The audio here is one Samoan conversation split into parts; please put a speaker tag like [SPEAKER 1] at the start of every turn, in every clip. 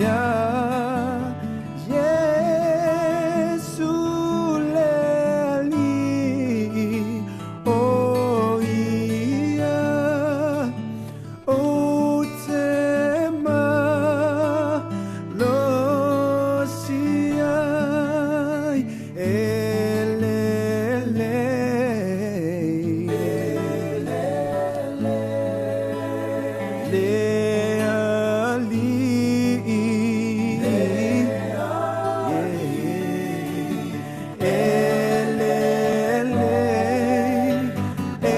[SPEAKER 1] Iā Iesu le Alii, o Ia ou te malosi ai, e lelei. Le Alii, e lelei, e lelei, le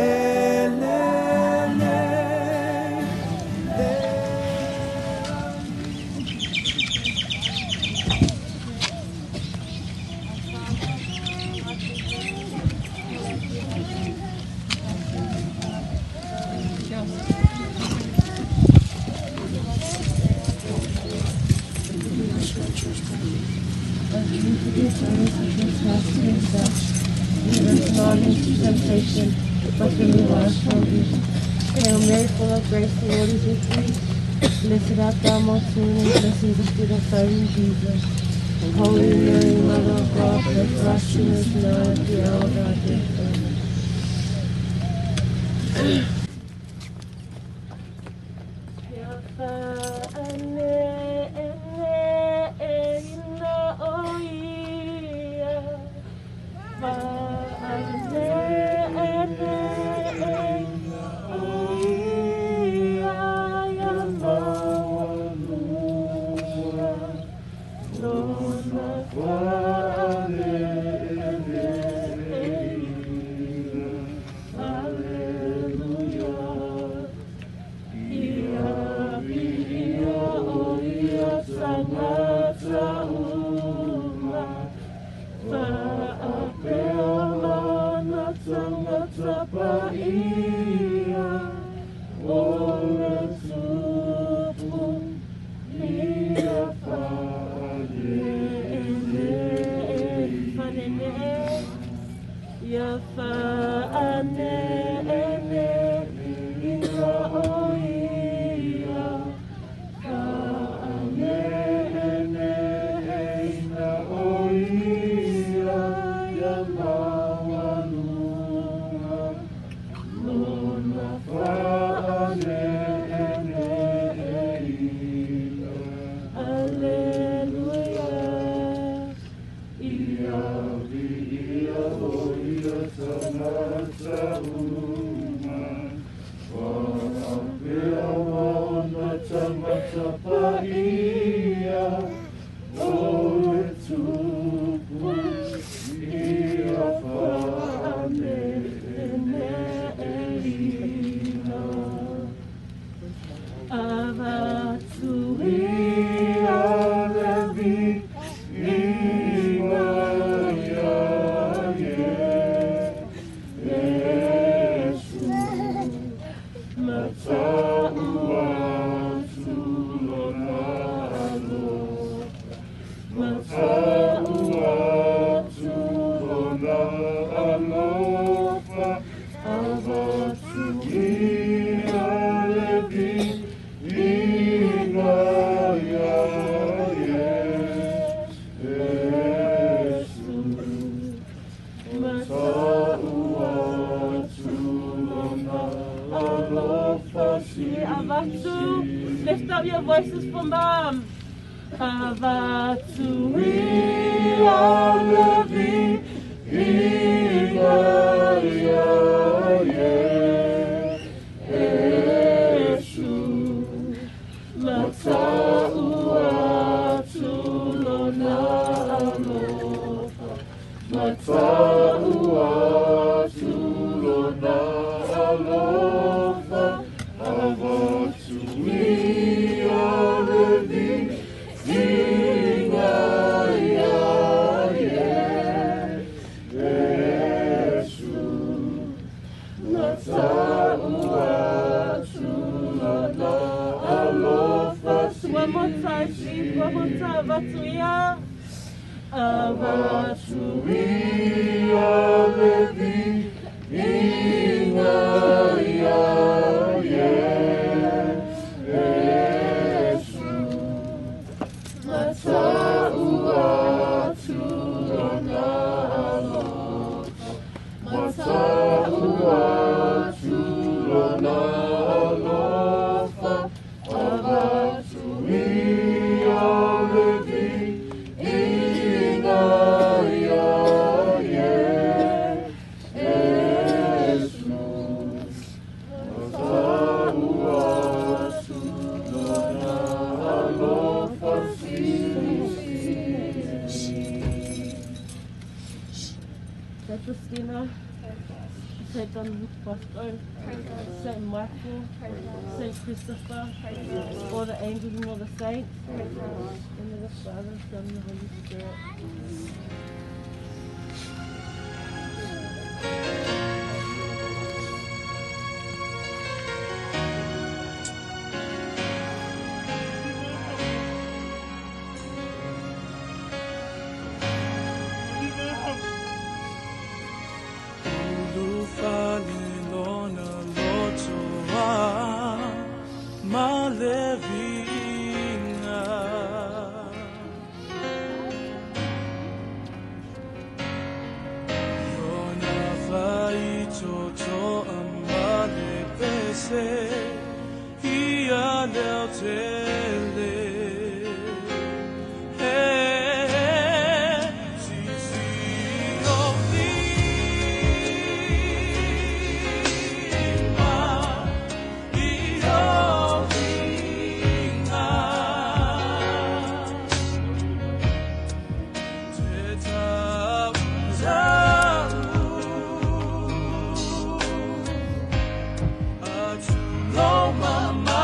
[SPEAKER 2] Lead us not into temptation, but deliver us from evil. Hail Mary, full of grace, the Lord is with thee. Blessed art thou amongst women, and blessed is the fruit of thy womb, Jesus. Holy Mary, Mother of God, pray for us sinners now and at the hour of our death. Amen.
[SPEAKER 3] Lift up your voices for Mum. Avatu One more time, please. One more time. Avatuia. Saint Faustina, Saint Don Bosco, Saint Michael, Saint Christopher, all the angels and all the saints. In the name of the Father, Son, and the Holy Spirit.
[SPEAKER 1] Ulufale lona lotoa malevinga. Lona faitotoa malepese ia leo tele. Hey, sisi o lima, i o vinga. Te tau tau, atu lo mamalu.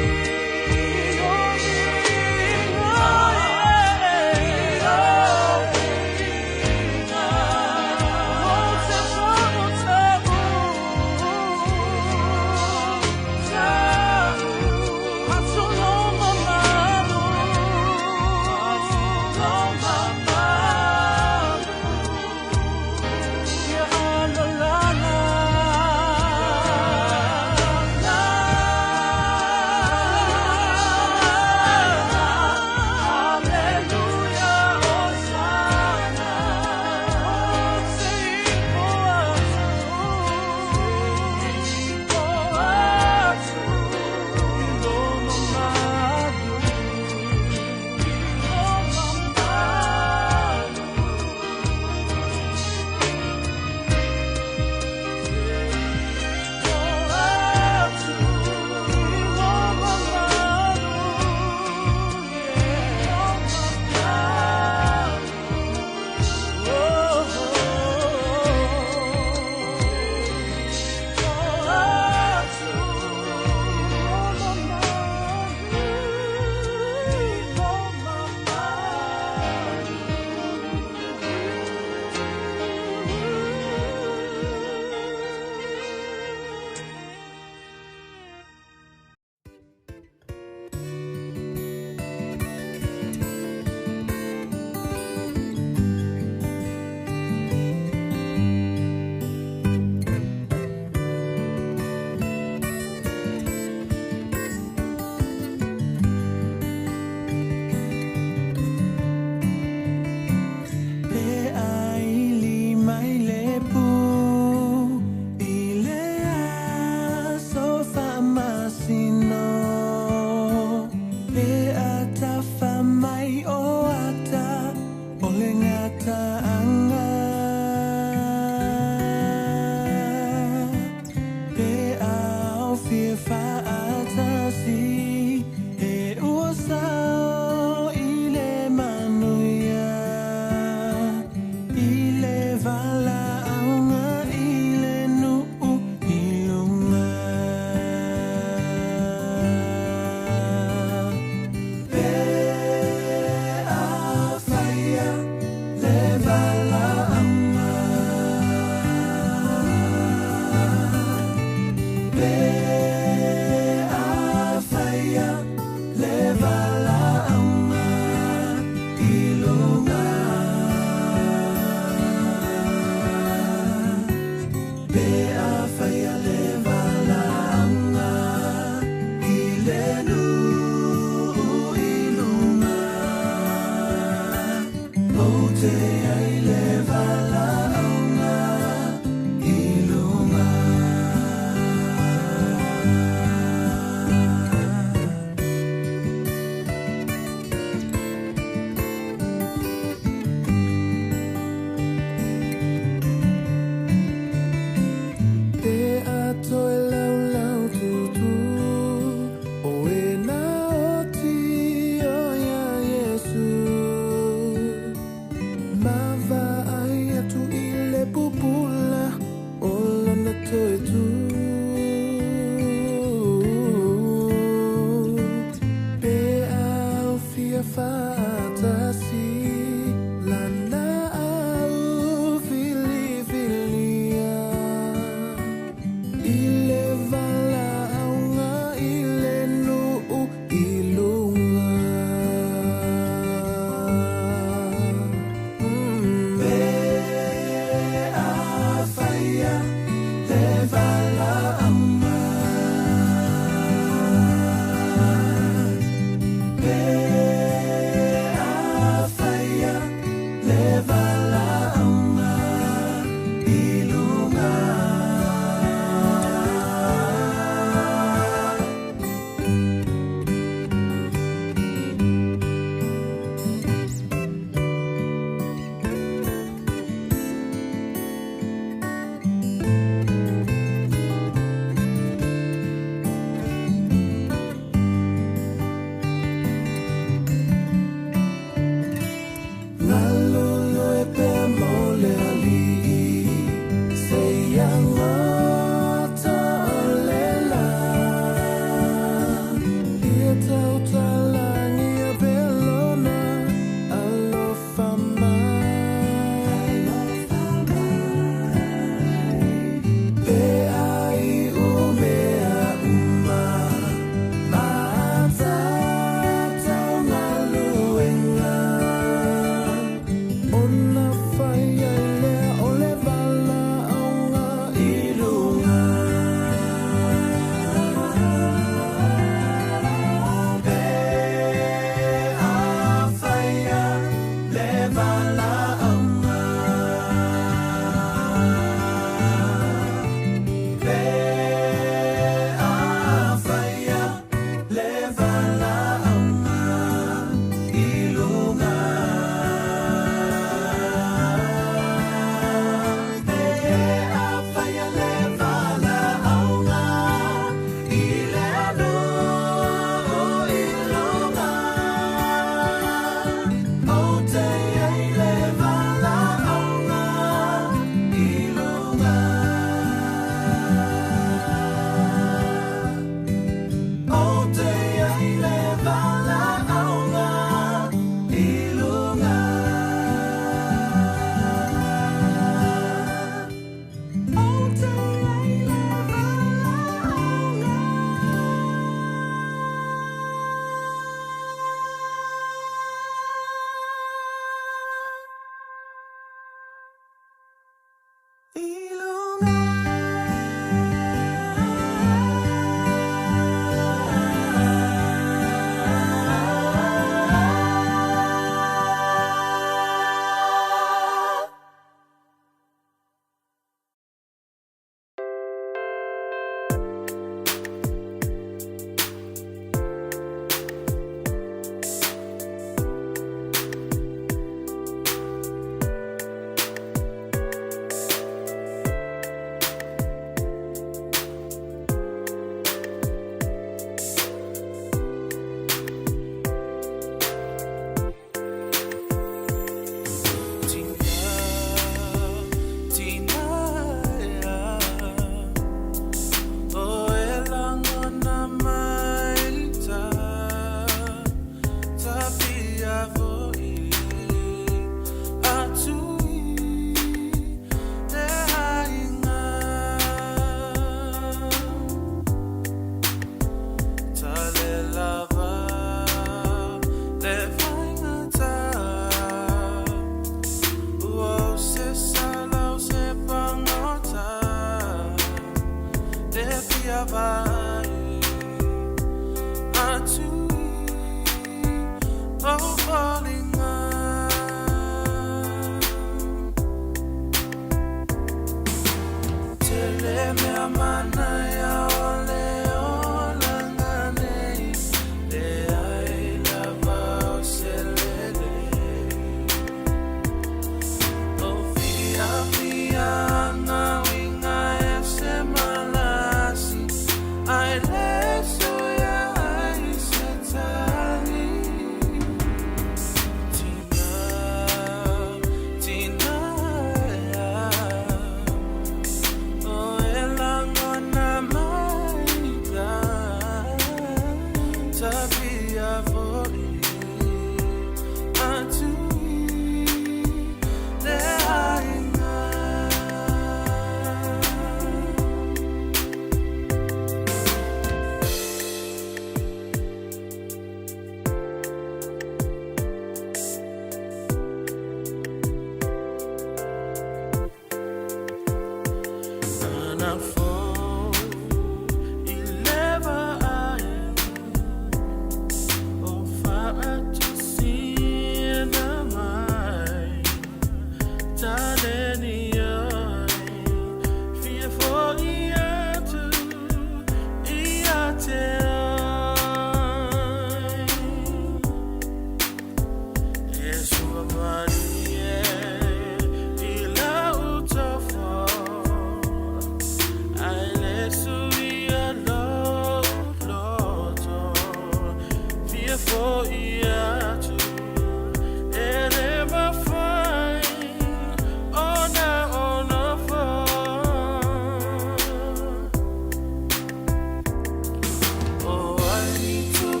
[SPEAKER 1] Oh, I need to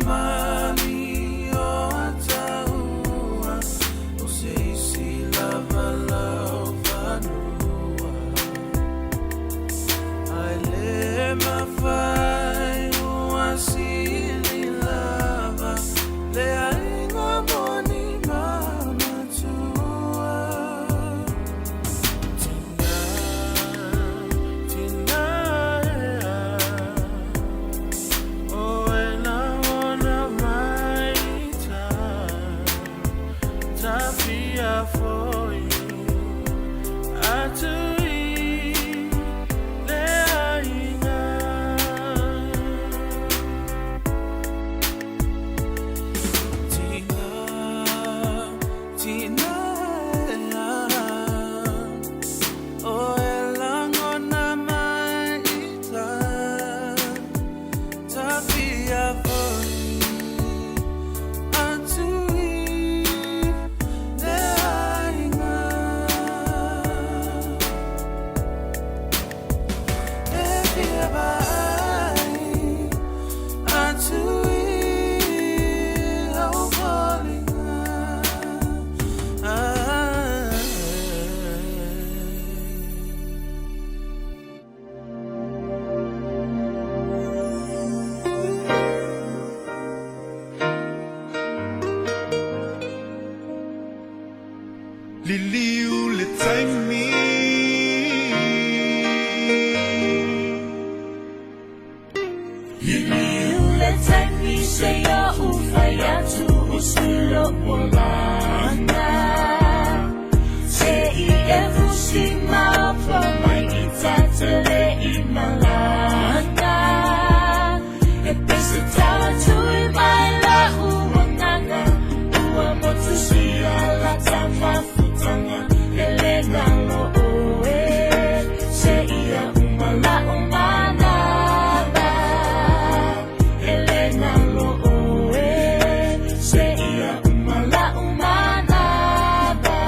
[SPEAKER 1] mali o ataua o se isi lava lau fanua. Ai le mafai ua sili lava le aiga moni ma matua. Tina, tina ea, o e lagona mai ta, tafia foi atu i le aiga. Tina, tina ea, o e lagona mai ta, tafia foi atu i le aiga. E fia vaai atu i au foliga. Ah.
[SPEAKER 4] Liliu le taimi.
[SPEAKER 5] Liliu le taimi seia ou fai atu o si lou olaga. Se i e fusi maopo mai i ta te le i malaga. E pei se tala tui mai la'u agaga ua motusia la ta mafutaga e le galo oe seia uma la'u manava e le galo oe seia uma la'u manava.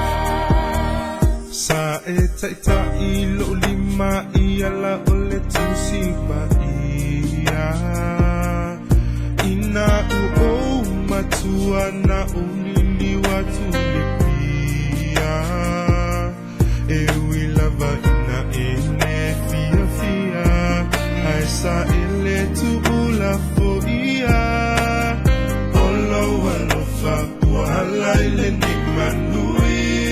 [SPEAKER 4] Sa e ta'ita'i lo'u lima i ala o le Tusi Paia. Ina ua ou matua na ou liliu atu i Apia. E ui lava ina e le fiafia, ae sa e le tuulafoia. O lou alofa ua ala i lenei manuia.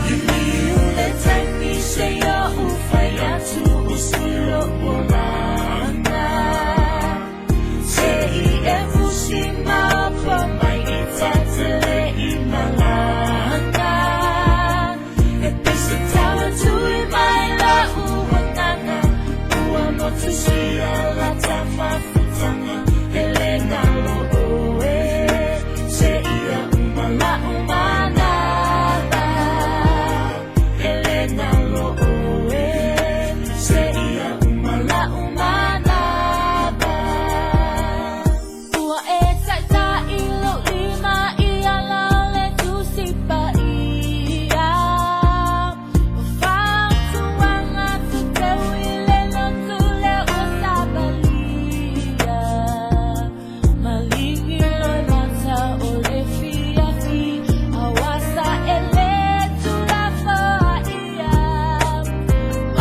[SPEAKER 5] Liliu le taimi seia ou fai atu o si lou olaga. Se i e fusi maopo mai i ta te le i malaga. E pei se tala tui mai la'u agaga ua motusia la ta mafutaga e le galo oe seia uma la'u manava e le galo oe seia uma la'u manava.
[SPEAKER 6] Ua e ta'ita'i lou lima i ala o le Tusi Paia. O fautuaga tuteu i le lotu lea ua savalia. Maligi loa mata o le fiafi auā sa e le tuulafoaia.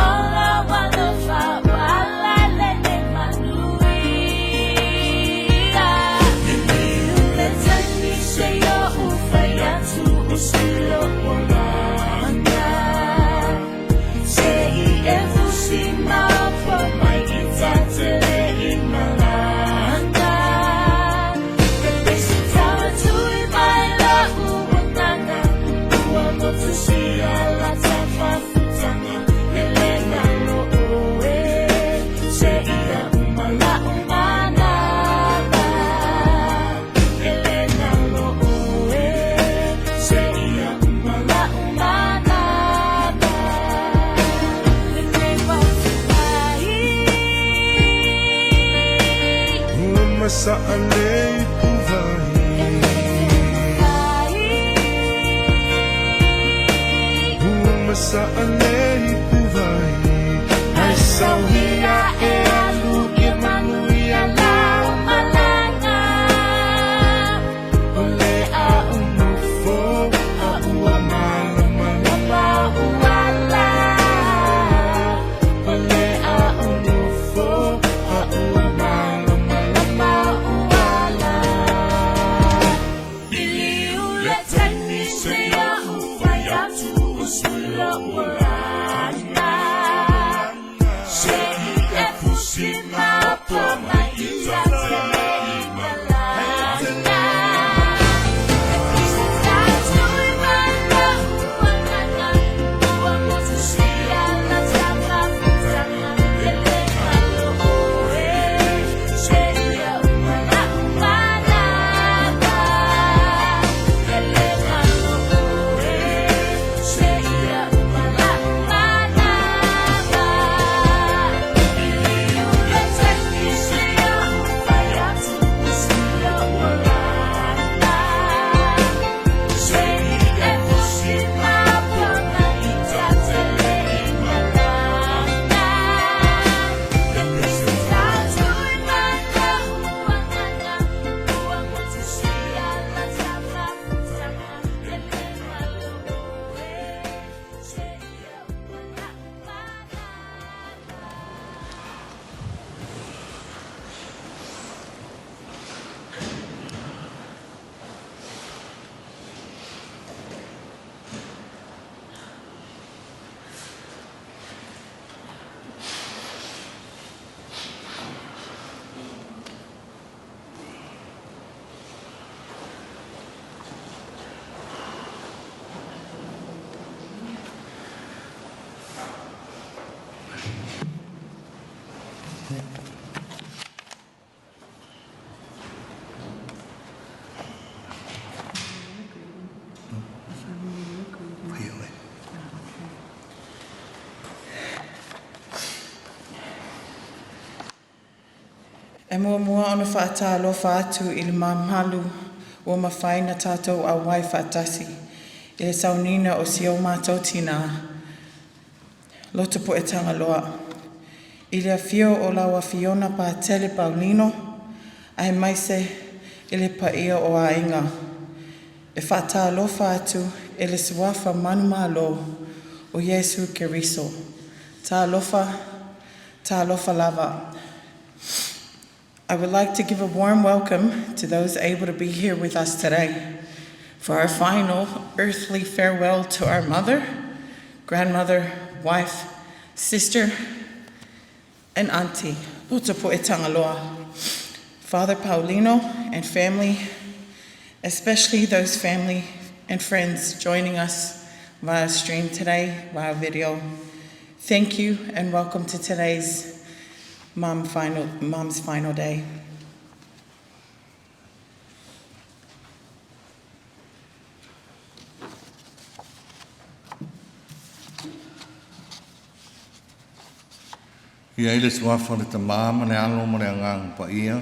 [SPEAKER 6] O lou alofa ua ala i lenei manuia.
[SPEAKER 5] Liliu le taimi seia ou fai atu o si lou olaga. Se i e fusi maopo mai i ta te le i malaga. E pei se tala tui mai la'u agaga ua motusia la ta mafutaga e le galo oe seia uma la'u manava e le galo oe seia uma la'u manava.
[SPEAKER 6] Lenei fautuai.
[SPEAKER 4] Ua masa'a le ipuvai.
[SPEAKER 6] Ai.
[SPEAKER 4] Ua masa'a le ipuvai. Ae saulia e alu ia manuia lau.
[SPEAKER 7] E muamua ona faatalofa atu i le mamalu ua mafai ona tatou auai faatasi i le sauniga o si o matou tina, Lotopu'e Tagaloa, i le afio o lau Afioga Patele Paulino aemaise i le paia o aiga. E faatalofa atu i le Suafa Manumalo o Iesu Keriso. Talofa, talofa lava. I would like to give a warm welcome to those able to be here with us today for our final earthly farewell to our mother, grandmother, wife, sister, and auntie, Lotopu'e Tagaloa. Father Paulino and family, especially those family and friends joining us via stream today, via video. Thank you and welcome to today's Mom's final day.
[SPEAKER 8] Ia i le suafa o le Tamā ma le Alo ma le Agaga Paia.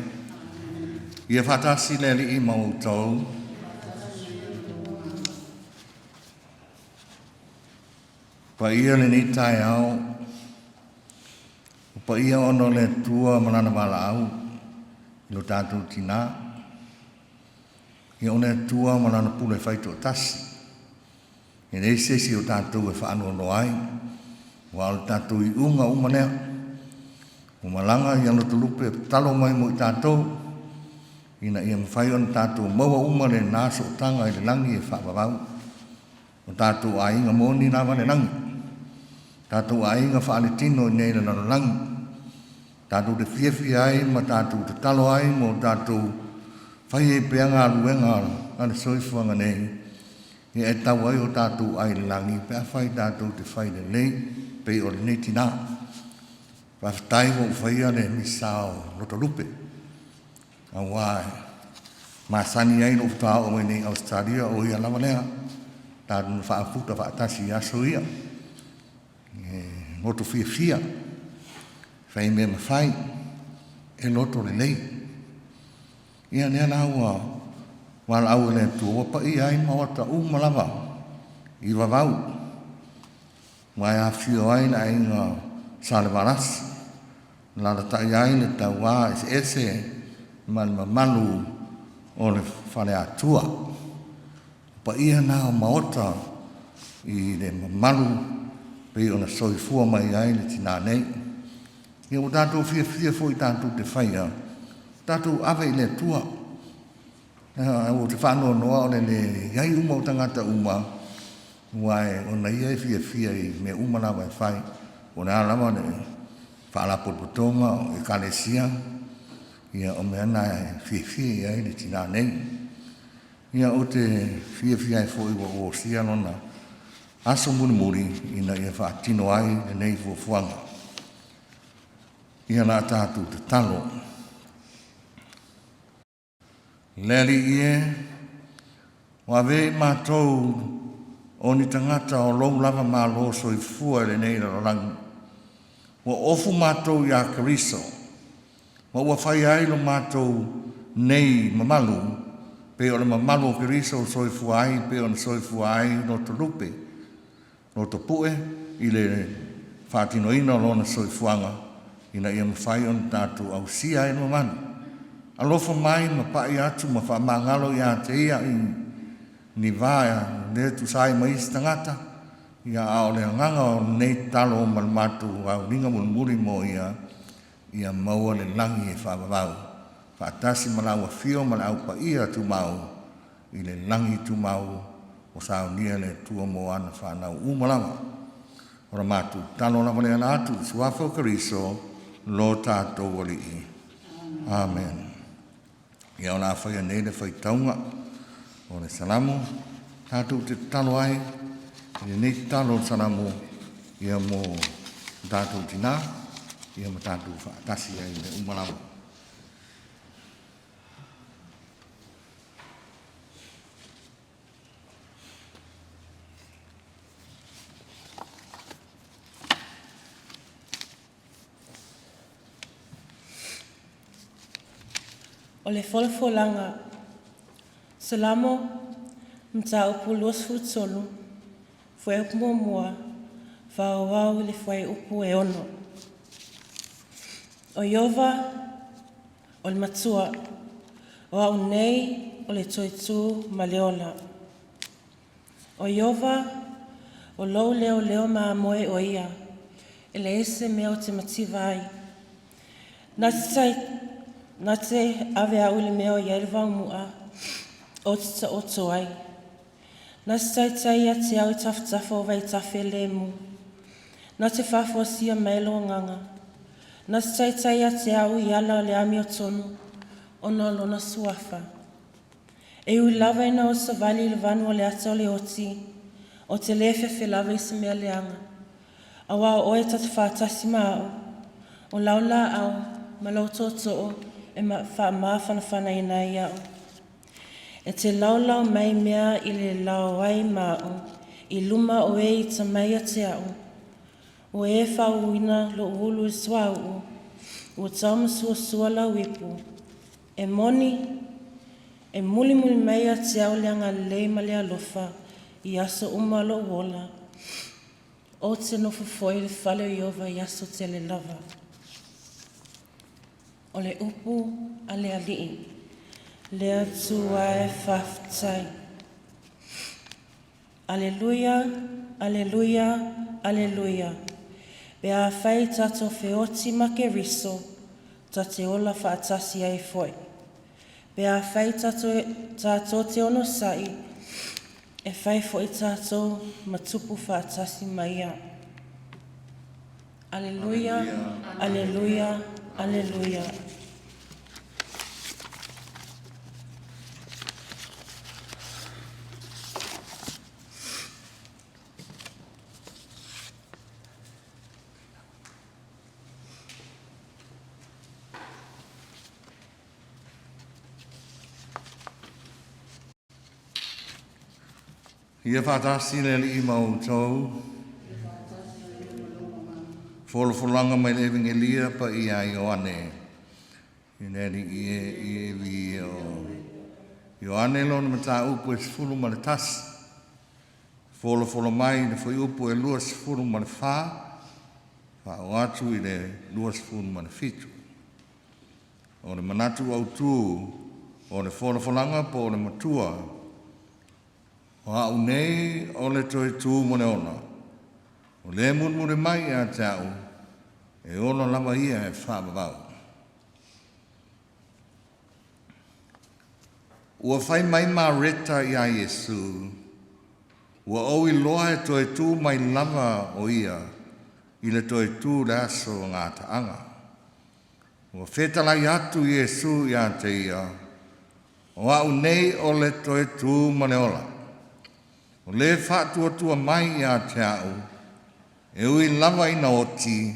[SPEAKER 8] Ia faatasi le Alii ma outou. Paia lenei taeao, o paia ona o le Atua ma lana valaau i lo tatou tinā. Ia o le Atua ma lana pule faitoatasi. E leai se isi o tatou e faanoanoa ai, aua o le tatou iuga uma lea. Ua malaga ia Loto Lupe e tatalo mai mo i tatou, ina ia mafai ona tatou maua uma lena sootaga i le lagi e faavavau. O tatou aiga moni lava le lagi. Tatou aiga faaletino i nei le lalolagi. Tatou te fiafia ai ma tatou tatalo ai mo tatou fai ai pea galuega a le soifuaga nei. Ia e tau ai o tatou ai le lagi pe afai tatou te fai lelei pei o lenei tinā. Faafetai ua ou faia le misa o Loto Lupe. Auā e masani ai lou faatoa oo mai nei i Ausetalia o ia lava lea tatou na faafuta faatasi i aso ia. E loto fiafia, fai mea mafai, e loto lelei. Ia lea la ua valaau e le Atua ua paia ai maota uma lava i vavau. Ua e afifio ai le aiga Salevalasi, alaalatai ai le tauā eseese ma le mamalu o le Faleatua. O paia na o maota i le mamalu pei ona soifua mai ai le tinā nei. Ia ua tatou fiafia foi tatou te faia, tatou ave i le Atua. Ua te faanoanoa o le leai uma o tagata uma, ua e ona ia e fiafia i mea uma lava e fai. O le a lava le faalapotopotoga o ekalesia, ia o mea na e fiafia i ai le tinā nei. Ia ou te fiafia ai foi ua ou osia lona aso mulimuli ina ia faatino ai lenei fuafuaga. Ia la tatou tatalo. Le Alii e, ua avea i matou o ni tagata o lou lava Malo soifua i lenei lalolagi. Ua ofu matou iā Keriso, ma ua fai ai lo matou nei mamalu, pei o le mamalu o Keriso o soifua ai pei ona soifua ai Loto Lupe, Loto Pu'e i le faatinoina o lona soifuaga, ina ia mafai ona tatou ausia ai le mamalu. Alofa mai ma pa'i atu ma faamagalo iā te ia i ni va le tusa ai ma isi tagata, ia a o le agaga o lenei tatalo ma le matou auliga mulimuli mo ia, ia maua le lagi e faavavau, faatasi ma lau afio ma le au paia tumau, i le lagi tumau o saunia le Atua mo ana whanau uma lava. O la matou tatalo lava le ala atu i suafa o Keriso, lo tatou Alii. Amen. Ia o le a faia nei le faitauga o le Salamo, tatou te tatalo ai i lenei tatalo o le Salamo ia mo tatou tinā, ia ma tatou faatasi ai i mea uma lava.
[SPEAKER 2] O le folafolaga, Salamo, Mataupu 23, Fuaiupu muamua, faaauau i le fuaiupu e 6. O Ieova o le Matua, o au nei o le toetū ma le ola. O Ieova, o lou leoleo mamoe o ia, e leai se mea ou te mativa ai. Na te, na te ave au i le mea o i ai le vaomu'a, ou te taoto ai. Na te taitai ia te au i tafatafa o vaitafe lemu. Na te faafoasia mai lou agaga. Na te taitai ia te au i ala o le amiotonu, ona o lona suafa. E ui lava ina ou savali i le vanu o le ata o le oti, ou te le fefe lava i se mea leaga. Auā o oe ta te faatasi ma a'u, o lau laau ma lou tootoo e faamafanafanaina ai a'u. E te laulau mai mea i le lao ai ma a'u, i luma o e atamai ia te a'u. Ua e faauuina lo'u ulu i le suauu, ua taumasuasua lau ipu. E moni, e mulimuli mai ia te au le agalelei ma le alofa i aso uma o lo'u ola. Ou te nofo foi i le fale o Ieova i aso tele lava. O le upu a le Alii. Le Atua e faafetai. Aleluia, aleluia, aleluia. Pe afai tatou feoti ma Keriso, ta te ola faatasi ai foi. Pe afai tatou te onosa'i, e fai foi tatou ma tupu faatasi ma ia. Aleluia, aleluia, aleluia.
[SPEAKER 8] Ia faatasi le Alii ma outou. Folafolaga mai le Evegelia paia a Ioane. I le Alii e i e vi o. Ioane lona mataupu e 11. Folafola mai le fuaiupu e 24, faaoo atu i le 27. O le manatu autū o le folafolaga po o le Matua, o a'u nei o le toe tū mo le ola. O le mulimuli mai ia te a'u, e ola lava ia e faavavau. Ua fai mai Mareta iā Iesu, ua ou iloa e toe tū mai lava o ia i le toe tū le aso o gataaga. Ua fetalai atu Iesu iā te ia, o a'u nei o le toe tū ma le ola. O le faatuatua mai ia te a'u, e ui lava ina oti,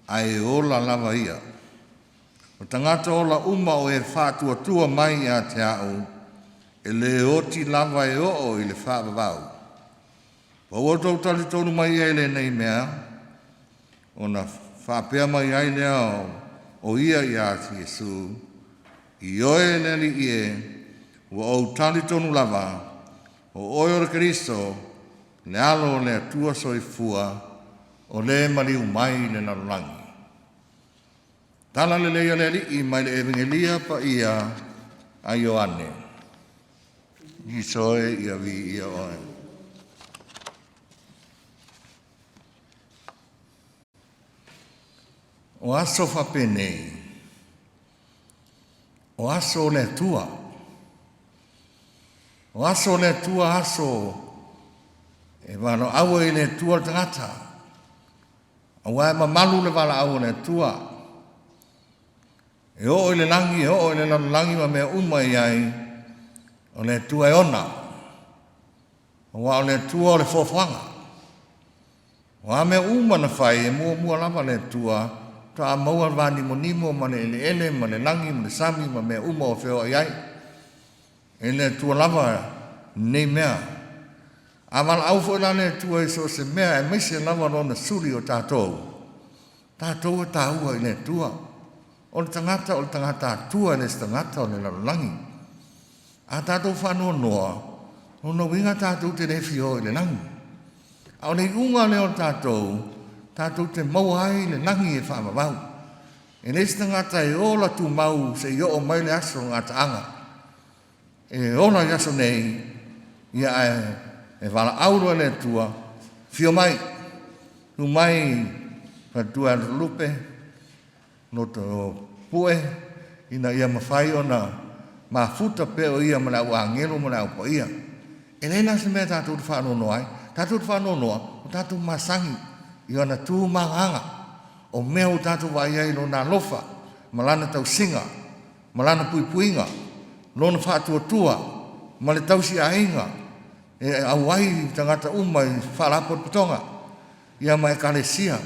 [SPEAKER 8] ae ola lava ia. O tagata ola uma o e faatuatua mai ia te a'u, e lē oti lava e oo i le faavavau. Pa ua outou talitonu mai ai lenei mea, ona faapea mai ai lea o ia iā Iesu, ioe le Alii e, ua ou talitonu lava, o oe o le Keriso, le alo o le Atua soifua, o le maliu mai le lalolagi. Tala lelei a le Alii mai le Evegelia paia a Ioane. Iso e ia vi ia oe. O aso faapenei, o aso o le Atua. O aso o le Atua aso e valaau ai i le Atua le tagata. Auā e mamalu le valaau a le Atua. E oo i le lagi, e oo i le lalolagi ma mea uma i ai, o le Atua e ona. Auā o le Atua o le foafoaga. O a mea uma na fai e muamua lava le Atua, faatoa maua le vanimonimo ma le eleele ma le lagi ma le sami ma mea uma o feoai ai. E le Atua lava nei mea. A valaau foi la le Atua i so o se mea aemaise lava lona suli o tatou, tatou e taua i le Atua. O le tagata o le tagata atua e le se tagata o le lalolagi. A tatou faanoanoa, o lona uiga tatou te le fia o i le lagi. A o le iuga lea o tatou, tatou te maua ai le lagi e faavavau. E leai se tagata e ola tumau seia oo mai le aso o gataaga. E ola i aso nei, ia ae e valaau loa le Atua, afio mai, tu mai faletua e Lupe, loto pue, ina ia mafai ona mafuta pea o ia ma le au agelo ma le au paia. E leai la se mea tatou te faanoanoa ai. Tatou te faanoanoa, o tatou masani i ona tu ma agaga, o mea ua tatou vaai ai i lona alofa, ma lana tausiga, ma lana puipuiga, lona faatuatua, ma le tausiaiga, e auai tagata uma i faalapotopotoga, ia ma ekalesia.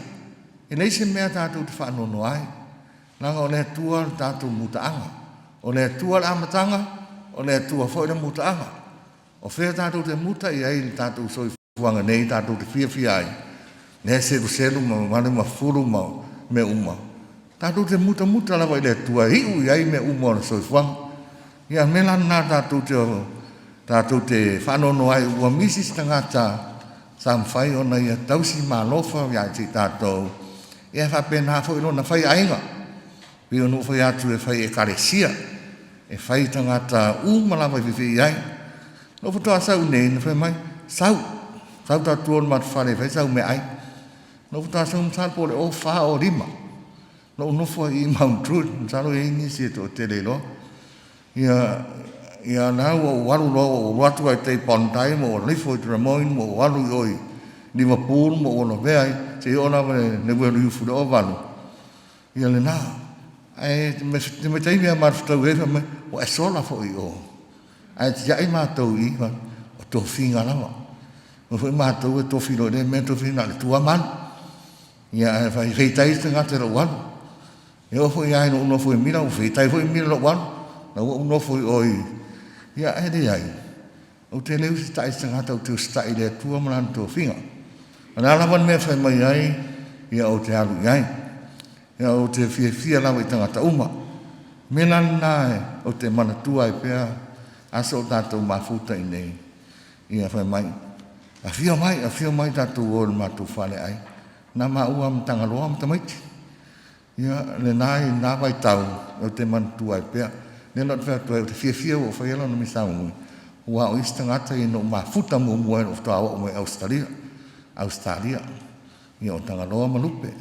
[SPEAKER 8] E leai se mea tatou te faanoanoa ai, leaga o le Atua le tatou mutaaga. O le Atua le amataga, o le Atua foi le mutaaga. O fea tatou te muta i ai le tatou soifuaga nei tatou te fiafia ai, lea seluselu ma vale ma fulu ma mea uma. Tatou te mutamuta lava i le Atua e iu i ai mea uma o le soifuaga. Ia mea la lena tatou te faanoanoa ai ua misi se tagata sa mafai ona ia tausi ma alofa ia te i tatou, ia faapena foi lona faiaiga. Pei ona ou fai atu e fai ekalesia, e fai tagata uma lava i fiafia i ai. Na ou faatoa sau nei, na fai mai, sau, sau tatou o le matou fale e fai sau meaai. Na ou faatoa sau masalo po o le 04 05. Na ou nofo ai i Mount Druitt, masalo e i ai nisi e toatele iloa. Ia, ia na ua ou alu loa, ua ou alu atu ai tai Bondi, ma ou alu ifo i Drummoyne, ma ou alu i o i Liverpool, ma ou alu avea ai, seia oo lava i le uelu i ufu i le 08. Ia lena. Ae te mai taimi a matou fetau ai, fai mai, ua e sola foi i o. Ae tiai matou i, o tofiga lava. O foi matou e tofi loa i lea mea, tofi na o le tua malu. Ia ae fai feitai se tagata i lou alu. E oo foi lava ina ou nofo i Mila, ua feitai foi Mila i lou alu. Na ua ou nofo i o i... Ia ae leai, ou te le usitai i se tagata, ou te usitai i le Atua ma lana tofiga. O le a lava le mea e fai mai ai, ia ou te alu i ai. Ia ou te fiafia lava i tagata uma. Mea la lena ou te manatua ai pea aso o tatou mafuta i nei. Ia fai mai, afio mai tatou o i le matou fale ai. Na maua ma Tagaloa ma tamaiti. Ia lena i na vaitau ou te manatua ai pea. Lea na ou fai atu ai, ou te fiafia ua ou faia lana misa muamua. Ua o isi tagata ia na ou mafuta muamua ai na ou faatoa oo mai Ausetalia. Australia. Ia o Tagaloa ma Lupe.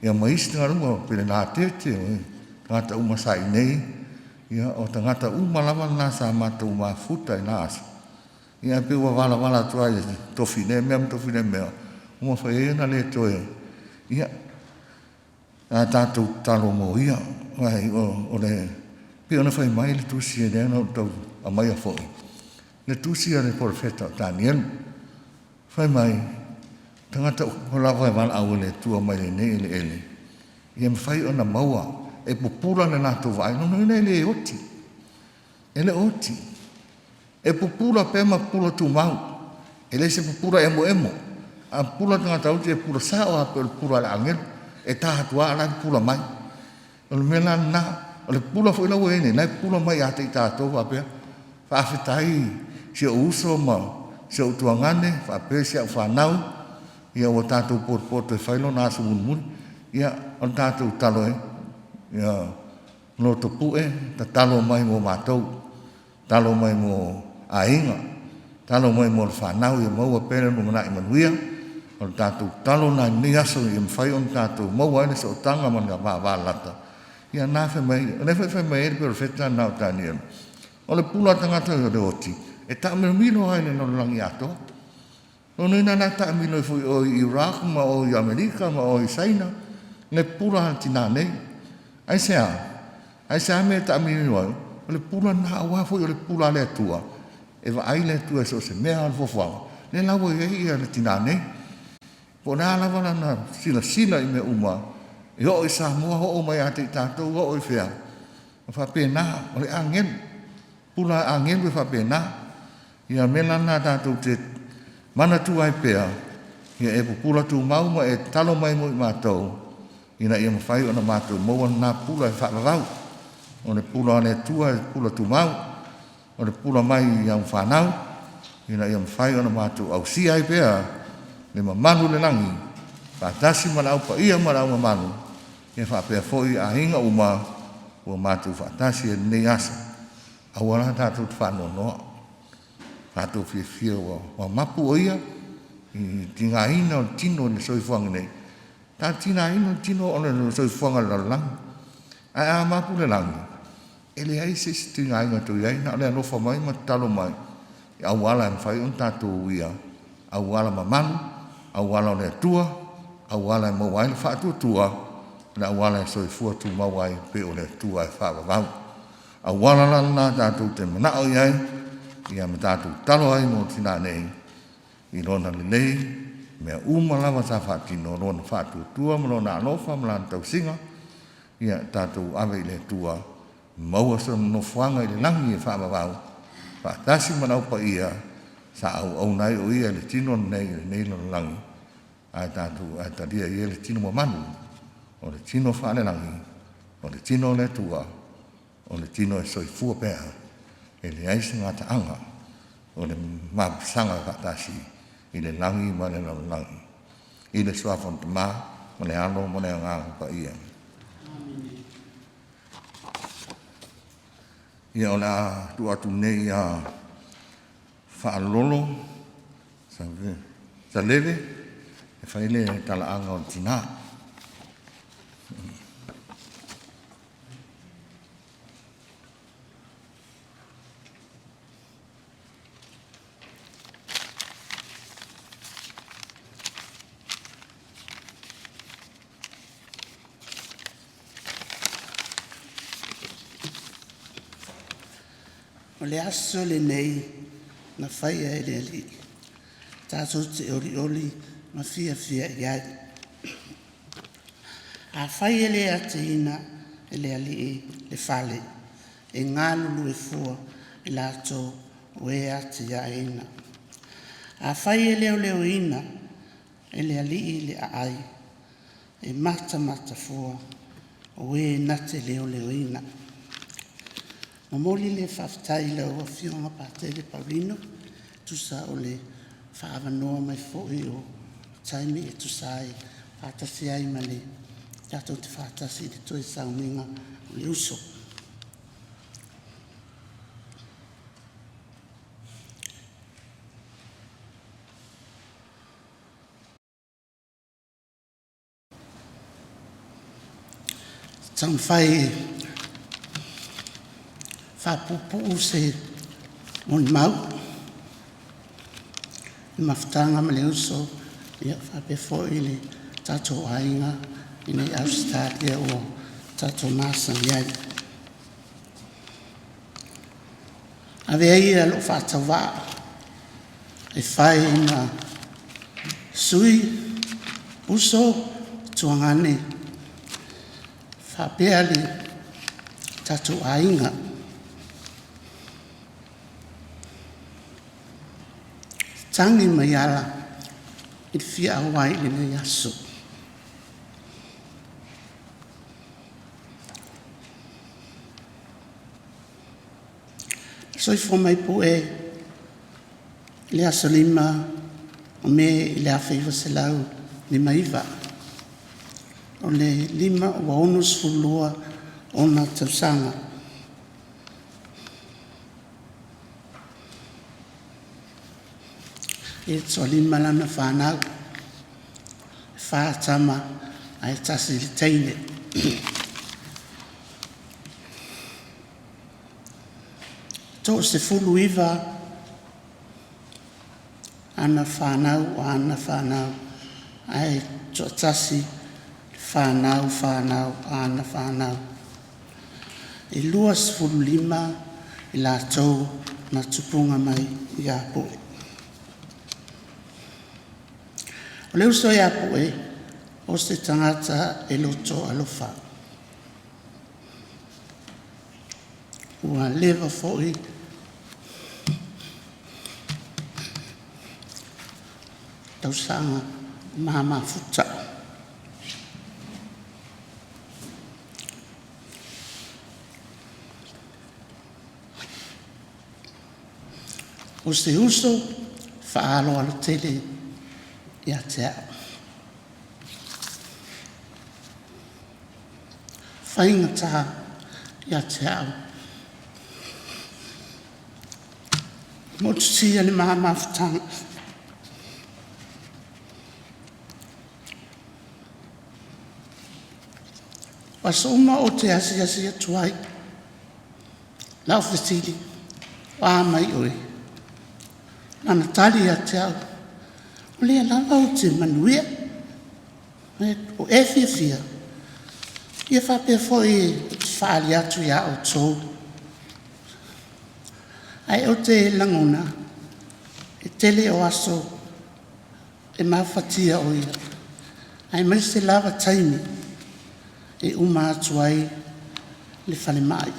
[SPEAKER 8] Ia ma isi tagata uma, pele nā tete, tagata uma sa i nei. Ia o tagata uma lava na sa matou mafuta i na aso. Ia pe ua valavala atu ai tofi lea mea ma tofi lea mea. Uma fai ai ona le toe. Ia, a tatou tatalo mo ia. Ai, o le, pei ona fai mai le tusi e lea na ou tau aumaia foi. Le tusi a le porofeta o Tanielu. Fai mai, tagata o lava e valaau e le Atua mai lenei eleele. Ia mafai ona maua e pupula le latou vaai. Lona uiga e le oti. E le oti. E pupula pea ma pupula tumau. E le se pupula emoemo. A pupula tagata oti e pupula sao a pe o le pupula a le agelu. E tā atu a la e pupula mai. O le mea la lena, o le pupula foi la ua i ai nei, la e pupula mai ia te i tatou faapea. Faafetai si ou uso ma si ou tuagane, faapea si au fanau, ia ua tatou potopoto e fai lona aso mulimuli. Ia, o le tatou talo e, ia, loto pue, tatalo mai mo matou, talo mai mo aiga, talo mai mo le fanau, ia maua pea le lumanai manuia. O le tatou talo na i lenei aso ia mafai ona tatou maua ai le sootaga ma le vavalata. Ia na fai mai, o lea foi fai mai ai le perofeta na o Tanielu. O le pula tagata o le oti, e taamilomilo ai le lalolagi atoa. Lona uiga la taamilo ai foi o i Iraq ma o i Amerika ma o i Saina, le pula a le tinā nei. Aisea? Aisea mea e taamilo ai? O le pula lena aua foi o le pula a le Atua. E vaai le Atua i so o se mea o le fuafuaga. Lea la ua i ai ia le tinā nei. Po o le a lava lana silasila i mea uma, e oo i Samoa, oo mai ia te i tatou, oo i fea. O faapena, o le agelu. Pula agelu e faapena. Ia mea la lena tatou te manatua ai pea, ia e pupula tumau ma e tatalo mai mo i matou, ina ia mafai ona matou maua lena pula e faavavau. O le pula a le Atua e pula tumau, o le pula mai i aufanau, ina ia mafai ona matou ausia ai pea le mamalu o le lagi, faatasi ma le au paia ma le au mamalu, ia faapea foi aiga uma ua matou faatasi i lenei aso. Aua la tatou te faanoanoa, tatou fiafia ua mapu o ia i tigaina o le tino i le soifuaga nei, ta tigaina le tino o le soifuaga o le lalolagi. Ae a mapu le lagi, e leai se isi tigaina o toe i ai, na o le alofa mai ma tatalo mai i auala e mafai ona tatou uia, auala mamalu, auala o le Atua, auala e maua ai le faatuatua, le auala e soifua tumau ai pe o le Atua e faavavau. Auala la lena tatou te manao i ai, ia ma tatou tatalo ai mo tina nei, i lona lelei, mea uma lava sa faatino, lona faatuatua ma lona alofa ma lana tausiga, ia tatou ave i le Atua, maua sona nofoaga i le lagi e faavavau, faatasi ma le au paia, sa auauna ai o ia i le tino lenei i lenei lalolagi, ae tatou ae talia ia le tino mamalu, o le tino faalelagi, o le tino o le Atua, o le tino e soifua pea, e leai se gataaga o le mapusaga faatasi i le lagi ma le lalolagi. I le suafa o le Tama ma le Alo ma le Agaga Paia. Ia o le a tuu atu nei ia Faalolo Saleve e fai le talaaga o le tina.
[SPEAKER 9] O le aso lenei na faia e le Alii, tatou te olioli ma fiafia i ai. Afai e le atiaina e le Alii le fale, e galulue fua i latou o e atiaeina. Afai e leoleoina e le Alii le aai, e matamata fua o e na te leoleoina. Momoli le faafetai i lau Afioga Patele Paulino, tusa o le faaavanoa mai foi o taimi e tusa ai faatasi ai ma le tatou te faatasi i le toe sauniga o le uso. Taumafai e faapuupuu se molimau i le mafutaga ma le uso ia faapea foi le tatou aiga i inei i Ausetalia ua tatou masani ai. Avea ia lou faatauvaa e fai ma sui, uso, tuagane faapea le tatou aiga. Tagi mai ala i le fia auai i lenei aso. Soifua mai Pue i le aso 5 o Me i le 1959. O le 5 ua 62 ona tausaga. E toalima lana fanau, e 4 tama ae tasi le teine. 39 ana fanau o ana fanau, ae toatasi le fanau fanau a ana fanau. E 25 i latou na tupuga mai ia Pue. O le uso ia Pue, o se tagata e loto alofa. Ua leva foi tausaga ma mafuta. O se uso faaaloalo tele ia te au. Faigata ia te au. Motusia le ma mafutaga. O aso uma ou te asiasi atu ai, lau fesili, o a mai oe? Lana tali ia te au, o lea lava ou te manuia. O e fiafia? Ia faapea foi ou te faaali atu ia outou. Ae ou te lagona, e tele o aso e mafatia o ia, aemaise lava taimi e uma atu ai le falemai.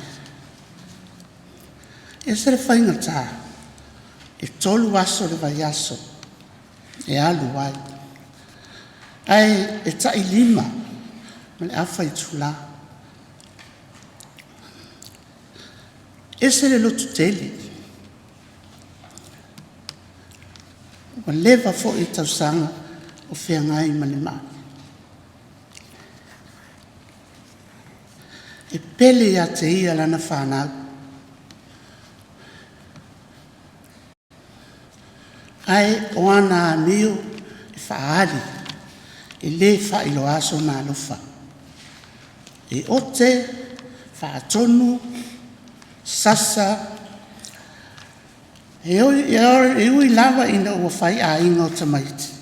[SPEAKER 9] E ese le faigata, e 3 aso o le vaiaso e alu ai, ae e tai 5 ma le afa itula. E ese le lototele, ua leva foi tausaga o feagai ma le mai. E pele ia te ia lana fanau, ae o ana amio e faaali, e le faailoa sona alofa. E ote, faatonu, sasa, e ui lava ina ua faiaiga o tamaiti,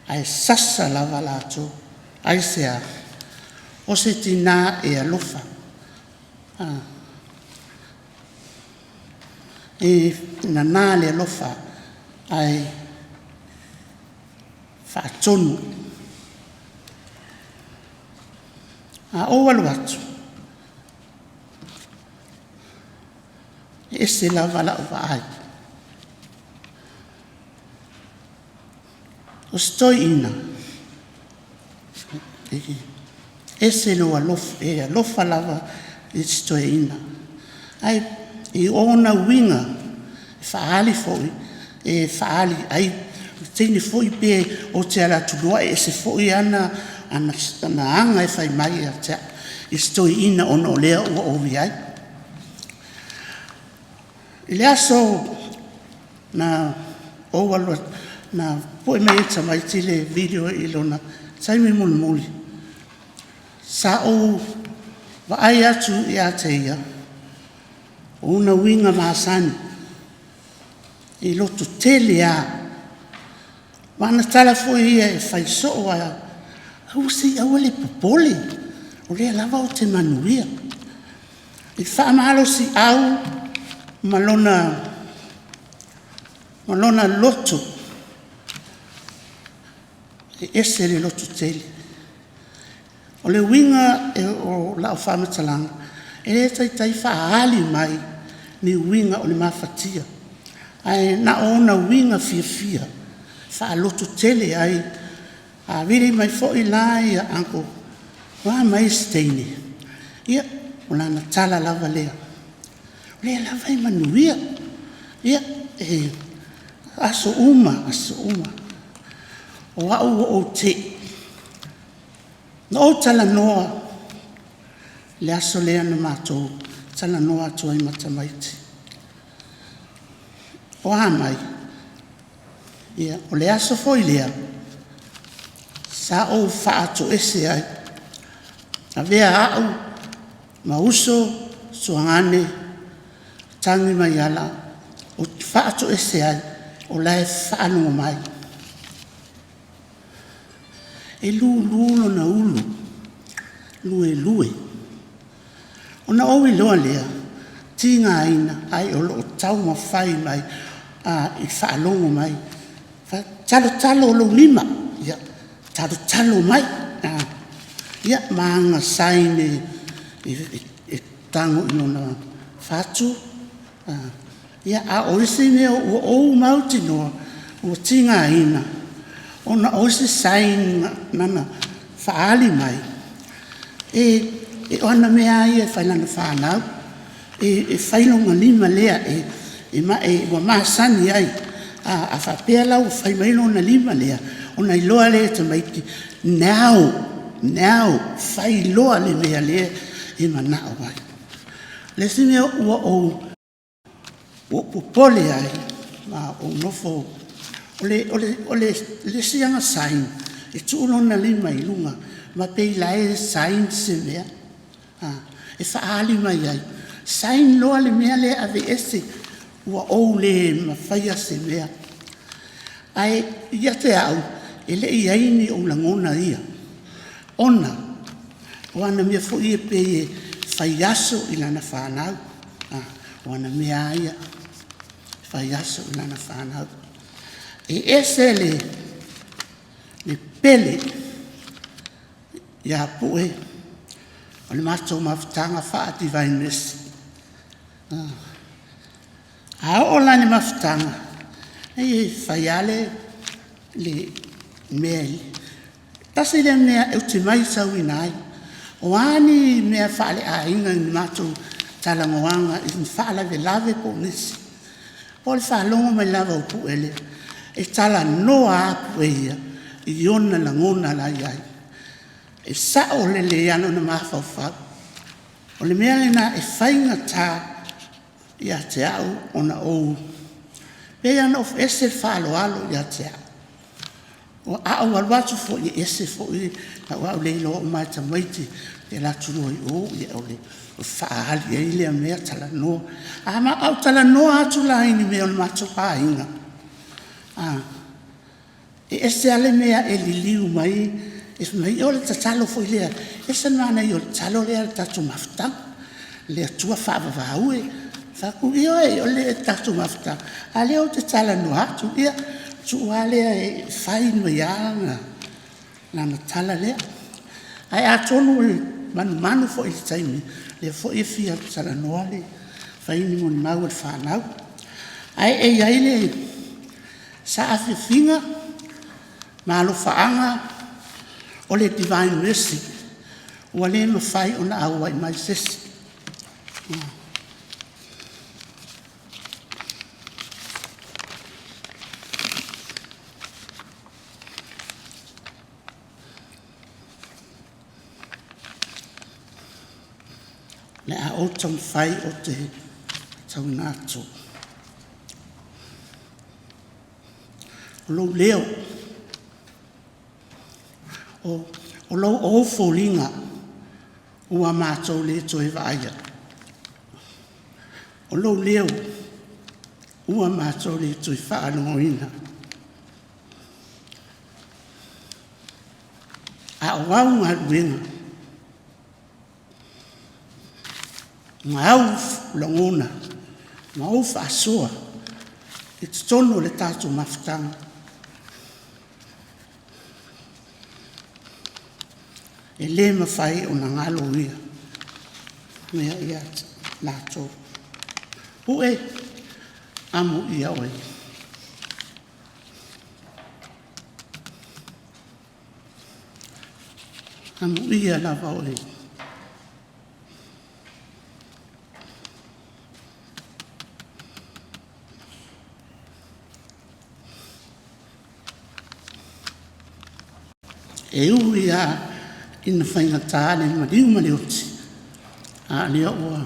[SPEAKER 9] ae sasa lava latou. Aisea? O se tina e alofa, e nana le alofa ae faatonu. A ou alu atu, e ese lava lau vaai. O si toeaina, e ese lou alofa, e alofa lava i si toeaina. Ae i ona uiga e faaali foi, e faaali ai le teine foi pe ou te alu atu loa e ese foi ana aga e fai mai ia te au i si toeaina ona o lea ua ou i ai. I le aso na ou alu atu, na pue mai ai e tamaiti le video i lona taimi mulimuli, sa ou vaai atu ia te ia, o ona uiga masani, e lototele lava. Ma ana tala foi ia e fai soo lava, aua se i aua le popole, o lea lava ou te manuia. I faamalosiau ma lona loto, e ese le lototele. O le uiga o lau faamatalaga, e le taitai faaali mai ni uiga o le mafatia, ae na o ona uiga fiafia e faalototele ai. A vili mai foi la uncle, o a mai si teine? Ia, o lana tala lava lea, o lea lava e manuia. Ia, o aso uma, aso uma, o au ua ou te'i. Na ou talanoa i le aso lea na matou talanoa atu ai ma tamaiti, o a mai? Ia, o le aso foi lea sa ou faatoese ai, avea au ma uso, tuagane, Tagimaiala, ou te faatoese ai o la e faalogo mai. E lulu lona ulu, luelue. Ona ou iloa lea, tigaina ae o lo o taumafai mai e faalogo mai. Talotalo lou lima, ia talotalo mai, ia ma ana sign e tago i lona fatu. A o isi mea ua ou mautinoa ua tigaina, ona o isi sign na faaali mai, o ana mea lava ia e fai i lana fanau, e fai lona lima lea e E ma e ua masani ai. A faapea la ua fai mai lona lima lea, ona iloa lea e tamaiti, now, now, fai loa le mea lea e manao ai. Le isi mea ua ou popole ai, ma ou nofo, o le isi ana sign, e tuu lona lima i luga, ma pei la e sign se mea, e faaali mai ai, sign loa le mea lea aveese, ua ou le mafaia se mea. Ae ia te au, e le i i ai ni ou lagona ia, ona o ana mea foi ia e pei e fai aso i lana fanau, o ana mea lava ia, e fai aso i lana fanau. E ese le pele ia Pue o le matou mafutaga faa-Divine Mercy. A oo la i le mafutaga, e fai lava le mea, tasi lea mea ou te matauina ai, o a ni mea faaleaiga i ni matou talanoaga i ni faalavelave po o nisi, o le faalogo mai lava o Pue, e talanoa lava Pue ia i ona lagona la e i ai. E sao lelei lava lona mafaufau. O le mea lena e faigata ia te au ona ou… e pei lava ona ou… e ese le faaaloalo ia te au. A ou alu atu foi, e ese foi lou le iloa uma lava e tamaiti e alu atu loa i o, ona faaali ai lea mea talanoa. A ou talanoa atu la i ni mea o le matou aiga, e ese lava le mea e liliu mai ai, o le tatalo foi lea, e ese le manaia o le tatalo lea a le tatou mafutaga, le Atua faavavau e. Ou fai atu, ioe, o le tatou mafutaga, a o lea ou te talanoa atu. Ia, tuu lava lea e fai mai lava lana tala lea. Ae atonu e manumanu foi i le taimi, o lea foi e fia talanoa fai ni molimau a le fanau. Ae e i ai le saafiafiga ma alofaaga o le Divine Mercy ua le mafai ona auai mai se isi. O le a ou taumafai ou te tauina atu. O lou leo, o ou foliga ua matou le toe vaaia. O lou leo ua matou le toe faalogoina. A o au galuega ma au lagona ma ou faasoa i totonu o le tatou mafutaga, e le mafai ona galoia ia i latou. Pue, amuia oe. Amuia lava oe. E ui lava ina faigata le maliu ma le oti, a o lea ua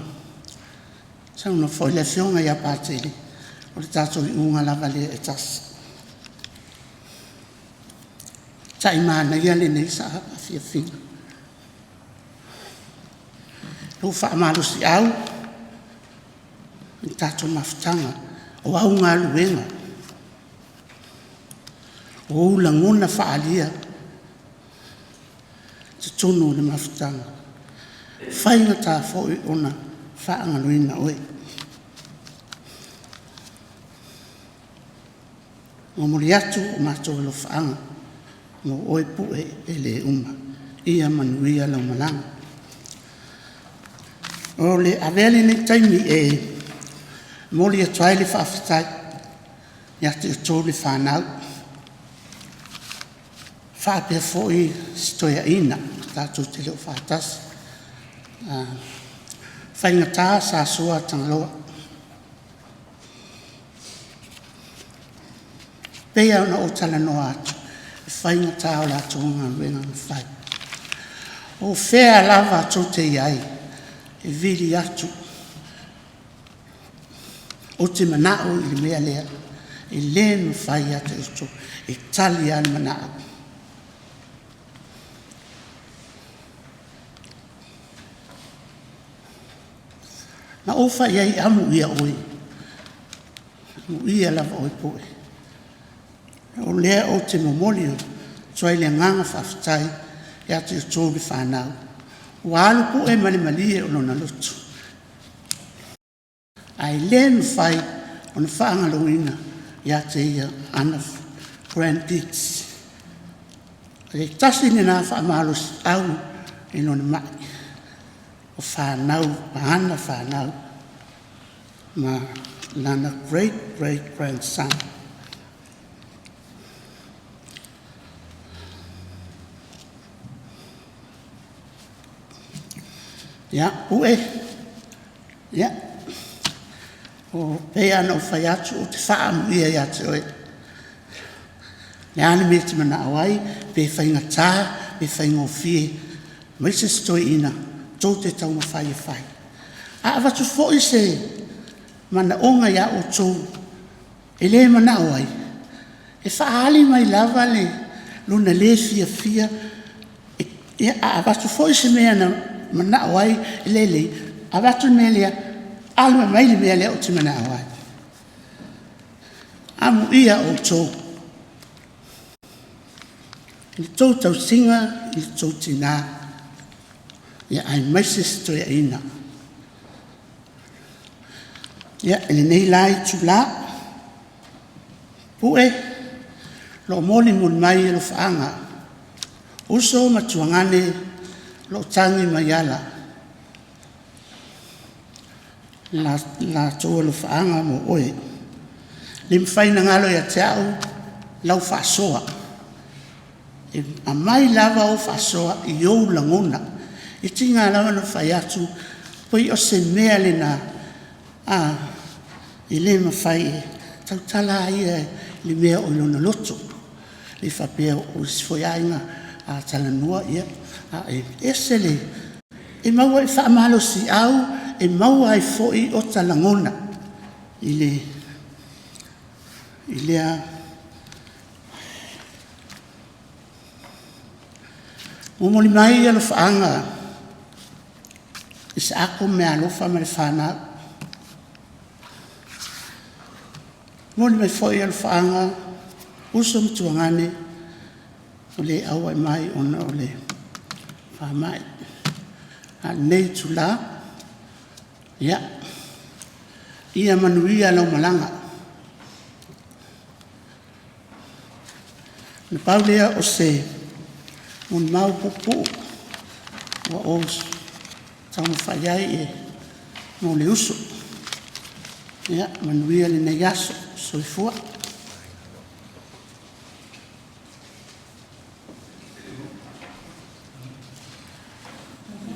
[SPEAKER 9] saunoa foi le Afioga ia Patele, o le tatou iuga lava lea e tasi. Tai manaia lenei saafiafiga. Lou faamalosiau i le tatou mafutaga, o au galuega, o ou lagona faaalia i totonu o le mafutaga, e faigata foi ona faagaloina oe. E momoli atu o matou alofaaga mo oe Pue e le uma. Ia manuia lau malaga. O le avea lenei taimi e momoli atu ai le faafetai ia te outou le fanau, faapea foi si toeaina tatou te le o faatasi, e faigata Sa Sua Tagaloa. Pei lava ona ou talanoa atu, e faigata o latou galuega na fai. O fea lava tou te i ai, e vili atu, ou te manao i le mea lea, e le mafai ia te outou, e tali lava le manao. Na ou fai i ai, amuia oe, amuia lava oe Pue. O lea ou te momoli atu ai le agaga faafetai ia te outou le fanau, ua alu Pue ma le malie o lona loto, ae le mafai ona faagaloina ia te ia ana grandkids. O le tasi lena faamalosiau i lona mai, o fanau, a ana fanau ma lana great great grandson. Ia, Pue, ia, e pei lava ona ou fai atu, ou te faaamuia ia te oe. O le a le mea e te manao ai, pe faigata pe faigofie, aemaise si toeaina, tou te taumafai e fai. A avatu foi se manaoga ia outou e le manao ai, e faaali mai lava lona le fiafia. Ia, a avatu foi se mea na manao ai, e lelei, avatu le mea lea, alu e aumai le mea lea ou te manao ai. Amuia outou i le tou tausiga i le tou tina, aemaise si toeaina. Ia, i lenei la itula, Pue, o lo o molimoli mai alofaaga, uso ma tuagane o lo o tagi mai ala latou alofaaga mo oe. E le mafai ona galo ia te au lau faasoa. E aumai lava au faasoa i ou lagona. E tiga lava ona fai atu, pei o se mea lena, a, e le mafai, e tautala lava ia i le mea o i lona loto. E le faapea o isi foi aiga a talanoa, ia, e ese le… E maua i faamalosiau, e maua ai foi ota lagona i lea… Momoli mai alofaaga i Saako ma Meaalofa ma le fanau. Momoli mai foi alofaaga uso ma tuagane ua le auai mai ona o le faamai. A o lenei itula, ia, ia manuia lau malaga. Na pau lea o se molimau puupuu ua ou taumafai ai e mo le uso. Ia manuia lenei aso. Soifua.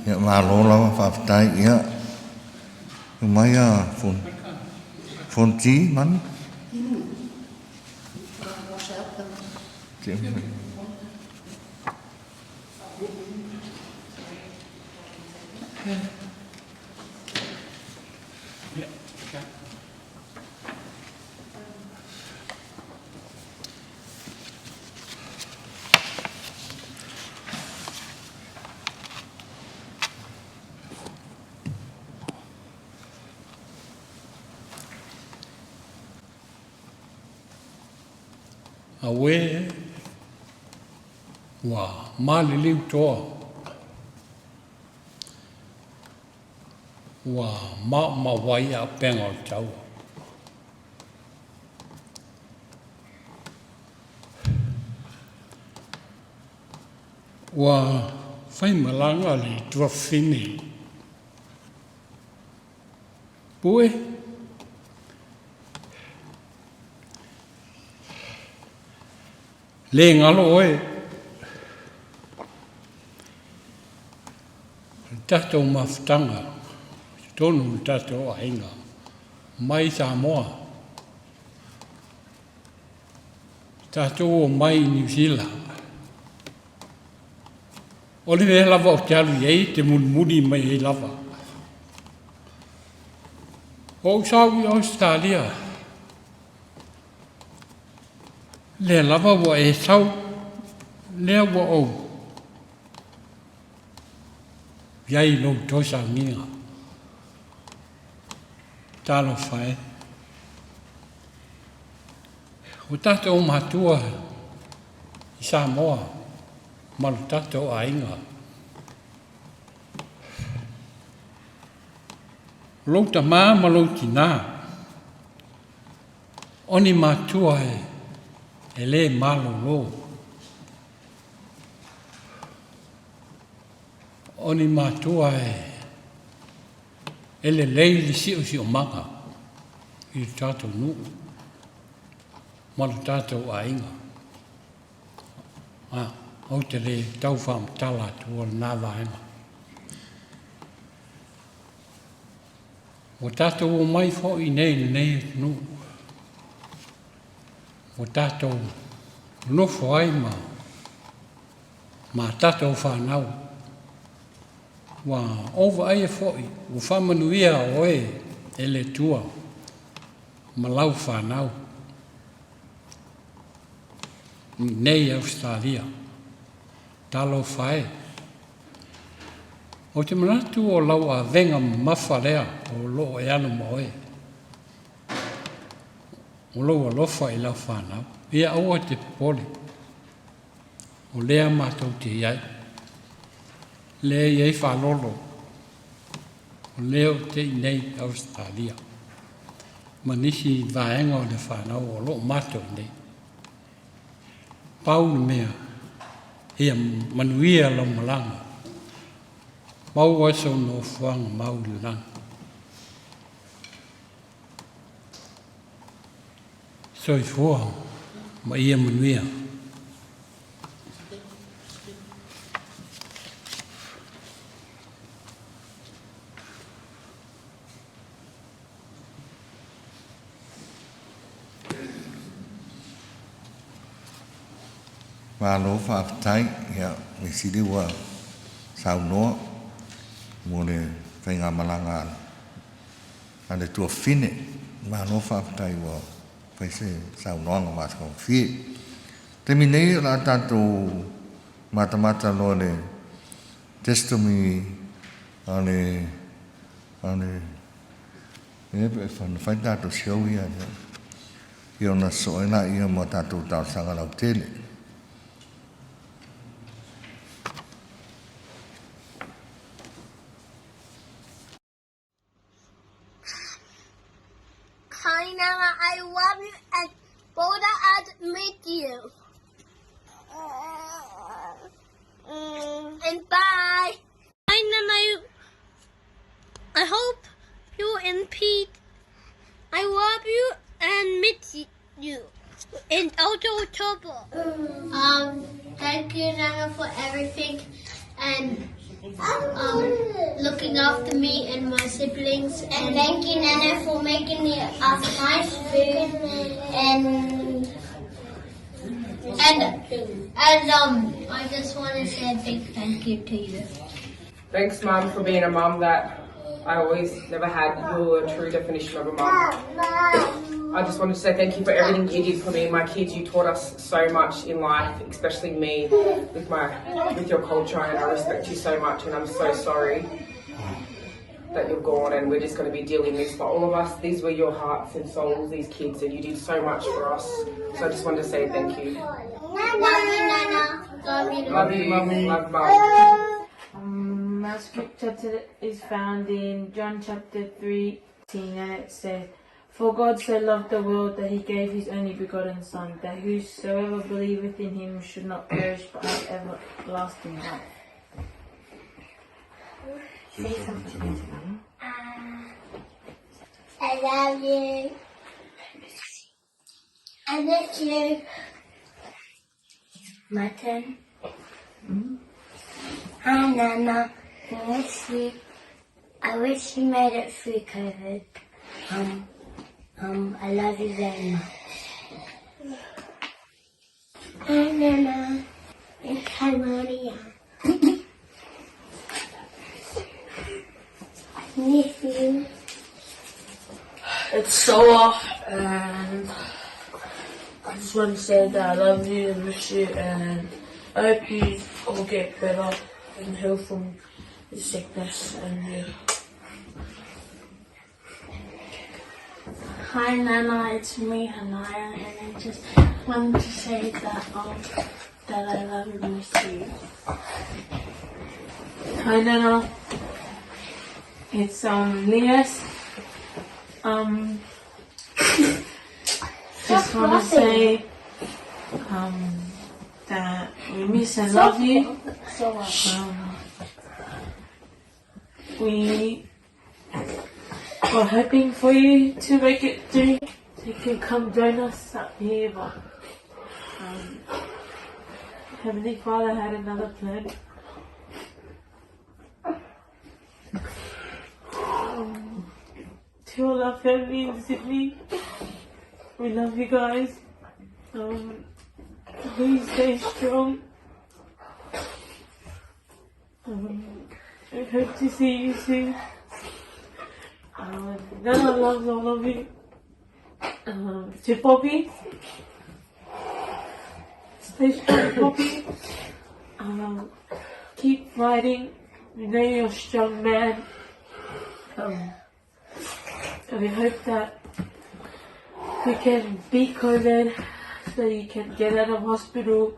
[SPEAKER 8] Ia malo lava faafetai. Ia, aumai a Fonoti, Manu.
[SPEAKER 10] Auē, ua maliliu toa, ua maumau ai auupega o le taua. Ua faimalaga le tuafafine. Pue, le galo oe. O le tatou mafutaga i totonu o le tatou aiga mai Samoa. Tatou omai i Niu Sila. O le mea lava ou te alu i ai e te mulimuli mai ai lava. O ou sau i Ausetalia, lea lava ua e sau, lea ua ou i ai i lou toe saunia. Talofa e. O tatou matua i Samoa ma lo tatou aiga. O lou tamā ma lou tinā, o ni matua e, e lē malōlō. O ni matua e, e lelei le siosiomaga i le tatou nuu ma lo tatou aiga. A, ou te le tau faamatala atua lena vaega. Ua tatou omai foi nei i lenei atunuu, ua tatou nonofo ai ma ma tatou fanau. Ua ou vaaia foi, ua faamanuia oe e le Atua ma lau fanau i nei Ausetalia. Talofa e! Ou te manatu o lau avega mamafa lea o lo o e alu ma oe. O lou alofa i lau fanau. Ia aua te popole. O lea matou te i ai. Lea e i ai faalolo. O lea ou te i nei i Ausetalia. Ma nisi vaega o le fanau o lo o matou i nei. Pau le mea, ia manuia lau malaga. Maua sou nofoaga mau i le lagi. Soifua ma ia manuia.
[SPEAKER 8] Malo faafetai, ia mea sili ua saunoa mo le faigamalaga a le tuafafine. Malo faafetai ua fai se saunoaga matagofie. Taimi nei o le a tatou matamata loa le testimony a le a le e pe na fai tatou show ia ia ona sosoo ai laia ma tatou talosaga lautele.
[SPEAKER 11] Hi Nana, I love you and Boda I'd meet you. And bye. Hi Nana, I hope you and Pete, I love you and meet you in October. Um, thank you Nana for everything and um, looking after me and my siblings. And thank you, Nana, for making me us nice food and and and um, I just want to say a big thank you to you.
[SPEAKER 12] Thanks, Mum, for being a mum that I always never had. You're a true definition of a mum. I just wanted to say thank you for everything you did for me and my kids. You taught us so much in life, especially me with my with your culture, and I respect you so much. And I'm so sorry that you're gone, and we're just going to be dearly missed by all of us. These were your hearts and souls, these kids, and you did so much for us. So I just wanted to say thank you.
[SPEAKER 11] Love you, Nana. Love you.
[SPEAKER 12] Love you, Mum. Love, Mum.
[SPEAKER 13] My scripture today is found in John chapter 3, and it says, For God so loved the world that he gave his only begotten Son, that whosoever believeth in him should not perish but have everlasting life.
[SPEAKER 11] Say something. I love you. I miss you. My turn. Hi, Nana. I miss you. I wish you made it through COVID. Um, um, I love you very much. Hi, Nana. It's Harmonia. I miss you.
[SPEAKER 13] It's Soa, and I just want to say that I love you and miss you, and I hope you all get better and heal from the sickness. And yeah.
[SPEAKER 14] Hi Nana, it's me Hanaya, and I just wanted to say that that I love and miss you.
[SPEAKER 13] Hi Nana, it's Lias. Just want to say that we miss and love you. We were hoping for you to make it through, so you can come join us up here, but Heavenly Father had another plan. To all our family in Sydney, we love you guys. Please stay strong. We hope to see you soon. Nana loves all of you. To Poppy, stay strong, Poppy. Keep fighting. We know you're a strong man. And we hope that we can beat COVID so you can get out of hospital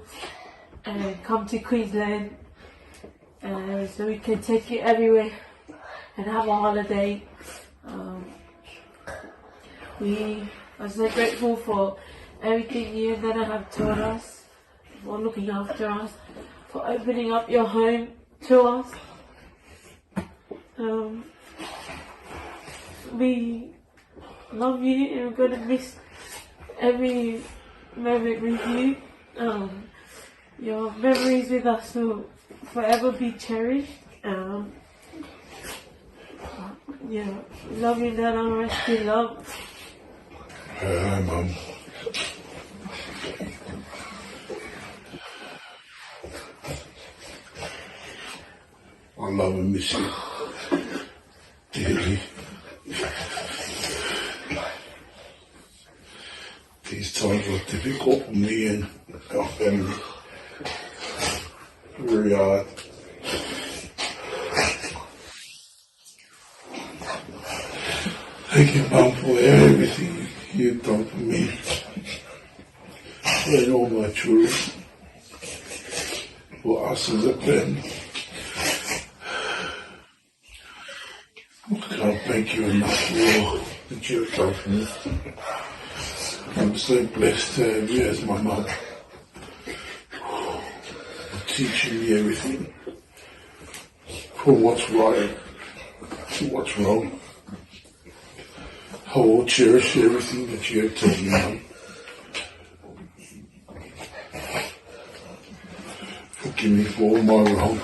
[SPEAKER 13] and come to Queensland, so we can take you everywhere and have a holiday. We are so grateful for everything you and Nana have taught us, for looking after us, for opening up your home to us. We love you and we're going to miss every moment with you. Your memories with us will forever be cherished. Yeah, love you, Nana. Rest in love.
[SPEAKER 15] Hi, Mum. I love and miss you dearly. These times are difficult for me and our family. Very hard. Thank you, Mum, for everything you've done for me and all my children, for us as a family. I can't thank you enough for all that you've done for me. I'm so blessed to have you as my mum, for teaching me everything, from what's right to what's wrong. I will cherish everything that you have taught me, Mum. Forgive me for all my wrong.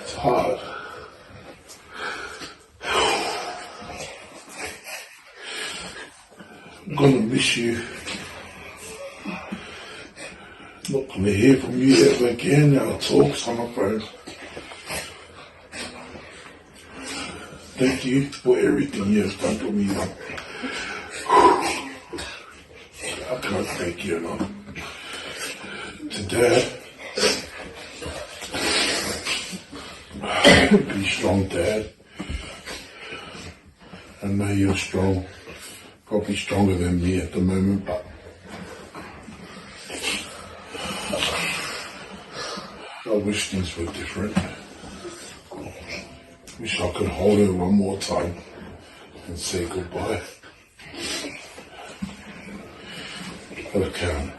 [SPEAKER 15] It's hard. I'm going to miss you. Not going to hear from you ever again. Our talks on the phone. Thank you for everything you have done for me, Mum. I can't thank you enough. To Dad, be strong, Dad. I know you're strong, probably stronger than me at the moment, but I wish things were different. Wish I could hold her one more time and say goodbye. But I can't.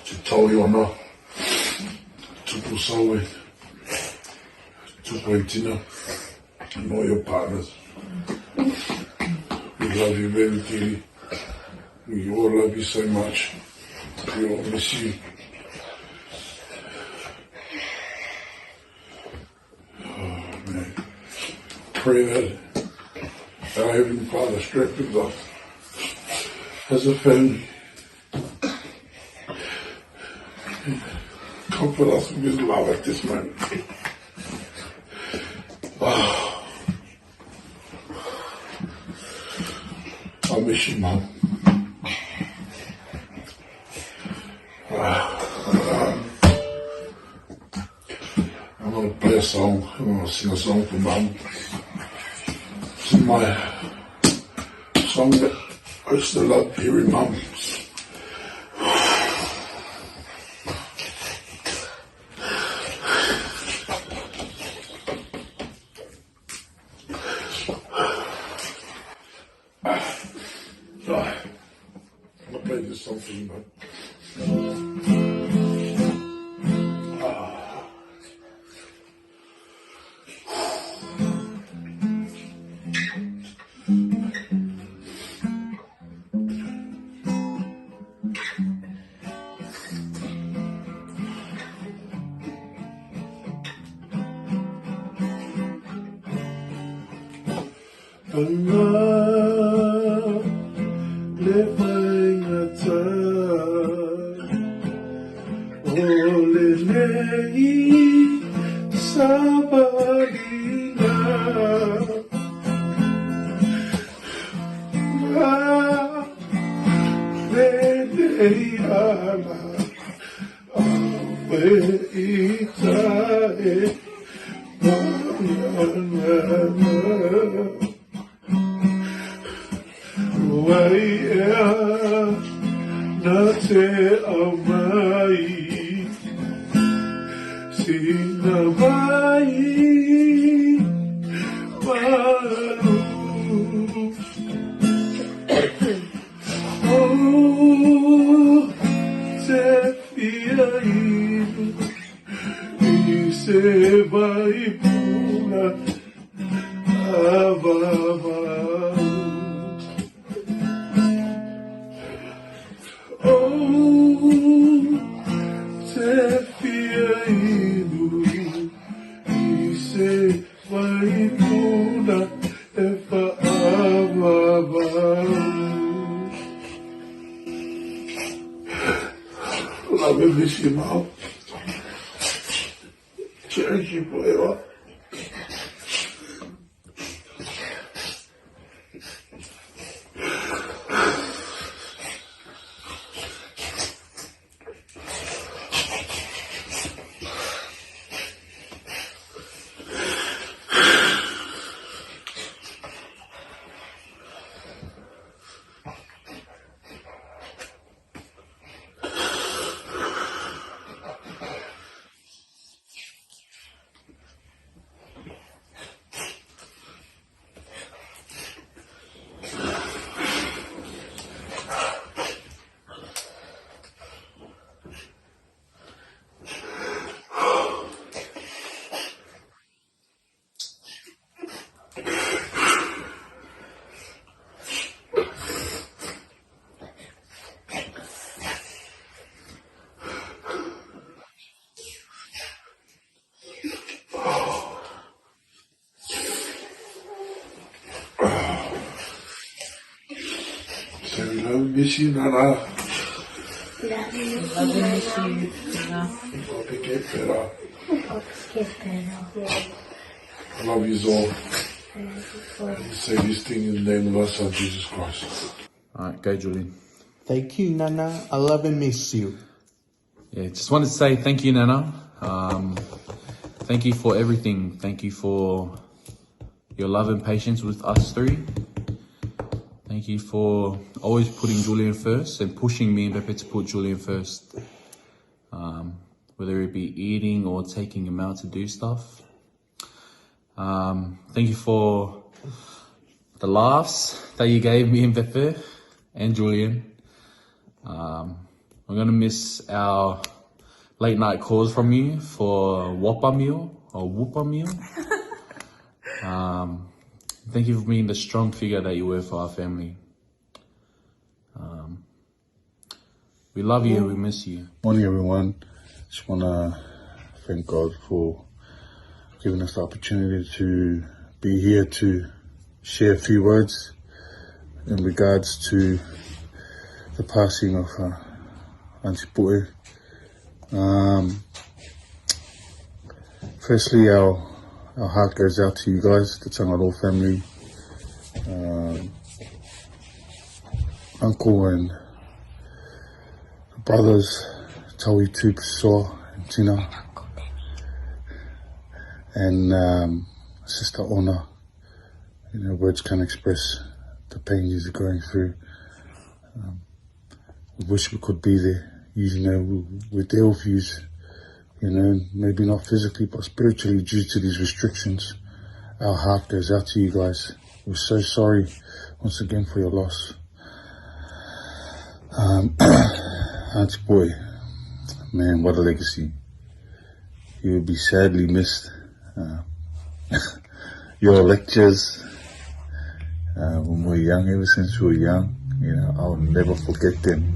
[SPEAKER 15] To Tauiona, to Pusawe, to Poitina, and all your partners. We love you very dearly. We all love you so much. We all miss you. Oh, man. Pray that Our Heavenly Father, strengthens us as a family. Comfort us with His love at this moment. Oh. I miss you, Mum. I'm gonna play a song. I'm gonna sing a song for Mum. It's my song that I used to love hearing Mum. I'm gonna play this song for you, Mum. Anga le faigata o lenei savaliga ma lenei ala awe ita e maana. Wai ea na te aumai sina vai malu. Oh, te fia inu i se vai puna avavau. Oh, te fia inu i se vai puna e whaavavau. Love and miss you, Mum. Cherish you forever. Say we love and miss you, Nana.
[SPEAKER 14] Love you,
[SPEAKER 13] Love and miss you, Nana.
[SPEAKER 15] Hope you get better.
[SPEAKER 14] Hope you get better.
[SPEAKER 15] I love you all. And say this thing in the name of our Son, Jesus Christ.
[SPEAKER 16] All right, go, Julian.
[SPEAKER 17] Thank you, Nana. I love and miss you.
[SPEAKER 16] Yeah, just wanted to say thank you, Nana. Thank you for everything. Thank you for your love and patience with us three. Thank you for always putting Julian first and pushing me and Pepe to put Julian first. Whether it be eating or taking him out to do stuff. Thank you for the laughs that you gave me and Pepe and Julian. We're gonna miss our late night calls from you for Whopper meal or Whooper meal. Thank you for being the strong figure that you were for our family. We love you and we miss you.
[SPEAKER 15] Morning, everyone. Just want to thank God for giving us the opportunity to be here to share a few words in regards to the passing of uh, Auntie Pu'e. Um, firstly, our, our heart goes out to you guys, the Tangaroa family, um, uncle and brothers, Taui Tupusoa and Tina, and um, sister Ona. You know, words can't express the pain you're going through. Um, we wish we could be there. You know, we're there with you, you know, maybe not physically, but spiritually due to these restrictions. Our heart goes out to you guys. We're so sorry once again for your loss. Um, Auntie Boy, man, what a legacy. You will be sadly missed. Uh, your lectures uh, when we were young, ever since we were young, you know, I'll never forget them.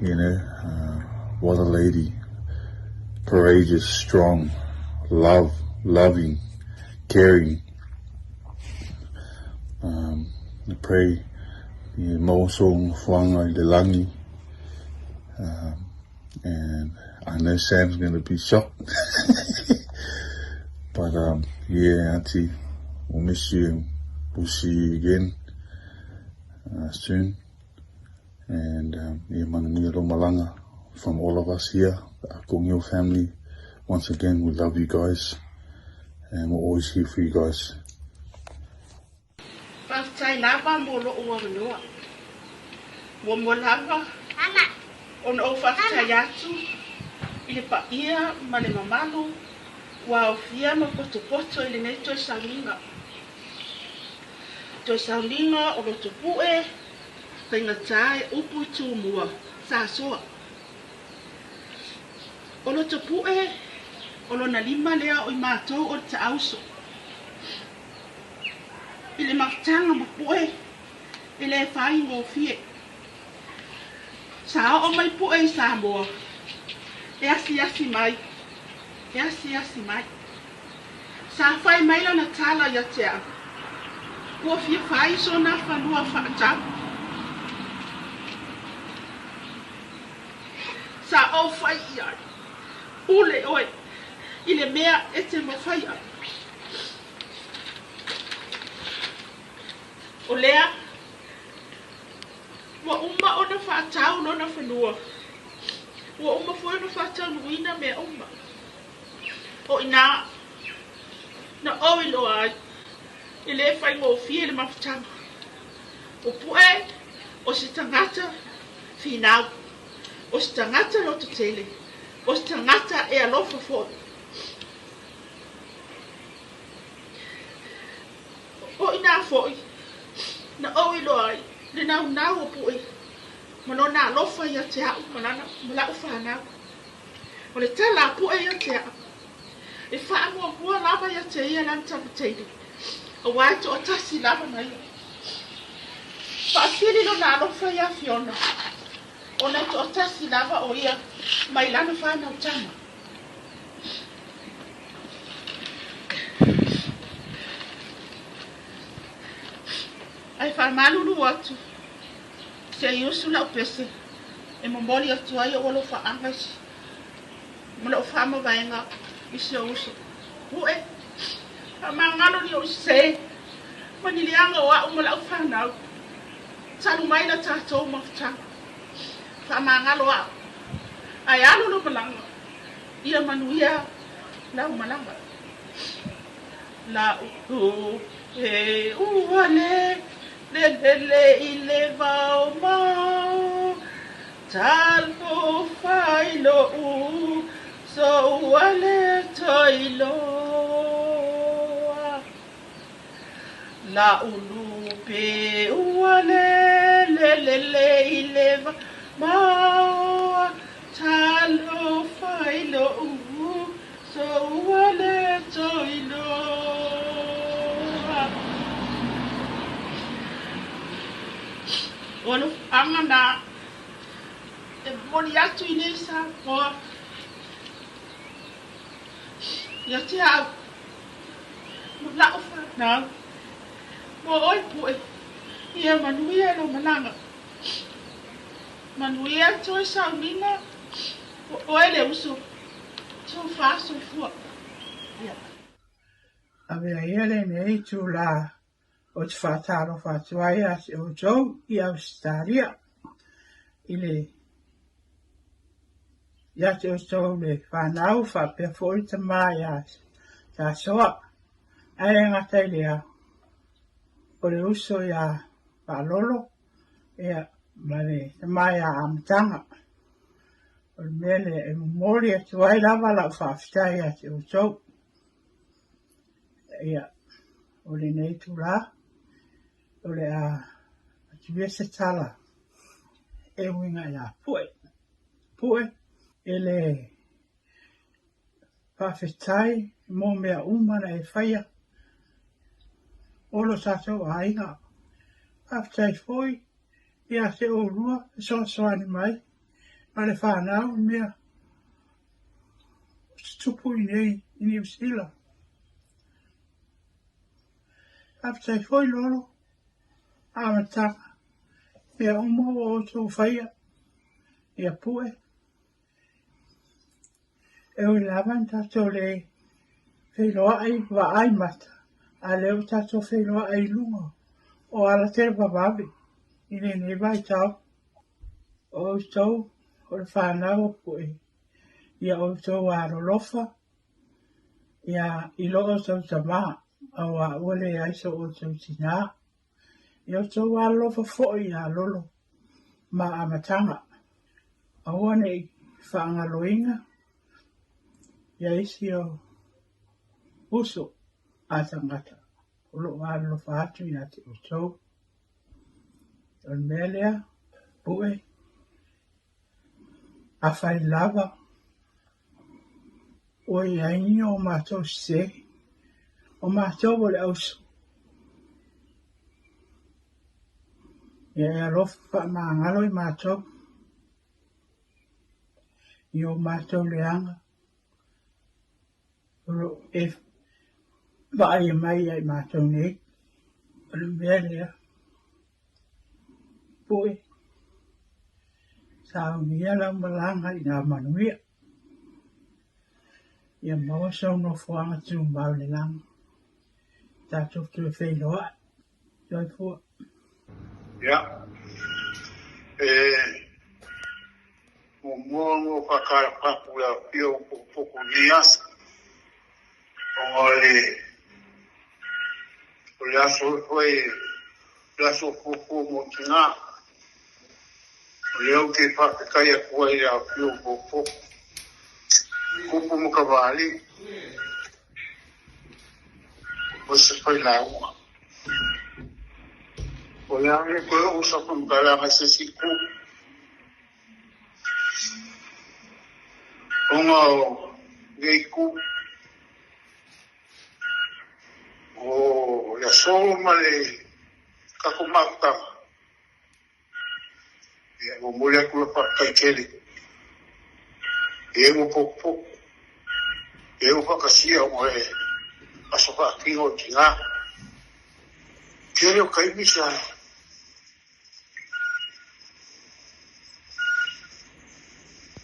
[SPEAKER 15] You know, uh, what a lady. Courageous, strong, love, loving, caring. Um, I pray i maua fuanga i le langi. Um, and I know Sam's going to be shocked. but um, yeah, Auntie, we'll miss you and we'll see you again uh, soon. And um, yeah, manuia lo malanga from all of us here, the Akongio family. Once again, we love you guys and we're always here for you guys.
[SPEAKER 9] Faafetai lava mo lou avanoa. Muamua lava ona ou faafetai atu i le paia ma le mamalu ua aofia ma potopoto i lenei toe sauniga. Toe sauniga o Lotopue, faigata e upu i Tumua, sa soa. O Lotopue, o lona lima lea o i matou o le taauso. I le mafutaga ma Pue, e le faigofie. Sa oo mai Pue i Samoa, e asiasi mai, e asiasi mai. Sa fai mai lana tala ia te au, ua fia fai sona fanua faatau. Sa ou fai i ai, Pule oe i le mea e te mafaia. O lea, ua uma ona faatau lona fanua. Ua uma foi ona faataunuuina mea uma. O inā, na ou iloa ai, e le faigofie le mafutaga. O Pue, o se tagata finau, o se tagata lototele, o se tagata e alofa foi. O inā foi na ou iloa ai le naunau o Pue ma lona alofa ia te a'u ma lana ma la'u fanau. O le tala a Pue ia te a'u, e faamuamua lava ia te ia lana tamateine, auā e toatasi lava na ia. Faasili lona alofa iā Fiona, ona e toatasi lava o ia mai lana fanau tama. Ae faamalulu atu se i usu lau pese e momoli atu ai ou alofaaga i ma lou faamavaega i si ou uso Pue. Faamagalo ni ou sese ma ni leaga o a'u ma la'u fanau talu mai la tatou mafutaga. Faamagalo a'u ae alu lou malaga ia manuia lau malaga. La'u e ua le lelele i le vao mau Talofa i lo'u so ua le toe iloa La'u lupe ua le lelele i le vao mau Talofa i lo'u so ua le toe iloa. O alofaaga na e momoli atu i nei Samoa ia te au ma la'u fanau. Mo oe Pue, ia manuia lou malaga. Manuia le toe sauniga o oe le uso tofa soifua. Ia. Avea ia lenei itulā ou te faatalofa atu ai ia te outou i Ausetalia i le ia te outou le fanau faapea foi le tama ia Tasoa. Ae le gata i lea, o le uso ia Faalolo ia ma le tama ia Amataga. O le mea lea e momoli atu ai lava lau faafetai ia te outou. Ia, o lenei itulā, o le a atu ia se tala e uiga ia Pue. Pue, e le faafetai mo mea uma na e faia o lo tatou aiga. Faafetai foi ia te oulua fesoasoani mai ma le fanau i mea o tutupu i nei i Niu Sila. Faafetai foi Lolo, amataga, mea uma ua outou faia, ia Pue. E ui lava ina tatou le feiloai vaai mata, a o lea ua tatou feiloai i luga o ala televavave i lenei vaitau. O outou o le fanau o Pue, ia outou alolofa ia i lo outou tama, auā ua leai so outou tinā. Ia outou alolofa foi iā Lolo ma Amataga. Aua ne i faagaloina ia isi o uso a tagata o lo o alolofa atu ia te outou. O le mea lea, Pue, afai lava ua i ai ni o matou sese, o matou o le auso. Ia e alofa faamagalo i matou i o matou leaga o lo o e vaaia mai ia i matou nei. O le mea lea, Pue, saunia lau malaga ina manuia. Ia maua sou nofoaga tumau i le lagi. Tatou toe feiloai. Soifua.
[SPEAKER 18] Ia, e muamua ona ou faatalofa atu i le afifio o Pokopoko i lenei aso, ona o le o le aso foi o le aso fuafua mo tina. O lea ou te faafetai atu ai i le afifio o Pokopoko, Kupu ma Kamāli'i, o se failauga. O le a le toe oo sau faamatalaga i se isi itu, ona o lenei itu, o le aso ma le tatou mafutaga, ia, e momoli atu lau faafetai tele i e ua potopoto, e ua faatasia ona e aso faatino i tina. Tele o taimi sa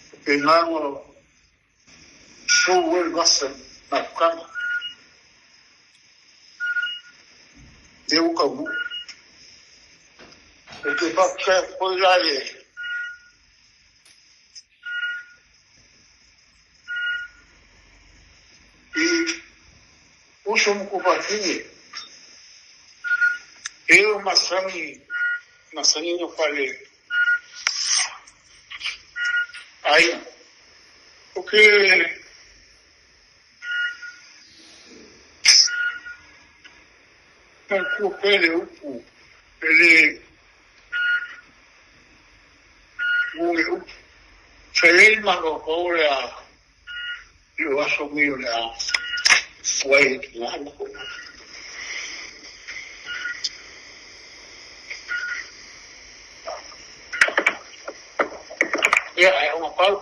[SPEAKER 18] faapena ona sou ai le vasa i mafutaga. Lea ua taunuu. Ou te faafetai atu foi la i le i uso ma tuafafine e o masani masani ona fale aiga. Ou te Manatua pea le upu e le ua le upu. Sa i ai le mafaufau o le a i o aso nei o le a tuai ai tina ma koʻu. Ia, ae ona pau.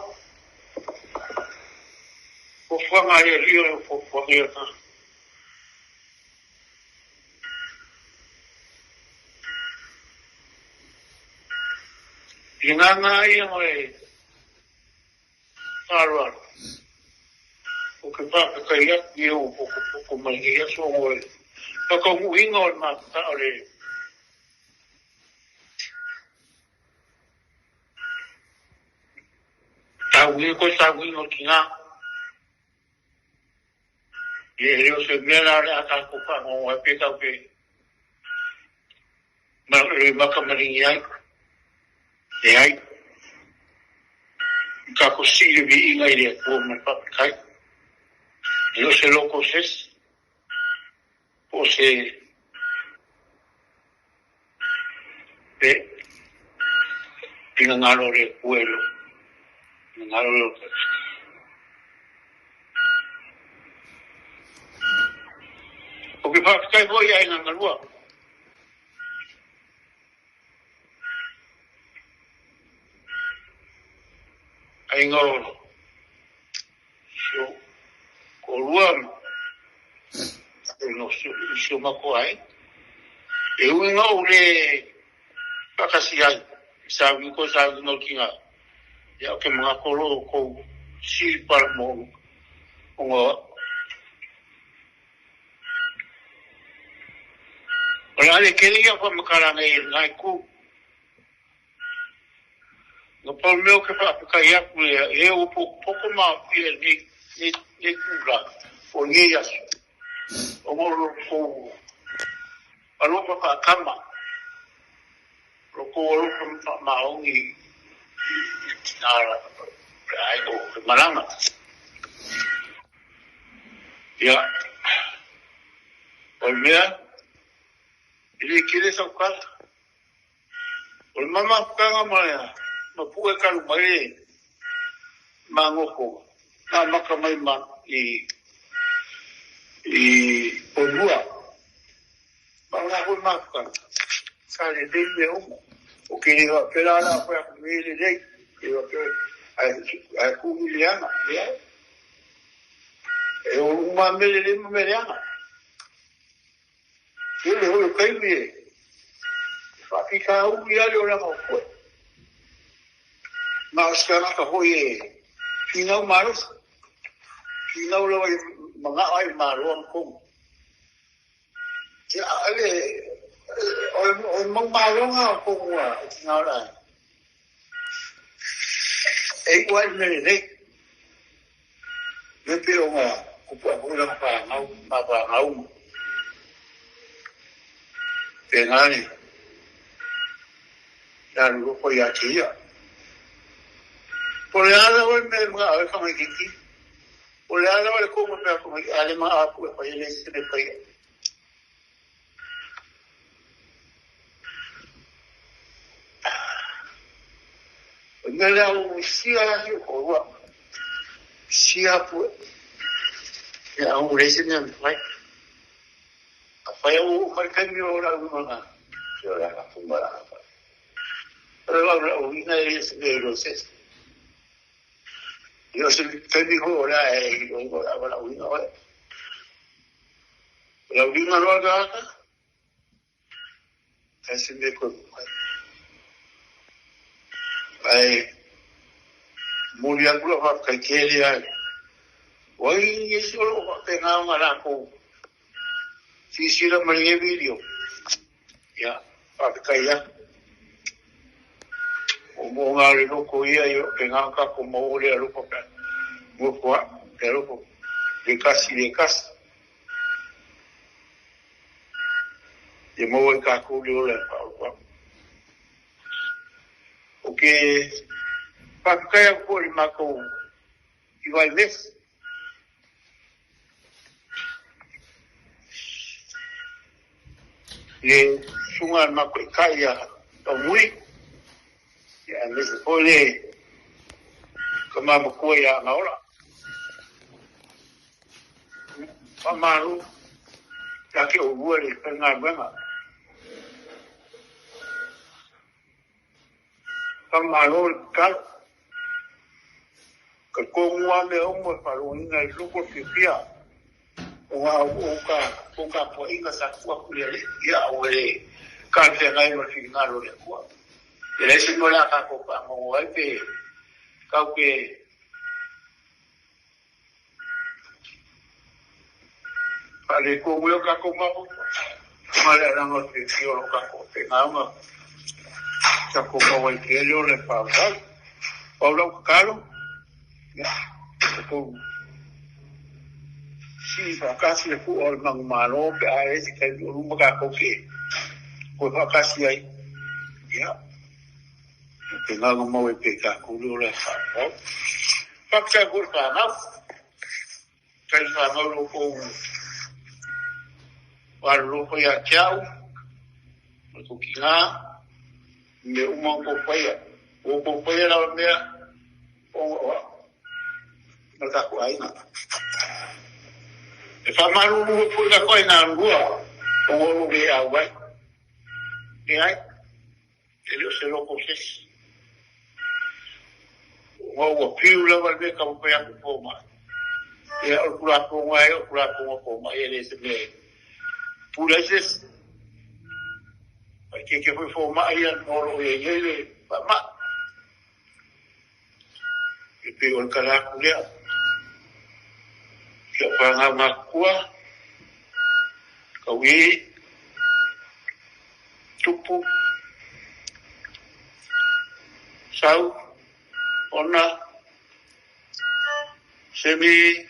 [SPEAKER 18] Fuafuaga a le Alii o le fuafuaga ia na. I le gagā ia ma le faaaloalo, ou te faafetai atu i e ua potopoto mai i lenei aso ona o le faataunuuina o le mafutaga o le Tauina toe tauina o tina. Ia e le o se mea la o le a tatou faanono ai pe tatou te maka maligi ai. Leai. I tatou sii le viiga i le Atua ma le faafetai. E le o se loto o se isi, po o se pe finagalo o le Atua e le o finagalo le o Ou te faafetai foi i aiga galua. Aiga o si ou toalua ma si o matou aiga. E ui ina ou le faatasi ai i sauni toe sauni o tina, ia ou te manatu o lo o outou sili pala mo ona o le a le tele ia faamatalaga i lena itu. Na pau le mea ou te faafetai atu ia e ua potopoto ma aofia i lenei itula o lenei aso, ona o lo outou alofa faatama, lo outou alofa faamaoni i tina o le aiga o le malaga. Ia, o le mea, e le tele sau tala. O le mamafutaga ma pue talu mai le magoto na amata mai ma i Ponua. Ma o la foi mafutaga sa lelei mea uma. Ou te le faapea la o le a fai atu nei e lelei, e faapea ae tuu i leaga. Leai. E o uma lava mea lelei ma mea leaga. Tele foi o taimi e faafitauli lava le olaga o koe. Ma o se tagata foi e finau malosi, finau lava i manao ai malo ma komu. Ia, le, o le mau maloga o komu a o tina o le aiga, e iu ai i mea lelei. Lea pei ona tupu ai foi lana fanau ma fanau ma pena le alu loko ia te ia. Po o le a lava le mea e manao ai tamaititi, po o le a lava le koma pe a tamaiti, a le manao atu e fai e leai se mea e fai ai. O le mea lea ua sia si ou toalua, sia pue. Ia, ua leai se mea e mafai. Afai ua oo mai le taimi o lau uiga, se o le a puma la fai. O le au lau uiga e le se mea i iloa se isi. Ia o se taimi foi o le a e iloa i lau uiga oe. O lau lima loa le tagata, ae se mea koe mai. Ae momoli atu lau faafetai tele ai. O ai nisi o lo o faapena ona latou silasila mai i lenei video, ia, faafetai atu. O mo'oga o le loto ia i faapena ona tatou maua le alofa pe a nofo a'i, le alofa le tasi i le tasi. Ia maua e tatou le ola e faaaloalo. Ou te faafetai atu foi i le matou i Vaimesi. I le susuga a le matou taitai ia Taumui, aemaise foi le tama matua ia Agaola. Faamalo ia te oulua le faigaluega. Faamalo le tatalo. Talitonu lava mea uma e faalogoina i loko le fiafia o a outou tapuaiga sa tuu atu i le Alii, ia aua e le talafeagai ma le finagalo o le Atua. E leai se mea o le a tatou faanono ai pe tau te faaletonu ai o tatou mafaufau ma le agaga o le fiafia o lo o tatou faapena ona tatou maua ai pea le ola e faaauau. Pau lau tatalo, ia, tatou sii faatasi le fua o le manumalo pe a i ai se taimi o luma tatou te toe faatasi ai. Ia, faapena ona maua ai pea e tatou le ola e faaauau. Faafetai foi i le fanau. Faafetai i le fanau i lo outou alolofa ia te au, ma le tou tina, i mea uma na outou faia. Ua outou faia lava mea ona o au ma le tatou aiga. E faamalulu foi le tatou aiga lua ona o lou le auai. Leai. E le o se loko o se isi. Ona ua piu lava le mea e taumafai atu i fomai. Ia, o le Tulafono lava ia o le Tulafono a fomai, e le o se mea e pule ai se isi. Faaitiitia foi fomai ia o lo o i ai nei le faamai. E pei o le tala atu lea. Si au fanau matutua, Tauī, Tupu, Sau, Ona, Semi,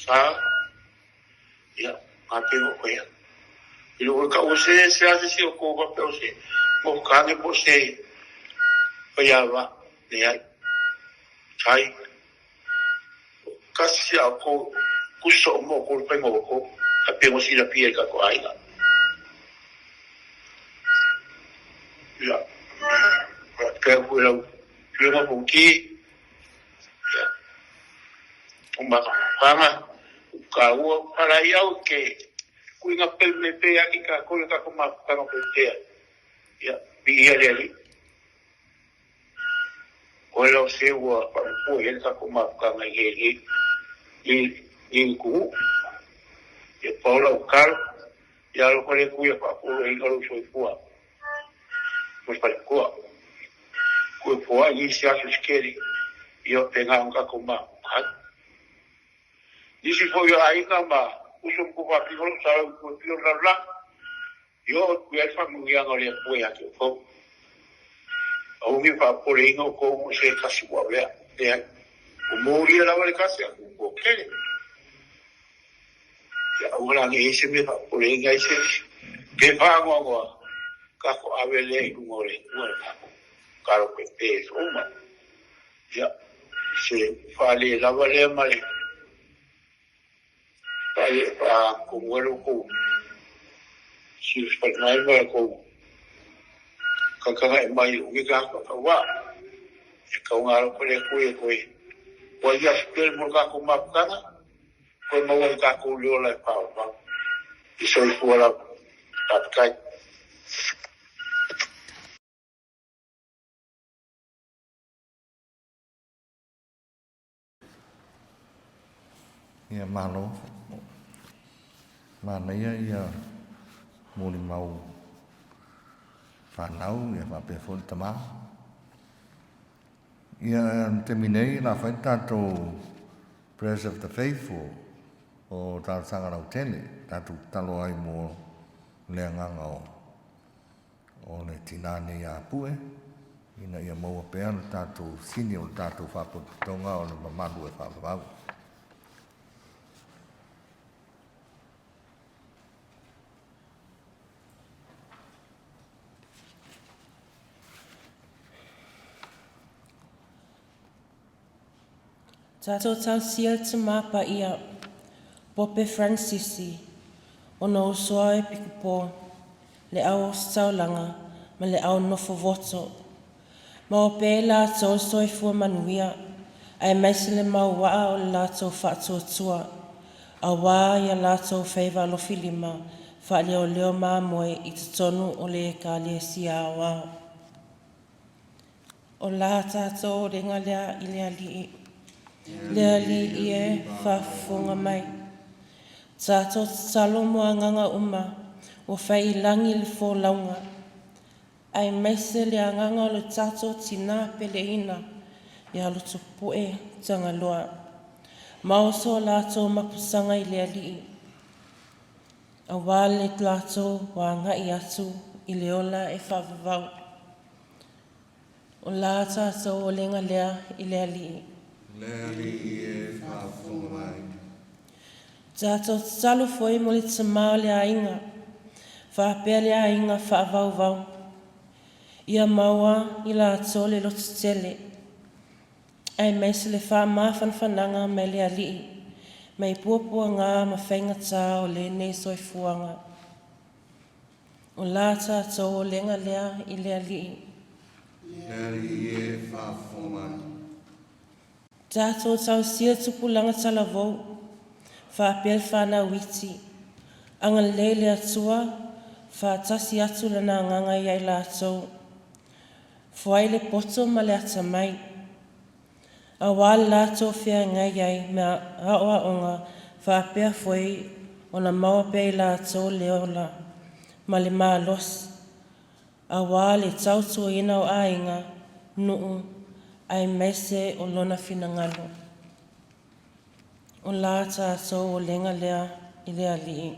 [SPEAKER 18] Sa, ia, ngā tino o ia. I loko i ka ua se, se a se si o kō faapea o se mofukane po o se faiava, leai. Tai, kasi a o kou kuso o mo kou le whainga o kou, ka pia mo sila pia i ka ko aiga. Ia, pea koe lau, pia mo ki, ia, o maka ka ua parai au ke kuinga pelu me pe aki ka kore ka ko mafukanga pe tea. Ia, pi ia le ali. Koe lau se ua whaupua i ka ko mafukanga i he i i kuhu. Ia paola o karo, ia alo kore kuia whaapolo i ngalo soifua. Mo se koa. Koe poa i se aso sikeri, ia pe ngā ka ko mafukanga. Nisi foi o aiga ma uso ma ko whapiholo sa lau kua pio la la. Io o kui ai whamungianga o le Atua ia te outou. Au mi whaapore inga o kou mo se kasi ua lea. Lea, o mōria lawa le kasi a kua kele. Ia aua la nge ese me whaapore inga ese. Pe whaangoangoa, ka ko awe lea i lunga o le Atua le kako. Karo pe pe e uma. Ia, se whaale lava lea ma le whaale wha konguelo kou siu mai ma kou kakanga e mai o ke ka ka wa. E kau ngā ko le koe koe. Wa ia spel mo ka ko mapukanga, koe maua i ka kou leo lai pao pao. I soifua la papakai.
[SPEAKER 8] Ia malo. Manaia ia molimau whanau, ia whapea foi le tamā. Ia taimi nei la fai tātou Prayers of the Faithful o talosaga lautele, tatou tatalo ai mo le agaga o o le tinā nei a Pue, ina ia maua pea le tatou sini o le tatou faapotopotoga o le mamalu e faavavau.
[SPEAKER 2] Tatou tausia le Tamā Paia, Pope Fransisi, ona uso ao e pikupō, le au ositaulaga ma le au nofo voto. Maua pea i latou le soifua manuia, aemaise le mau waa o le latou faatuatua, auā ia latou faiva alofilima faaleoleo mamoe i totonu o le Ekalesia Aoao. O la tatou olega lea i le Alii. Le Alii e, faafofoga mai. Tatou tatalo mo agaga uma Ua fai i lagi le folauga, aemaise le agaga o le tatou tinā peleina ia Lotopue Tagaloa. Ma oso latou mapusaga i le Alii, auā le latou agai atu i le ola e faavavau. O la tatou olega lea i le Alii.
[SPEAKER 8] Le Alii e faafofoga mai.
[SPEAKER 2] Tatou tatalo foi mo le tamā o le aiga, faapea le aiga faavauvau. Ia maua i latou le lototele, aemaise le faamafanafanaga mai le Alii, mai puapuaga ma faigata o lenei soifuaga. O la tatou olega lea i le Alii.
[SPEAKER 8] Le Alii e faafofoga mai.
[SPEAKER 2] Tatou tausia tupulaga talavou, faapea le fanau iti, agalelei le Atua, faatasi atu lana agaga ia i latou. Foai le poto ma le atamai, auā le latou feagai ai ma aoaoga faapea foi ona maua pea i latou le ola ma le malosi, auā le tautuaina o aiga, nuu, aemaise o lona finagalo. O la tatou olega lea i le Alii.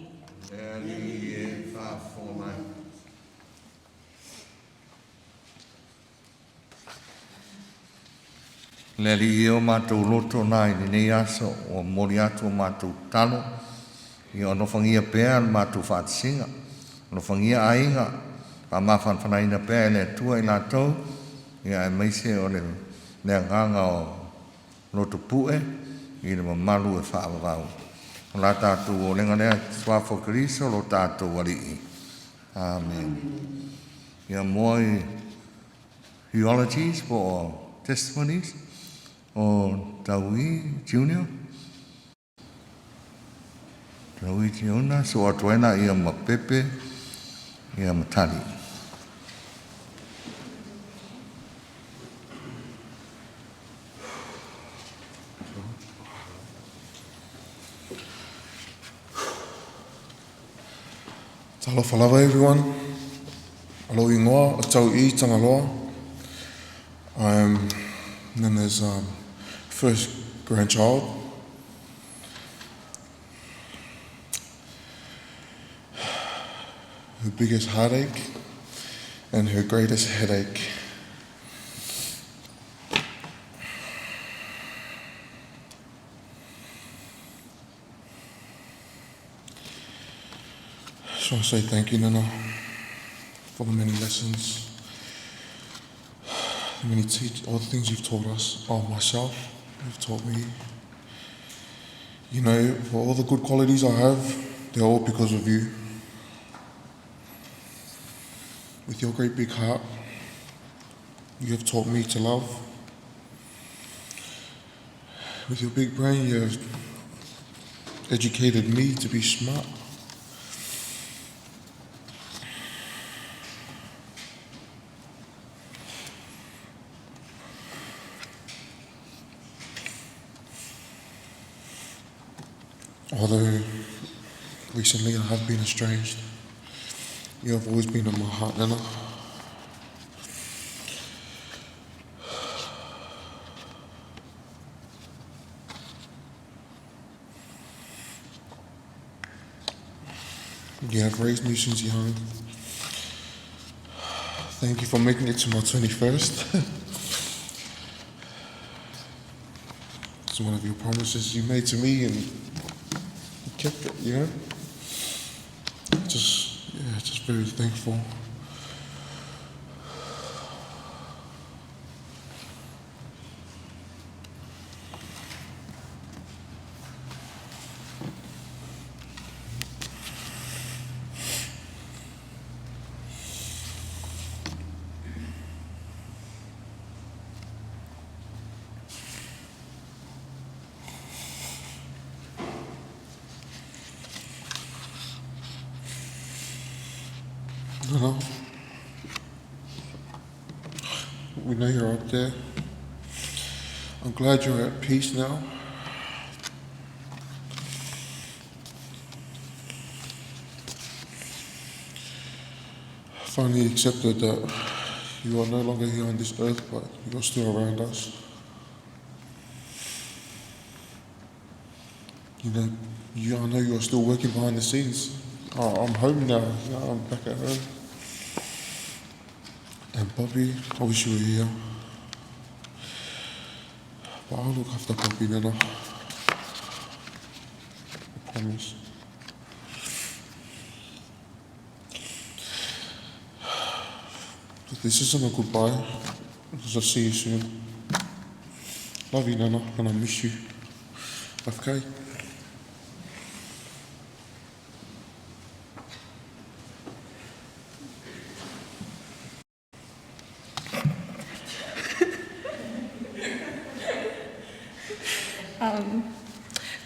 [SPEAKER 8] Le Alii e faafofoga mai. Le Alii e o matou loto na i lenei aso, ua momoli atu o matou tatalo, ia alofagia pea le matou faatasiga, alofagia aiga, faamafanafanaina pea e le Atua i latou, ia aemaise o le agaga o Lotopue i le mamalu e faavavau. O la tatou olega lea, suafa o Keriso lo tatou Alii. Amen. Ia moa i eulogies po testimonies o Taui Junior. Taui Junior, so atu ai na ia ma Pepe, ia ma Tali.
[SPEAKER 19] Talofa lava everyone. Alo ingoa o tau i Tangaloa. I'm Nana's first grandchild. Her biggest heartache and her greatest headache. Just want to say thank you, Nana, for the many lessons, the many teach, all the things you've taught us, oh, myself, you've taught me. You know, for all the good qualities I have, they're all because of you. With your great big heart, you have taught me to love. With your big brain, you have educated me to be smart. Although recently I have been estranged, you have always been in my heart, Nana. You have raised me since young. Thank you for making it to my 21st. It's one of your promises you made to me and you kept it, you know? Just, yeah, just very thankful. Nana, we know you're up there. I'm glad you're at peace now. finally accepted that you are no longer here on this earth, but you are still around us. You know, you, I know you are still working behind the scenes. Oh, I'm home now. You know, I'm back at home. And Bobby, I wish you were here. But I'll look after Poppy, Nana. I promise. But this isn't a goodbye, because I'll see you soon. Love you, Nana, and I miss you. Okay?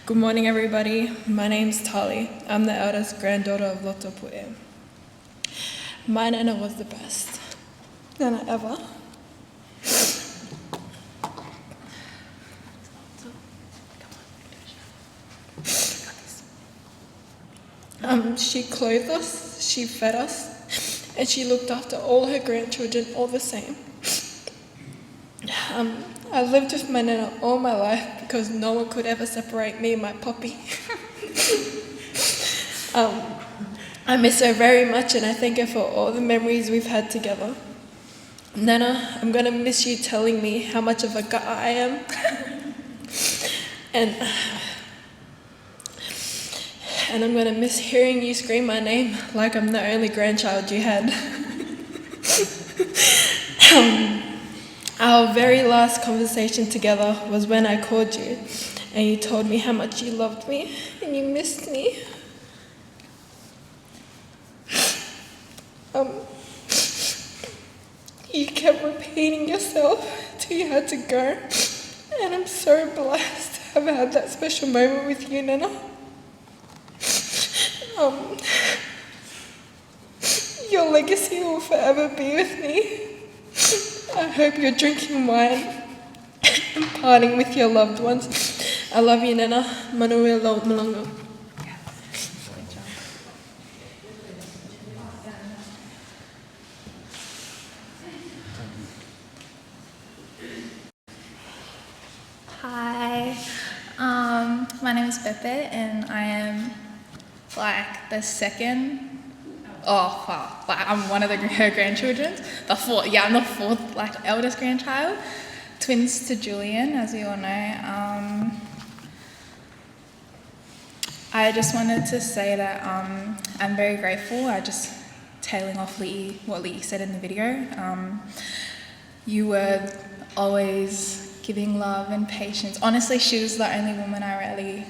[SPEAKER 20] Good morning, everybody. My name's Tali. I'm the eldest granddaughter of Loto Pu'e. My nana was the best nana ever. She clothed us, she fed us, and she looked after all her grandchildren all the same. I lived with my nana all my life because no one could ever separate me and my poppy. I miss her very much and I thank her for all the memories we've had together. Nana, I'm going to miss you telling me how much of a guy I am. And I'm going to miss hearing you scream my name like I'm the only grandchild you had. Our very last conversation together was when I called you and you told me how much you loved me and you missed me. You kept repeating yourself till you had to go, and I'm so blessed to have had that special moment with you, Nana. Your legacy will forever be with me. I hope you're drinking wine and partying with your loved ones. I love you, Nana. Manuel Malongo.
[SPEAKER 21] Hi, my name is Pepe and I am like the second, oh wow, like I'm one of her grandchildren, the fourth, yeah, I'm the fourth like eldest grandchild, twins to Julian, as we all know. I just wanted to say that I'm very grateful. I just tailing off Lee, what Lee said in the video. You were always giving love and patience. Honestly, she was the only woman I really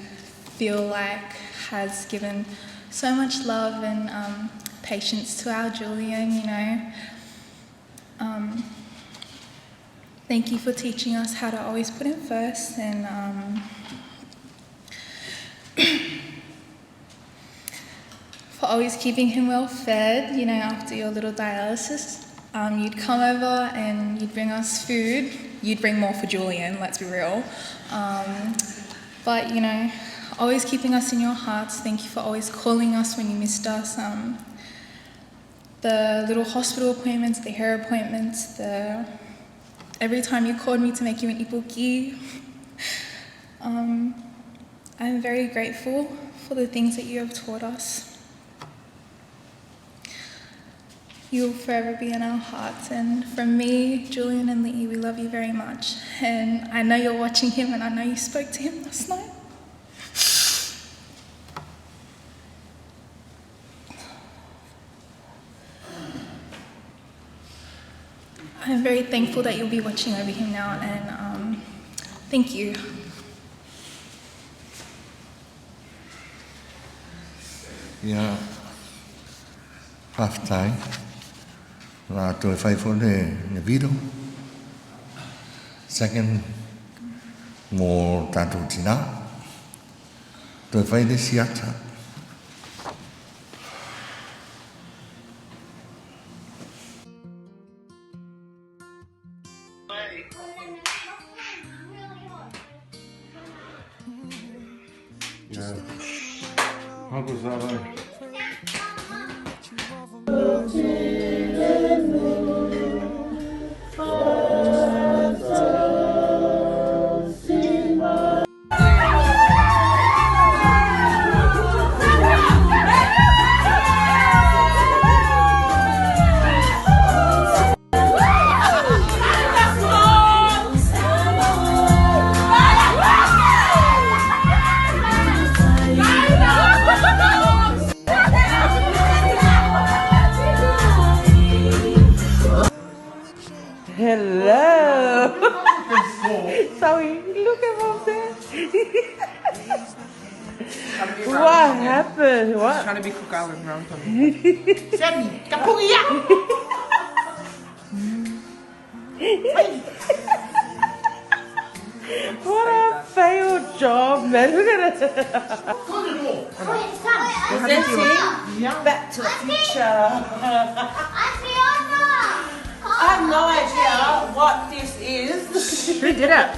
[SPEAKER 21] feel like has given so much love and patience to our Julian, you know. Thank you for teaching us how to always put him first, and for always keeping him well fed, you know, after your little dialysis. You'd come over and you'd bring us food. You'd bring more for Julian, let's be real. But, you know, always keeping us in your hearts. Thank you for always calling us when you missed us. The little hospital appointments, the hair appointments, every time you called me to make you an ipuki. I'm very grateful for the things that you have taught us. You will forever be in our hearts, and from me, Julian and Lee, we love you very much. And I know you're watching him, and I know you spoke to him last night. I'm very thankful that you'll be watching over him now, and thank you.
[SPEAKER 8] Yeah, half time. La toe whai fo le video. Second, mō tātou tina. Toe whai le siata.
[SPEAKER 4] Yeah. How goes that, eh?
[SPEAKER 2] What happened? What?
[SPEAKER 12] She's trying to be Cook Island round.
[SPEAKER 9] Sammy, kapungi ya.
[SPEAKER 2] What a failed job, man. Look at it. Presenting Back to the Future. I have no idea what this is.
[SPEAKER 12] Who did it?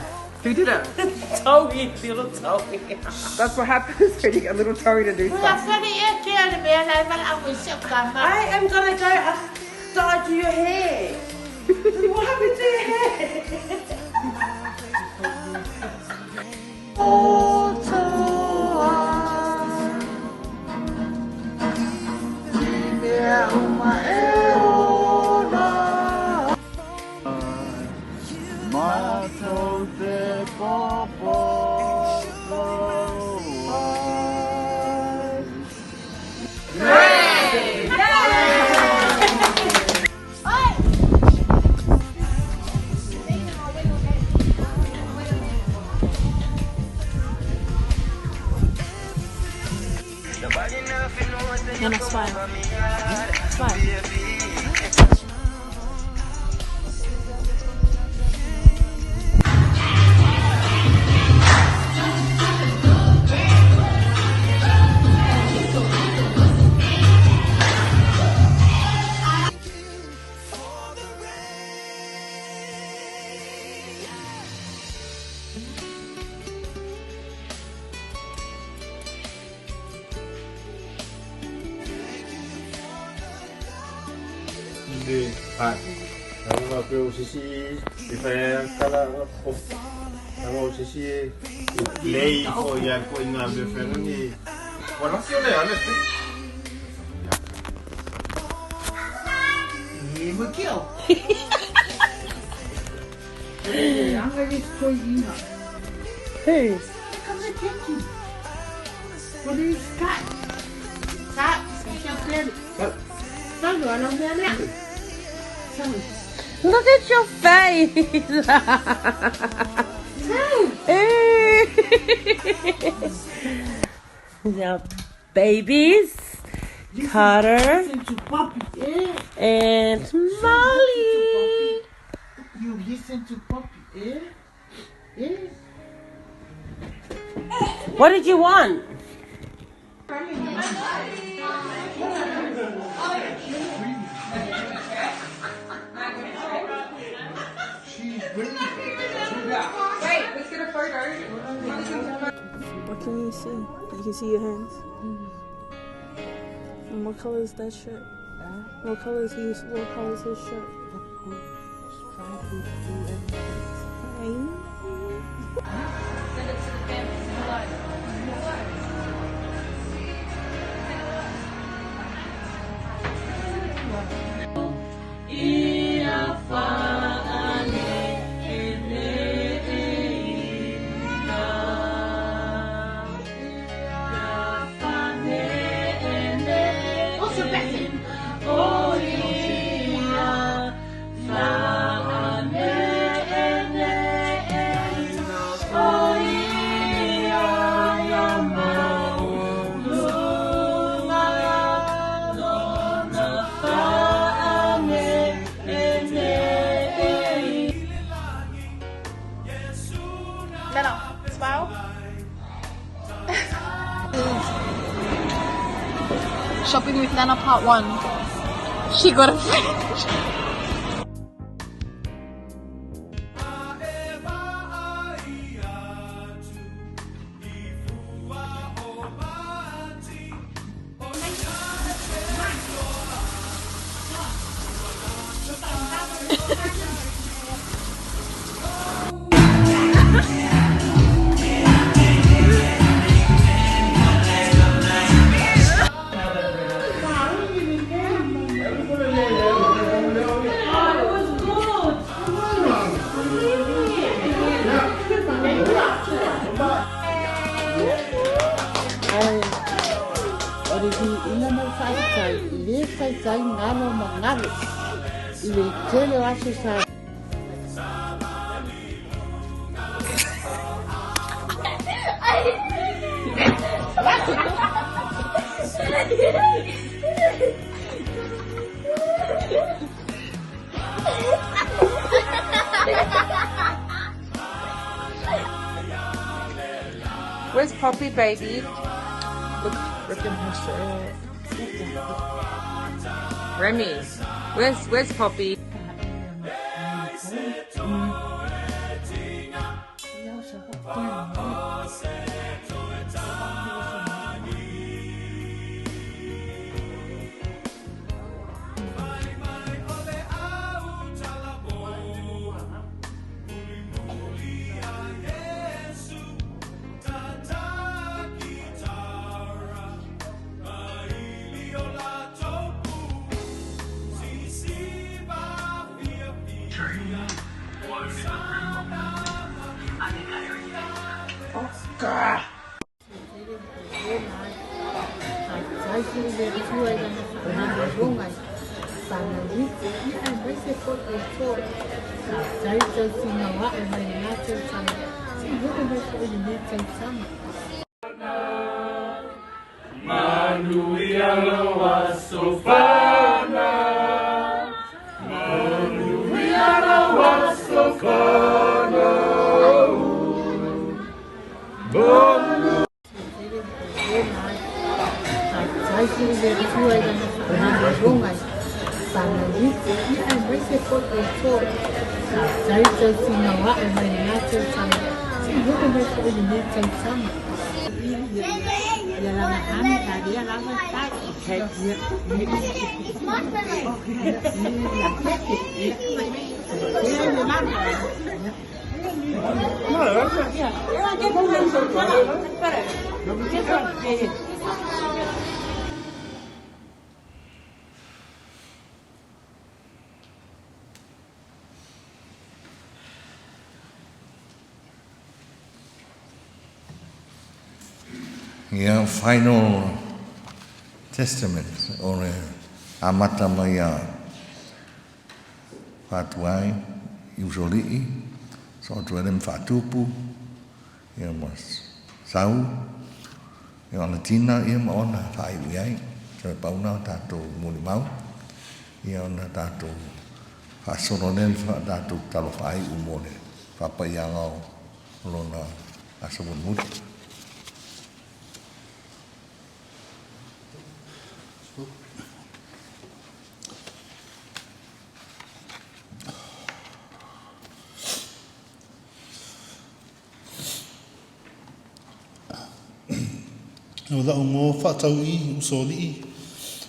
[SPEAKER 12] Who did it?
[SPEAKER 2] Toby, little Toby.
[SPEAKER 12] That's what happens when you get little Toby to do stuff.
[SPEAKER 2] I am gonna go dye your hair. What happened to your hair?
[SPEAKER 13] Nana, smile. Smile.
[SPEAKER 2] Who? Look at your face. Now, babies, Carter and Molly.
[SPEAKER 9] You listen to Poppy, eh? Eh?
[SPEAKER 2] What did you want?
[SPEAKER 12] Wait, let's get a photo.
[SPEAKER 13] What can you see? You can see your hands. And what color is that shirt? What color is his? What color is his shirt?
[SPEAKER 6] Send it to the family. Hello. Nana, smile. Shopping with Nana part 1. She got a fridge.
[SPEAKER 12] Poppy, baby? Look, ripping her shirt. Remy, where's where's Poppy?
[SPEAKER 8] Ia, final testament o le amata mai a Faatuai i Usoalii, soo atu ai le ma Faatupu, ia ma Sau, ia ona tina ia ma ona faaiu i ai. Toe pau na o tatou molimau, ia ona tatou faasolo lea le tatou tatalo faaiu mo le faapaiaga o lona aso mulimuli.
[SPEAKER 3] O la'u igoa faatau'i Usoalii.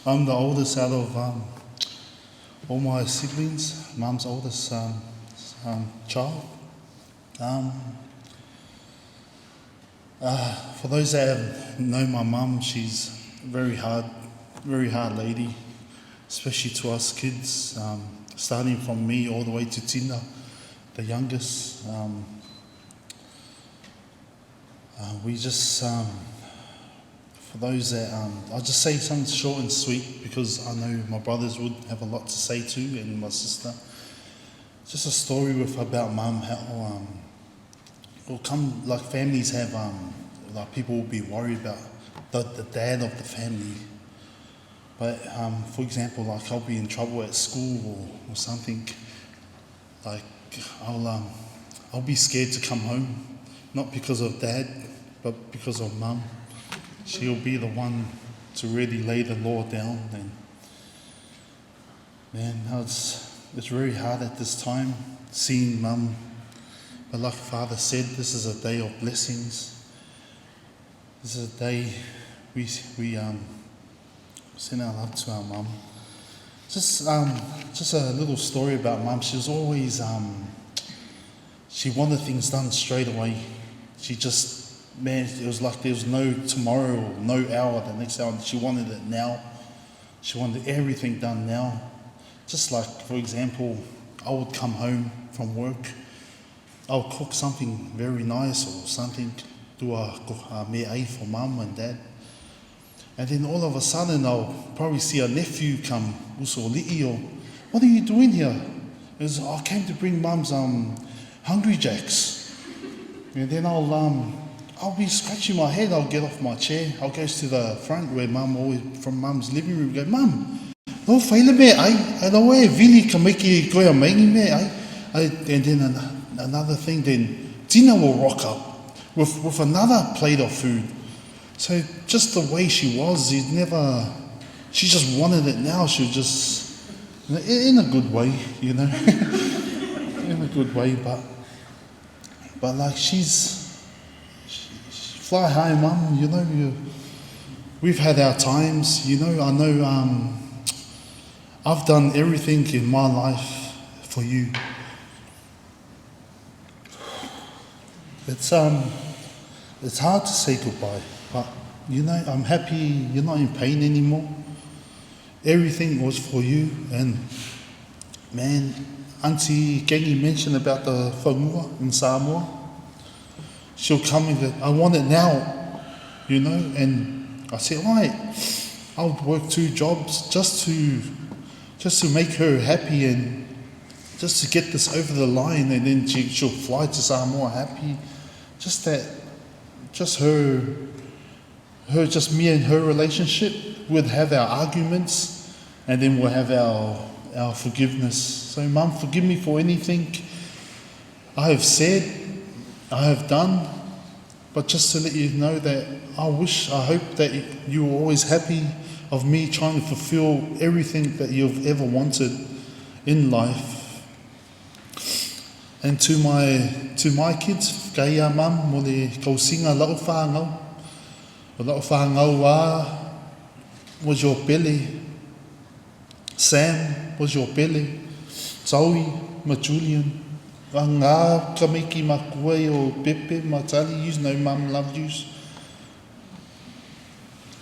[SPEAKER 3] I'm the oldest out of um, all my siblings, mum's oldest um, um, child. Um, uh, for those that have known my mum, she's very hard, very hard lady, especially to us kids, um, starting from me all the way to Tina, the youngest. Um, uh, we just, um, for those that, um, I'll just say something short and sweet because I know my brothers would have a lot to say too, and my sister. Just a story with about mum, how um, will come like families have um, like people will be worried about the, the dad of the family. But um, for example, like I'll be in trouble at school or, or something. Like I'll um, I'll be scared to come home, not because of dad, but because of mum. She'll be the one to really lay the law down and man, it's it's very hard at this time seeing mum. But like father said, this is a day of blessings. This is a day we we um, send our love to our mum. Just um, just a little story about mum. She was always um, she wanted things done straight away. She just man, it was like there was no tomorrow or no hour the next hour. She wanted it now. She wanted everything done now. Just like, for example, I would come home from work, I'll cook something very nice or something, do a, a me'ai for mum and dad. And then all of a sudden, I'll probably see a nephew come, uso li'i, or, what are you doing here? Is I came to bring mum's um, Hungry Jacks. And then I'll, um, I'll be scratching my head. I'll get off my chair. I'll go to the front where mum always, from mum's living room, go, Mum, no whaile me ai, ai no e vili ka maiki koe a maingi me ai. ai and then another thing, then Tina will rock up. with, with another plate of food. So just the way she was, you'd never, she just wanted it now. She was just, in a good way, you know, in a good way, but, but like she's, she, fly high, mum, you know, you, we've had our times, you know, I know um, I've done everything in my life for you. It's, um, it's hard to say goodbye, but you know, I'm happy you're not in pain anymore. Everything was for you, and man, Auntie Kengi mentioned about the whamua in Samoa. She'll come and go, I want it now, you know, and I said, all right, I'll work two jobs just to, just to make her happy and just to get this over the line, and then she, she'll fly to Samoa happy. Just that, just her, her, just me and her relationship, we'd have our arguments, and then we'll have our, our forgiveness. So, Mum, forgive me for anything I have said, I have done, but just to let you know that I wish, I hope that you were always happy of me trying to fulfill everything that you've ever wanted in life. And to my, to my kids, kei a mum, mo le kausinga lau whāngau. O lau whāngau a was your pele. Sam was your pele. Zoe ma Julian. A ngā kamiki ma kua o Pepe ma Tali, you know mum loved you.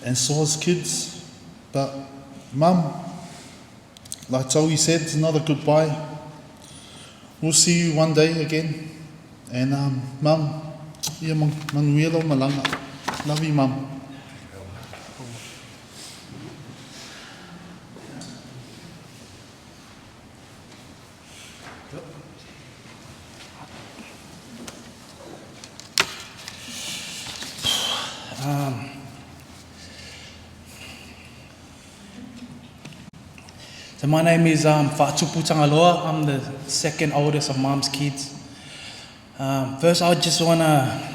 [SPEAKER 3] And so his kids. But mum, like Zoe said, it's not a goodbye. We'll see you one day again. And um, mum, ia manuia lau malanga. Love you, mum.
[SPEAKER 1] Um, so my name is um, Fa'atupu Tangaloa. I'm the second oldest of mom's kids. Um, first, I just want to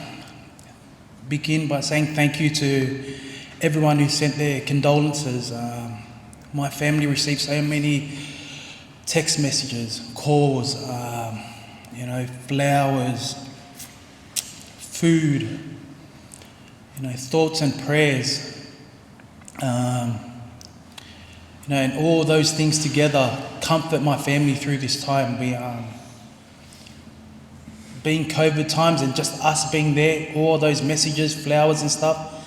[SPEAKER 1] begin by saying thank you to everyone who sent their condolences. Um, my family received so many text messages, calls, um, you know, flowers, food, you know, thoughts and prayers. Um, you know, and all those things together comfort my family through this time. We, um, being COVID times and just us being there, all those messages, flowers and stuff,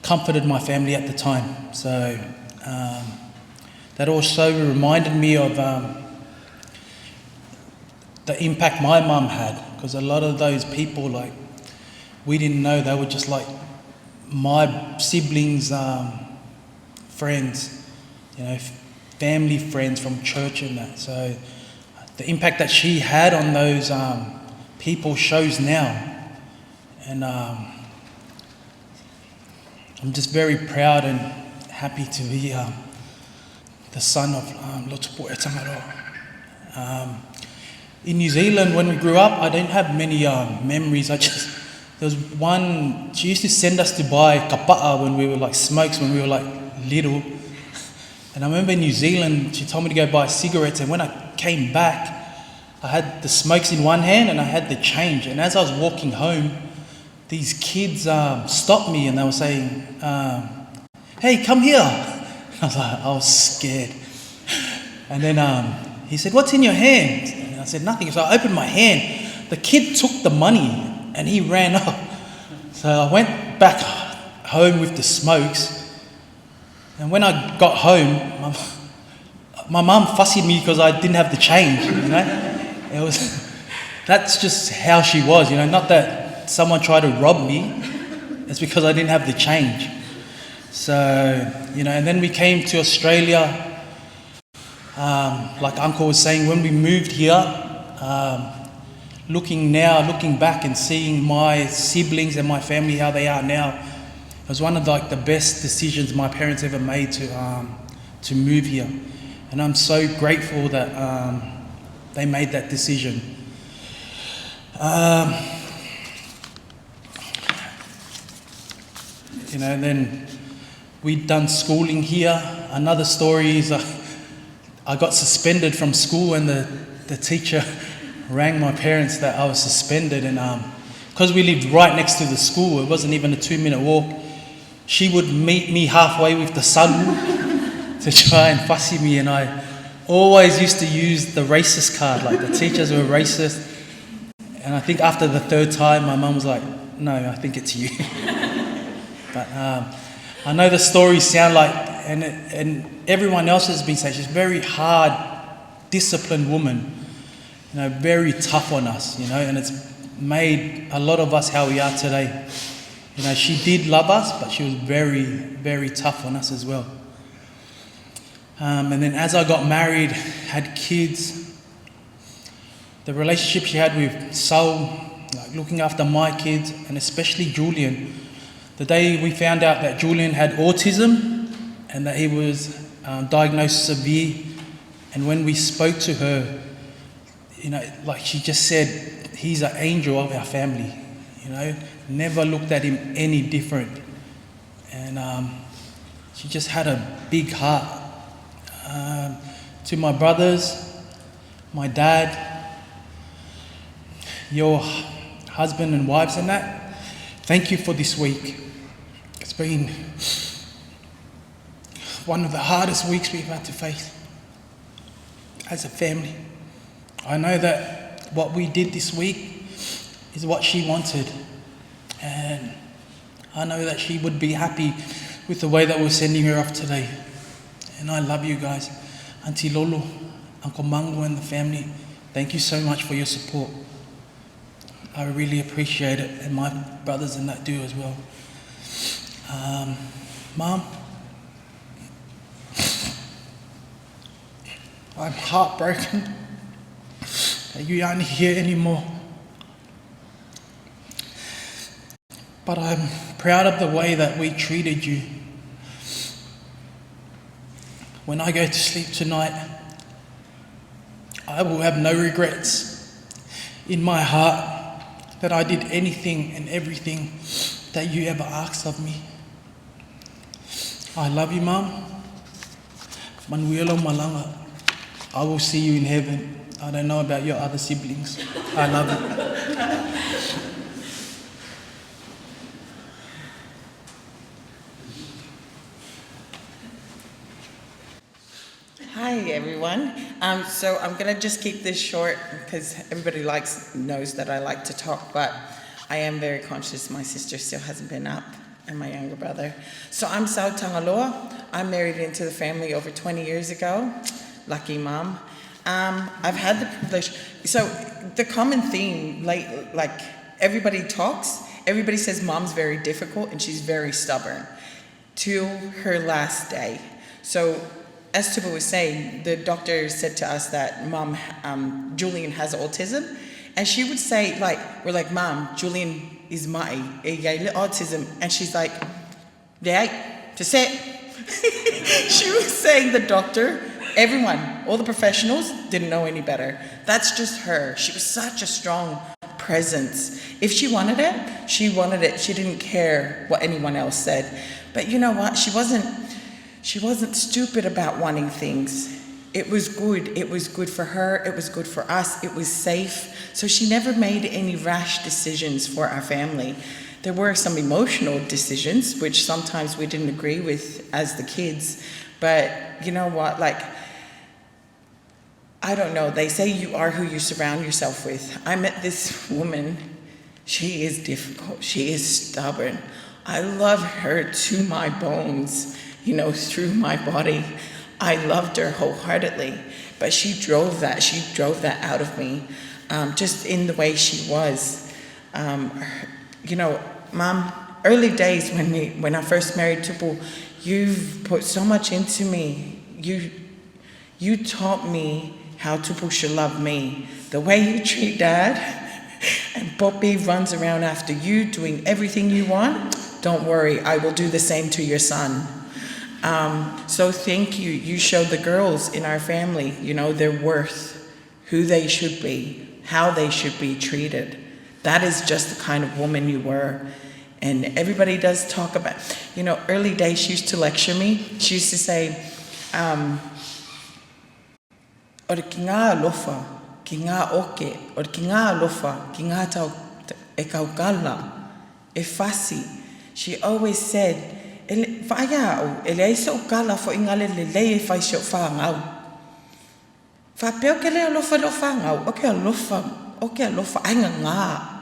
[SPEAKER 1] comforted my family at the time. So um, that also reminded me of um, the impact my mum had, because a lot of those people, like, we didn't know they were just like my siblings' um, friends, you know, family friends from church and that. So the impact that she had on those um, people shows now. And um, I'm just very proud and happy to be um, the son of um, Lotupu Etangaroa. Um, in New Zealand, when we grew up, I didn't have many um, memories. I just, there was one, she used to send us to buy kapa'a when we were like smokes, when we were like little. And I remember in New Zealand, she told me to go buy cigarettes. And when I came back, I had the smokes in one hand and I had the change. And as I was walking home, these kids um, stopped me and they were saying, um, Hey, come here. I was like, I was scared. And then um, he said, What's in your hand? And I said, Nothing. So I opened my hand. The kid took the money and he ran up. So I went back home with the smokes. And when I got home, my, my mum fussied me because I didn't have the change, you know. It was, that's just how she was, you know. Not that someone tried to rob me, it's because I didn't have the change. So, you know, and then we came to Australia. Um, like Uncle was saying, when we moved here, um, looking now, looking back and seeing my siblings and my family, how they are now, it was one of like the best decisions my parents ever made to, um, to move here. And I'm so grateful that um, they made that decision. Um, You know, and then we'd done schooling here. Another story is I got suspended from school and the, the teacher rang my parents that I was suspended. And because we lived right next to the school, it wasn't even a two minute walk, she would meet me halfway with the sun to try and fussy me. And I always used to use the racist card, like the teachers were racist. And I think after the third time, my mum was like, no, I think it's you. but I know the stories sound like, and, and everyone else has been saying, she's a very hard, disciplined woman, you know, very tough on us, you know, and it's made a lot of us how we are today. You know, she did love us, but she was very, very tough on us as well. Um, and then as I got married, had kids, the relationship she had with Saul, like looking after my kids, and especially Julian. The day we found out that Julian had autism and that he was um, diagnosed severe, and when we spoke to her, you know, like she just said, he's an angel of our family, you know, never looked at him any different. And um, she just had a big heart. Um, to my brothers, my dad, your husband and wives and that, thank you for this week. It's been one of the hardest weeks we've had to face as a family. I know that what we did this week is what she wanted. And I know that she would be happy with the way that we're sending her off today. And I love you guys. Auntie Lolo, Uncle Mango, and the family, thank you so much for your support. I really appreciate it, and my brothers and that do as well. Um, Mom, I'm heartbroken that you aren't here anymore. But I'm proud of the way that we treated you. When I go to sleep tonight, I will have no regrets in my heart that I did anything and everything that you ever asked of me. I love you, Mum. Manuelo Malanga. I will see you in heaven. I don't know about your other siblings. I love you.
[SPEAKER 7] Hi everyone. Um, so I'm going to just keep this short because everybody likes knows that I like to talk, but I am very conscious my sister still hasn't been up and my younger brother. So I'm Sao Tangaloa. I married into the family over 20 years ago. Lucky mom. Um, I've had the privilege. So the common theme, like, like everybody talks, everybody says mom's very difficult and she's very stubborn till her last day. So as Tuba was saying, the doctor said to us that mom, um, Julian has autism. And she would say, like, we're like, Mom, Julian is my autism. And she's like, yeah, to sit. she was saying the doctor, everyone, all the professionals didn't know any better. That's just her. She was such a strong presence. If she wanted it, she wanted it. She didn't care what anyone else said. But you know what? She wasn't she wasn't stupid about wanting things. It was good. It was good for her. It was good for us. It was safe. So she never made any rash decisions for our family. There were some emotional decisions, which sometimes we didn't agree with as the kids. But you know what? Like, I don't know. They say you are who you surround yourself with. I met this woman. She is difficult. She is stubborn. I love her to my bones, you know, through my body. I loved her wholeheartedly, but she drove that. She drove that out of me, um, just in the way she was. Um, you know, Mom, early days when we, when I first married Tupu, you've put so much into me. You, you taught me how Tupu should love me. The way you treat Dad, and Poppy runs around after you doing everything you want. Don't worry, I will do the same to your son. Um, so thank you. You showed the girls in our family, you know, their worth, who they should be, how they should be treated. That is just the kind of woman you were. And everybody does talk about, you know, early days she used to lecture me. She used to say, um, Ore ki ngā alofa, ki ngā oke, ore ki ngā alofa, ki ngā tau e kaukala, e fasi. She always said, e le, whaia au, e leai so'u kala fo i ngale lelei e fai so'u whāngau. Faapea o ke le alofa i lo'u fanau, o ke alofa, o ke alofa ai ngā.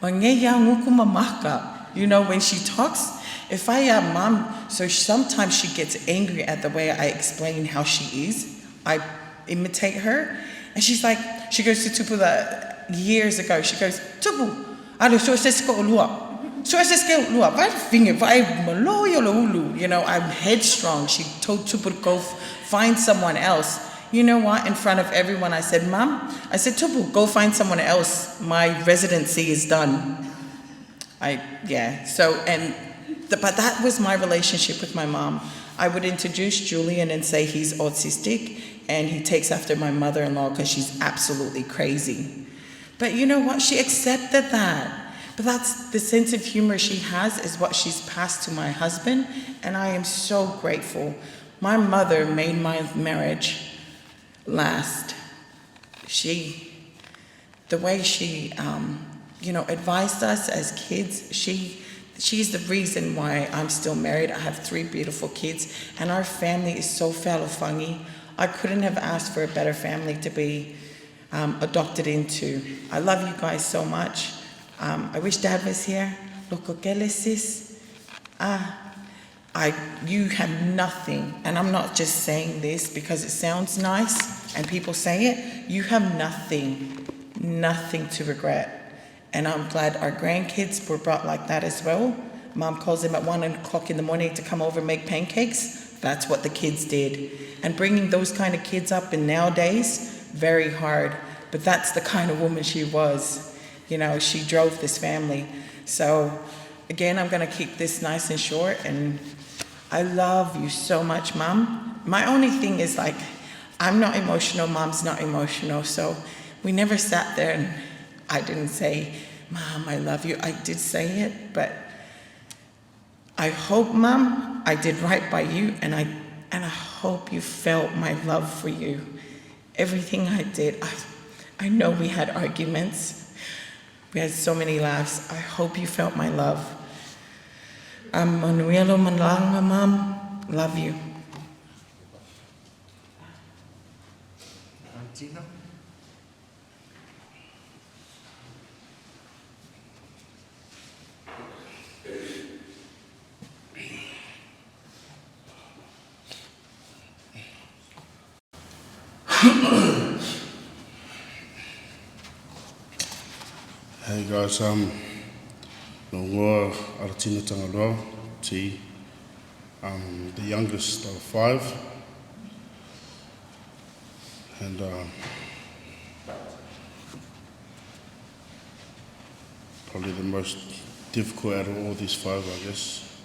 [SPEAKER 7] Ma ngei ia nguku mamaka. You know, when she talks, if I am mom, so sometimes she gets angry at the way I explain how she is. I imitate her. And she's like, she goes to Tupu the, years ago, she goes, Tupu, ale so se ko lua. So se ke lua, vai finge, vai malo yo lo ulu. You know, I'm headstrong. She told Tupu to go find someone else. You know what? In front of everyone, I said, Mom, I said, Tupu, go find someone else. My residency is done. I, yeah. So, and, the, but that was my relationship with my mom. I would introduce Julian and say he's autistic and he takes after my mother in law because she's absolutely crazy. But you know what? She accepted that. But that's the sense of humor she has is what she's passed to my husband, and I am so grateful. My mother made my marriage last. She, the way she, um, you know, advised us as kids, she, she's the reason why I'm still married. I have three beautiful kids, and our family is so fungy. I couldn't have asked for a better family to be um, adopted into. I love you guys so much. Um, I wish Dad was here. Lokokeles, ah, I, you have nothing, and I'm not just saying this because it sounds nice and people say it, you have nothing, nothing to regret. And I'm glad our grandkids were brought like that as well. Mom calls them at one o'clock in the morning to come over and make pancakes. That's what the kids did. And bringing those kind of kids up in nowadays, very hard. But that's the kind of woman she was. You know, she drove this family. So, again, I'm going to keep this nice and short. And I love you so much, Mom. My only thing is like, I'm not emotional, Mom's not emotional. So we never sat there and I didn't say, Mom, I love you. I did say it, but I hope, Mom, I did right by you, and I, and I hope you felt my love for you. Everything I did, I, I know we had arguments. We had so many laughs. I hope you felt my love. I'm Manuelo Manlanga, Mom. Love you.
[SPEAKER 8] Tina?
[SPEAKER 5] Hey guys, um, no ngoa Aratina Tangaroa, T. I'm the youngest of five. And um, probably the most difficult out of all these five, I guess.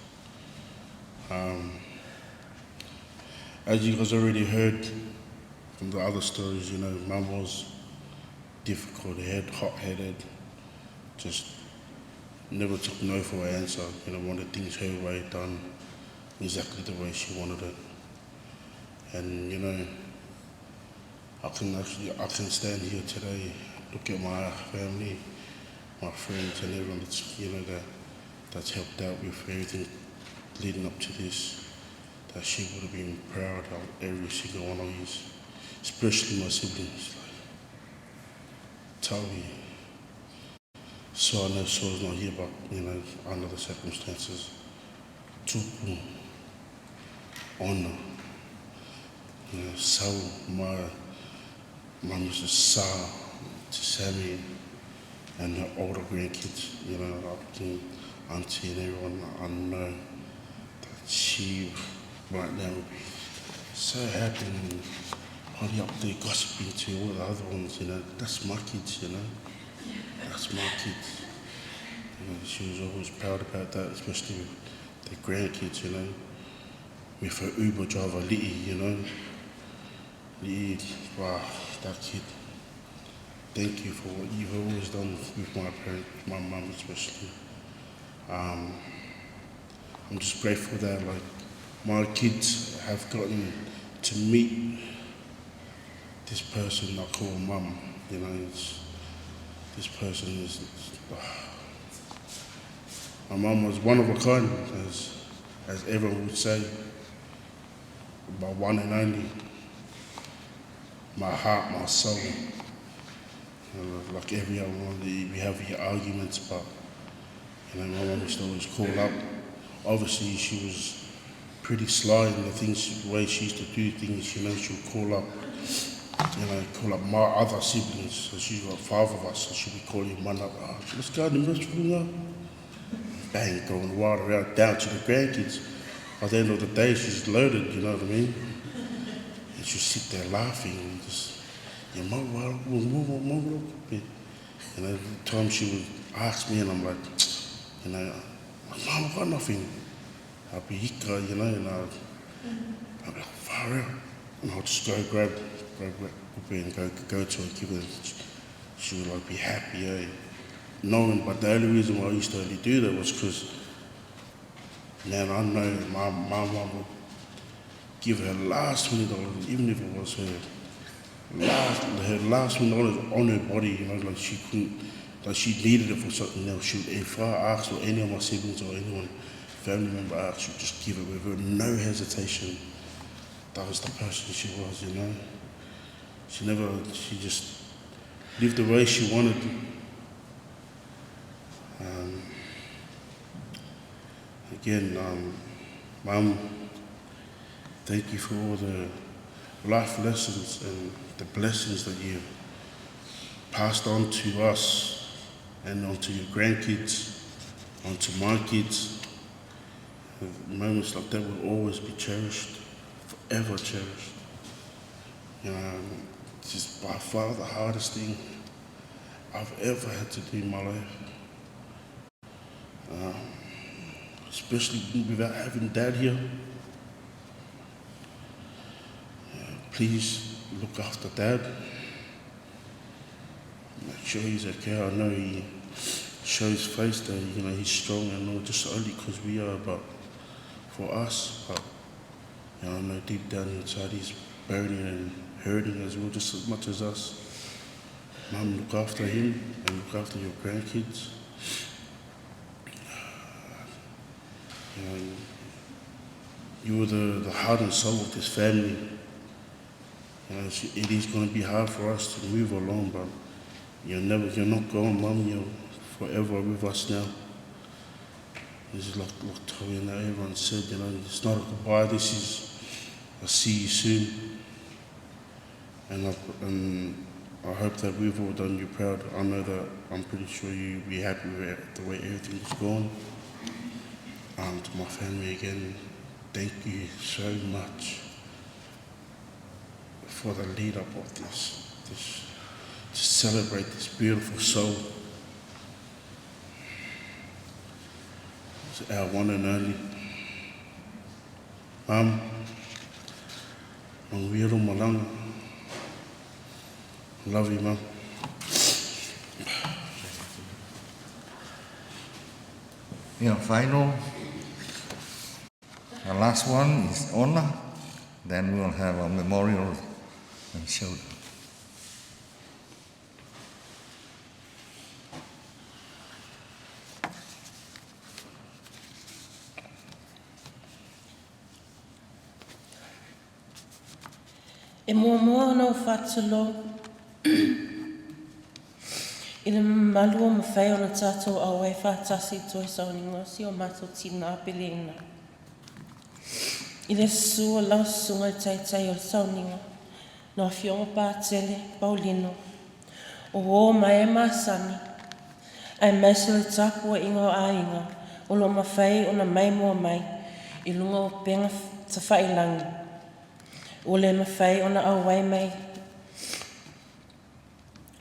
[SPEAKER 5] Um, as you guys already heard from the other stories, you know, mum was difficult head, hot-headed, just never took no for an answer. You know, wanted things her way done exactly the way she wanted it. And you know, I can actually I can stand here today, look at my family, my friends and everyone that's you know that that's helped out with everything leading up to this. That she would have been proud of every single one of you, especially my siblings. Like Tawi. So I know So's not here, but you know, under the circumstances, Tupu, Honor, you know, Sau, my, my Mrs. Sa, to Sammy, and her older grandkids, you know, up to auntie and everyone, I know that she right now would be so happy and probably up there gossiping to all the other ones, you know, that's my kids, you know. That's my kids. You know, she was always proud about that, especially with the grandkids, you know. With her Uber driver, Li'i, you know. Li'i, wow, that kid. Thank you for what you've always done with my parents, my mum especially. I'm just grateful that like my kids have gotten to meet this person I call mum. You know, it's, this person is. My mum was one of a kind, as as everyone would say. My one and only. My heart, my soul. You know, like every other one, we have your arguments, but you know, my mum used to always call up. Obviously, she was pretty sly in the things, the way she used to do things. You know, she would call up, you know, call up my other siblings. So she's got five of us, so she'd be calling one up. Oh, let's go to the Bang, going wild around down to the grandkids. By the end of the day, she's loaded, you know what I mean? And she'd sit there laughing and just, yeah, and every time she would ask me, and I'm like, you know, Mum, I've got nothing. I'll be ika, you know, and I'd, I'd be like, far out. And I'll just go grab, grab, grab and go, go to her and give her. She would like be happy, eh? Knowing, but the only reason why I used to only do that was because, man, I know my, my mum would give her last $20, even if it was her last, her last $20 on her body, you know, like she couldn't, like she needed it for something else. She would, if I asked, or any of my siblings or anyone, family member asked, she would just give it with no hesitation. That was the person she was, you know. She never, she just lived the way she wanted. Again, Mum, thank you for all the life lessons and the blessings that you've passed on to us and onto your grandkids, onto my kids. Moments like that will always be cherished, forever cherished. You know, it's just by far the hardest thing I've ever had to do in my life. Especially without having Dad here. Please look after Dad. Make sure he's okay. I know he shows face that you know he's strong and all, just only because we are, but for us. But you know, I know deep down inside he's burning and hurting as well, just as much as us. Mum, look after him and look after your grandkids. You know, you were the, the heart and soul of this family. You know, it is going to be hard for us to move along, but you're never, you're not going, Mum. You're forever with us now. This is like, like Toby and everyone said, you know, it's not a goodbye. This is, I'll see you soon. And I, and I hope that we've all done you proud. I know that I'm pretty sure you'll be happy with the way everything's gone. To my family again, thank you so much for the lead up of this, this to celebrate this beautiful soul. It's our one and only. Mum, Mangwiro Malanga. Love you, Mum.
[SPEAKER 8] Yeah, final. The last one is Ona. Then we'll have a memorial and show.
[SPEAKER 2] E muamua ona ou faatulou i le mamalu ua mafai ona tatou auai faatasi i toe sauniga o si o matou tina Peleina. I le susu o lau susuga i le taitai o le sauniga, lau Afioga Patele Paulino, o uō ma e masani, aemaise o le tapuaiga o aiga o loo mafai ona maimoa mai i luga o upega tafailagi ua le mafai ona auai mai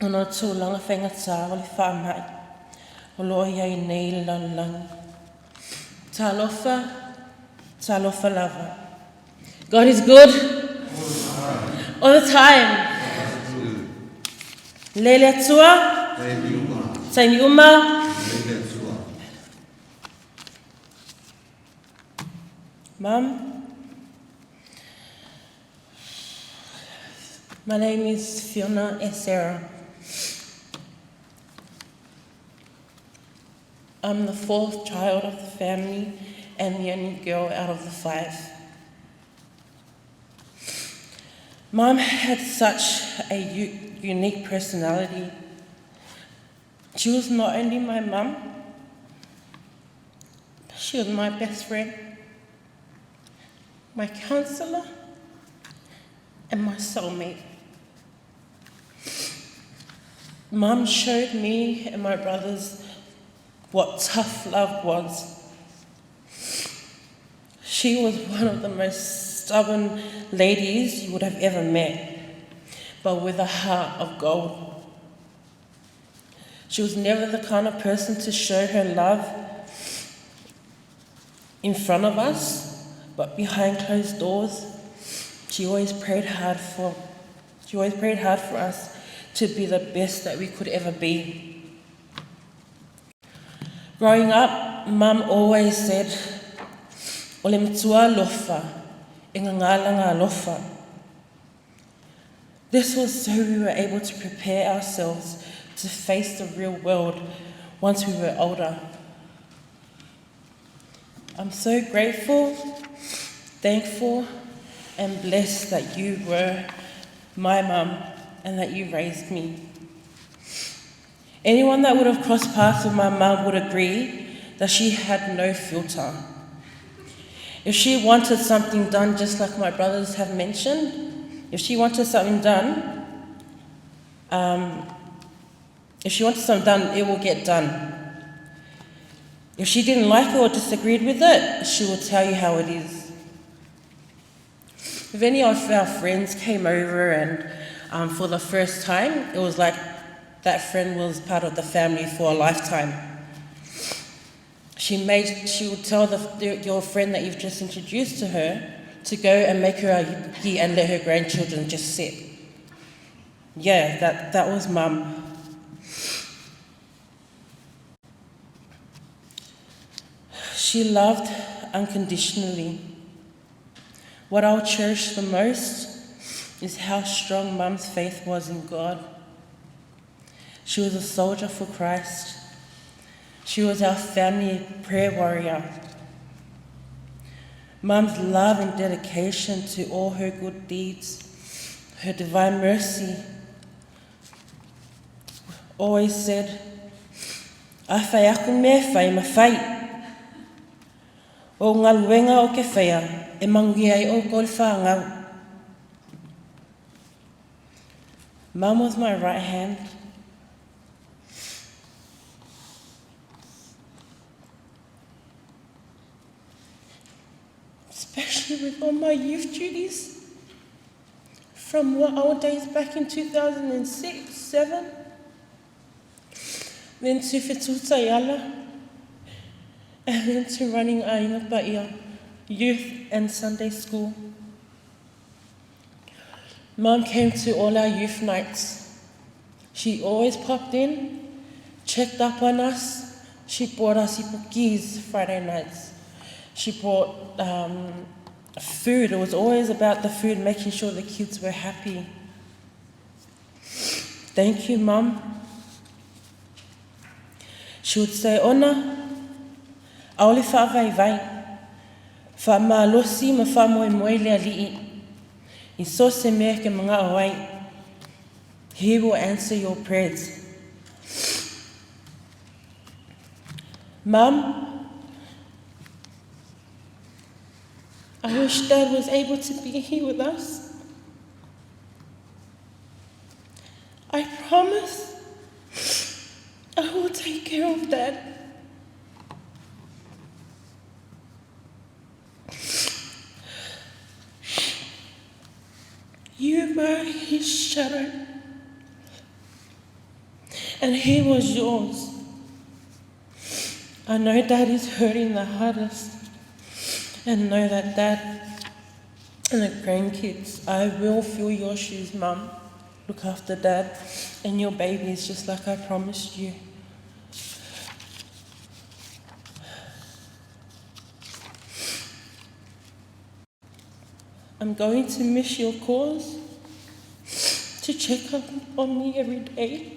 [SPEAKER 2] ona o tulaga faigata o le faamai o loo iai nei i le lalolagi. Talofa, talofa lava. God is good all the time. Lele Atua. Taimi uma. Mum, my name is Fiona Esera. I'm the fourth child of the family and the only girl out of the five. Mum had such a unique personality. She was not only my mum, but she was my best friend, my counselor, and my soulmate. Mum showed me and my brothers what tough love was. She was one of the most stubborn ladies you would have ever met, but with a heart of gold. She was never the kind of person to show her love in front of us, but behind closed doors. She always prayed hard for she always prayed hard for us to be the best that we could ever be. Growing up, Mum always said, O le matua lofa, e ngā lofa. This was so we were able to prepare ourselves to face the real world once we were older. I'm so grateful, thankful, and blessed that you were my mum and that you raised me. Anyone that would have crossed paths with my mum would agree that she had no filter. If she wanted something done, just like my brothers have mentioned, if she wanted something done, if she wanted something done, it will get done. If she didn't like it or disagreed with it, she will tell you how it is. If any of our friends came over and for the first time, it was like that friend was part of the family for a lifetime. She would tell your friend that you've just introduced to her to go and make her a yupuki and let her grandchildren just sit. Yeah, that was Mum. She loved unconditionally. What I'll cherish the most is how strong Mum's faith was in God. She was a soldier for Christ. She was our family prayer warrior. Mum's love and dedication to all her good deeds, her divine mercy, always said, A whai aku me whai ma whai. O ngā luenga o ke whaia, e mangi ai o ko le whāngau. Mum was my right hand. Especially with all my youth duties from what old days back in 2006, 7, then to Fetuta and then to running Aina Paia, youth and Sunday school. Mum came to all our youth nights. She always popped in, checked up on us. She brought us ipukis Friday nights. She brought food. It was always about the food, making sure the kids were happy. Thank you, Mum. She would say, Ona, aole whaavai vai, wha malosi ma wha moe moe le ali'i, i so se mea ke mga awai. He will answer your prayers. Mum, I wish Dad was able to be here with us. I promise I will take care of Dad. You were his shadow, and he was yours. I know Dad is hurting the hardest, and know that Dad and the grandkids, I will fill your shoes, Mum. Look after Dad and your babies just like I promised you. I'm going to miss your calls to check up on me every day.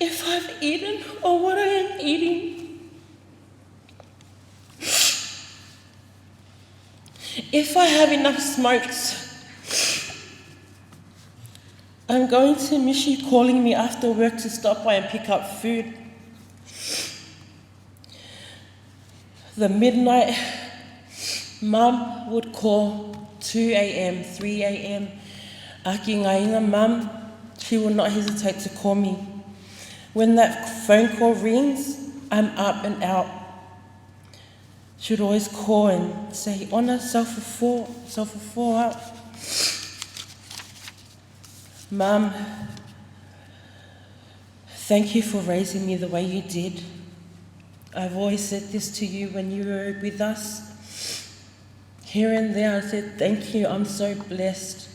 [SPEAKER 2] If I've eaten or what I am eating. If I have enough smokes. I'm going to miss you calling me after work to stop by and pick up food. The midnight mum would call 2 a.m., 3 a.m. Aki ngainga mum, she will not hesitate to call me. When that phone call rings, I'm up and out. She would always call and say, Ona, self for four up. Mum, thank you for raising me the way you did. I've always said this to you when you were with us. Here and there, I said, thank you. I'm so blessed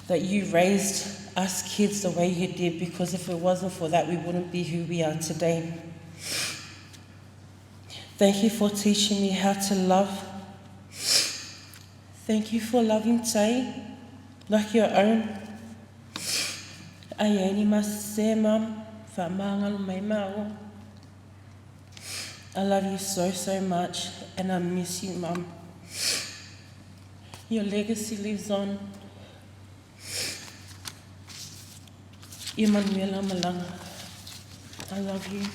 [SPEAKER 2] that you raised us kids the way you did, because if it wasn't for that, we wouldn't be who we are today. Thank you for teaching me how to love. Thank you for loving Tay like your own. Ayeni mase mum, whamangalu mai mao. I love you so, so much, and I miss you, Mum. Your legacy lives on. Emanuela Malanga, I love you.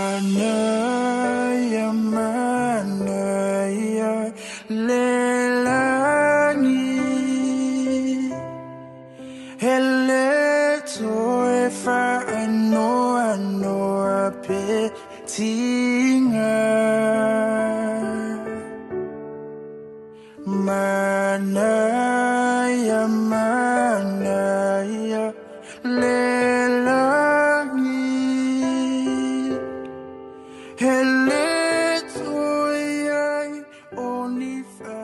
[SPEAKER 4] Manaya, manaya, lelani. Hele toe whaanoa noa pe tinga. Manaya, manaya, lelani. Hele toe ai o ni wha.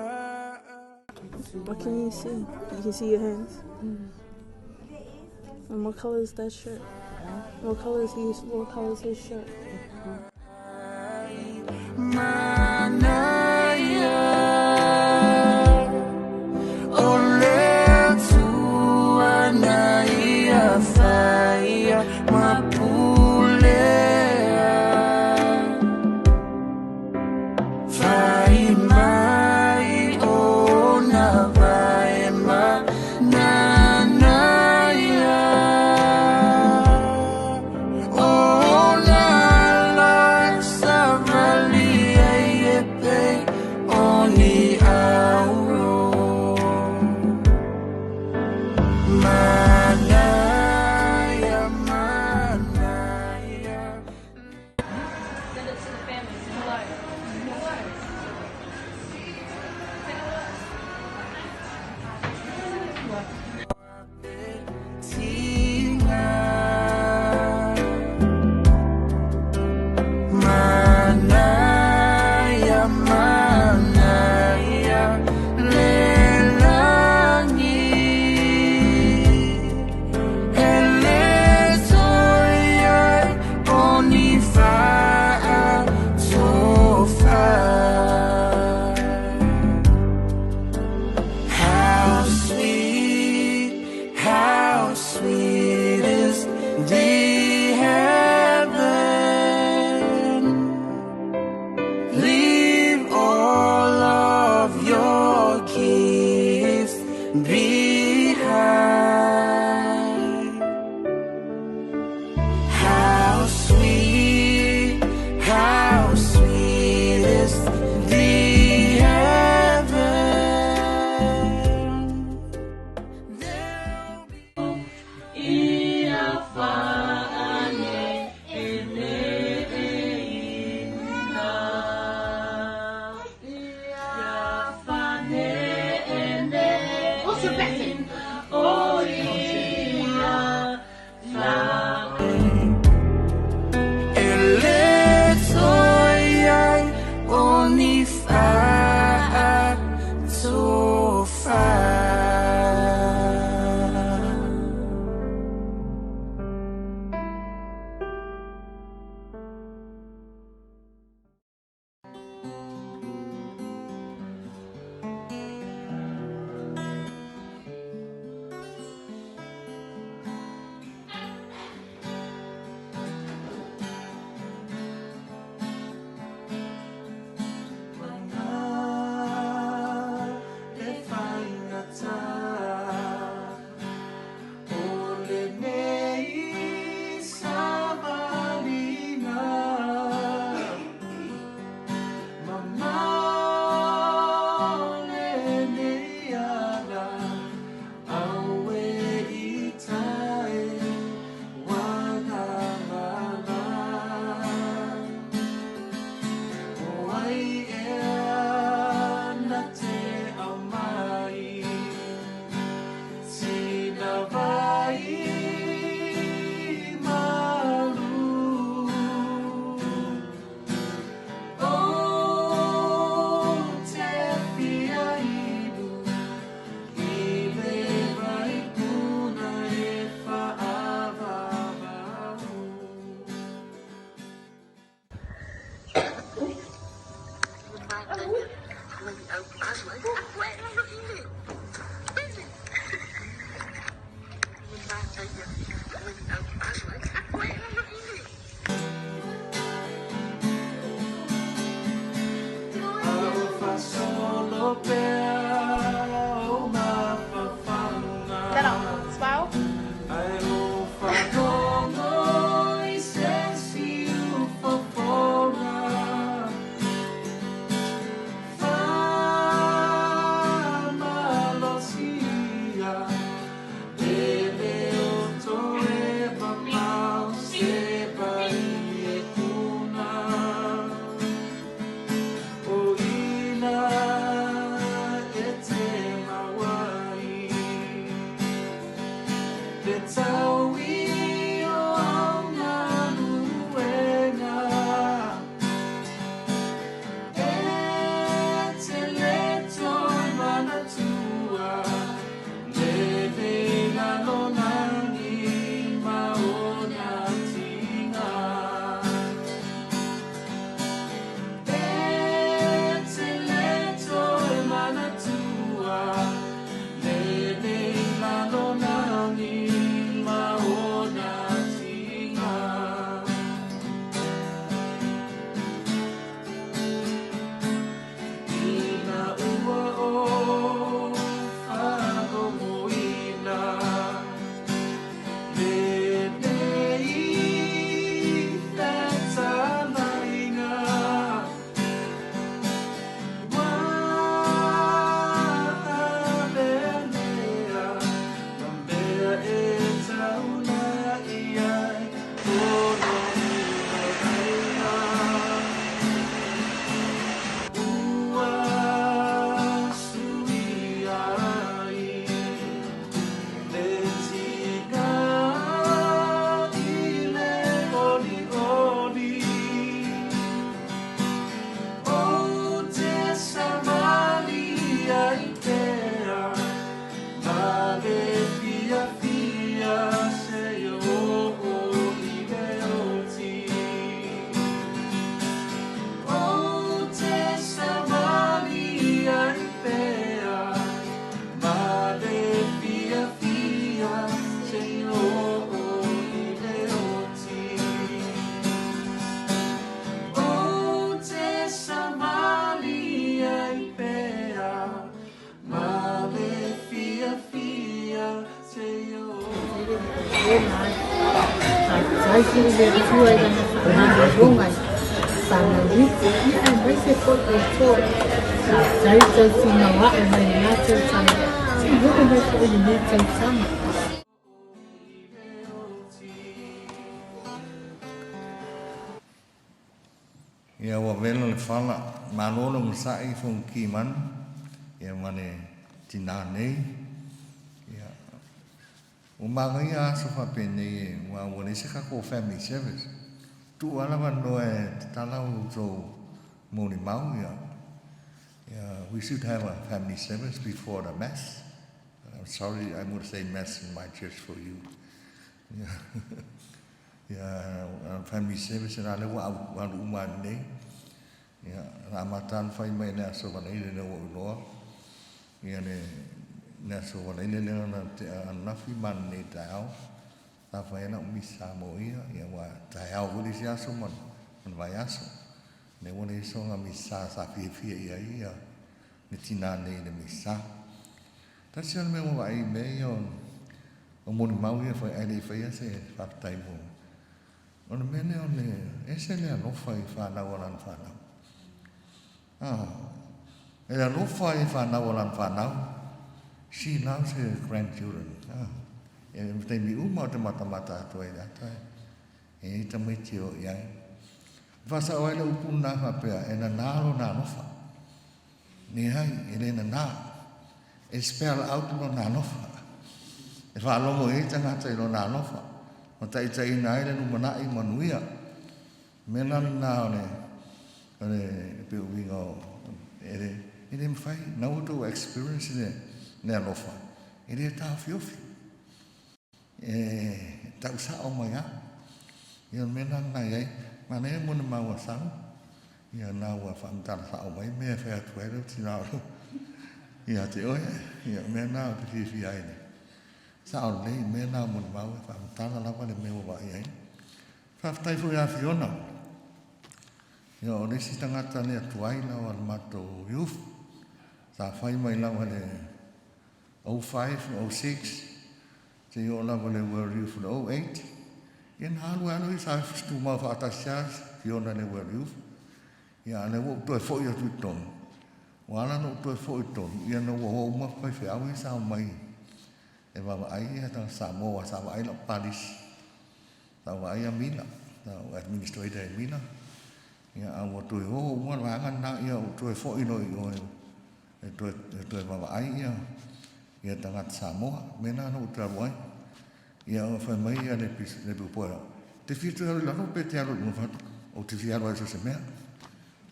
[SPEAKER 13] What can you see? You can see your hands. And what color is that shirt? What color is his? What color is his shirt?
[SPEAKER 4] Manaya, ole tuana ia whaia mapulea. Whai mai o na vai ma nanaia. O na la savali ai e pe o ni auro. Manaya, manaya.
[SPEAKER 13] Send it to the family. Say hello. Hello. Say hello.
[SPEAKER 4] Tinga. Manaya, manaya.
[SPEAKER 8] Ia ua vela le fala, malo le onosai Fonoti Manu, ia ma le tinā nei. Ia, ua manaia aso faapenei e ua ua leai se tatou family service. Tuu lava le avanoa e tatala outou molimau, ia, ia, we should have a family service before the mass. I'm sorry, I'm going to say mass in my church for you. Ia, Ia, family service la lea ua alu uma atu nei. Ia, na amata ona fai mai le Aso Faraile lea ua ou iloa. Ia le, le Aso Faraile lea na tea ananafi ma lenei taeao. Sa fai ai lau misa mo ia, ia ua taeao foi le isi aso ma le vaiaso. Lea ua leai sona misa sa fiafia i ai ia le tinā nei i le misa. Tasi lava le mea ua vaai i mea ia o O molimau ia fai ae le i faia se faafetai mo. O le mea lea o le ese le alofa i fanau a lana fanau. Ah, e le alofa i fanau a lana fanau. She loves her grandchildren. Ah, e taimi uma o te matamata atu ai le ata e i tamaiti o i ai. Whasao ai le upu nā whapea, e nana lona alofa. Leai, e le nanā. E spell out lona alofa. E faalogo i ai tagata i lona alofa, ma taitaiina ai le lumanai manuia. O mea la lena o le, o le pei o uiga o, e le, e le mafai, na ua tou experience le, le alofa, e le taofiofi. E tau sao mai lava. Ia o le mea lena na i ai. Manaia mo le mau a sau. Ia na ua faamatala sao mai mea e fai atu ai lou tinā o ia te oe. Ia o mea na ou te fiafia ai le sao lelei, o mea na o molimau e faamatala lava le mea ua vaai ai. Faafetai foi ia Fiona. Ia o le isi tagata lea tuai lava le matou youth. Sa fai mai lava le 05, 06, seia oo lava i le World Youth i le 08. Ia na alu ai lava sa tumau faatasi lava Fiona i le World Youth. Ia a o lea ua ou toe foi atu i totonu. Ua ala ona ou toe foi i totonu, ia na ua o uma faifeau ia sa omai e vaavaai ia tagata Samoa aua sa vaai lau palisi. Sa ou vaai ia Mila, sa ou administrator i Mila. Ia a ua toe o uma le vaega lena, ia ua toe foi loa i o e toe, e toe vaavaai ia, ia tagata Samoa. O le mea lena na ou toe alu ai. Ia fai mai ia le, le pupoe, te fia toe alu i lalo pe te alu i luga fatu? Ou te fia alu ai so se mea.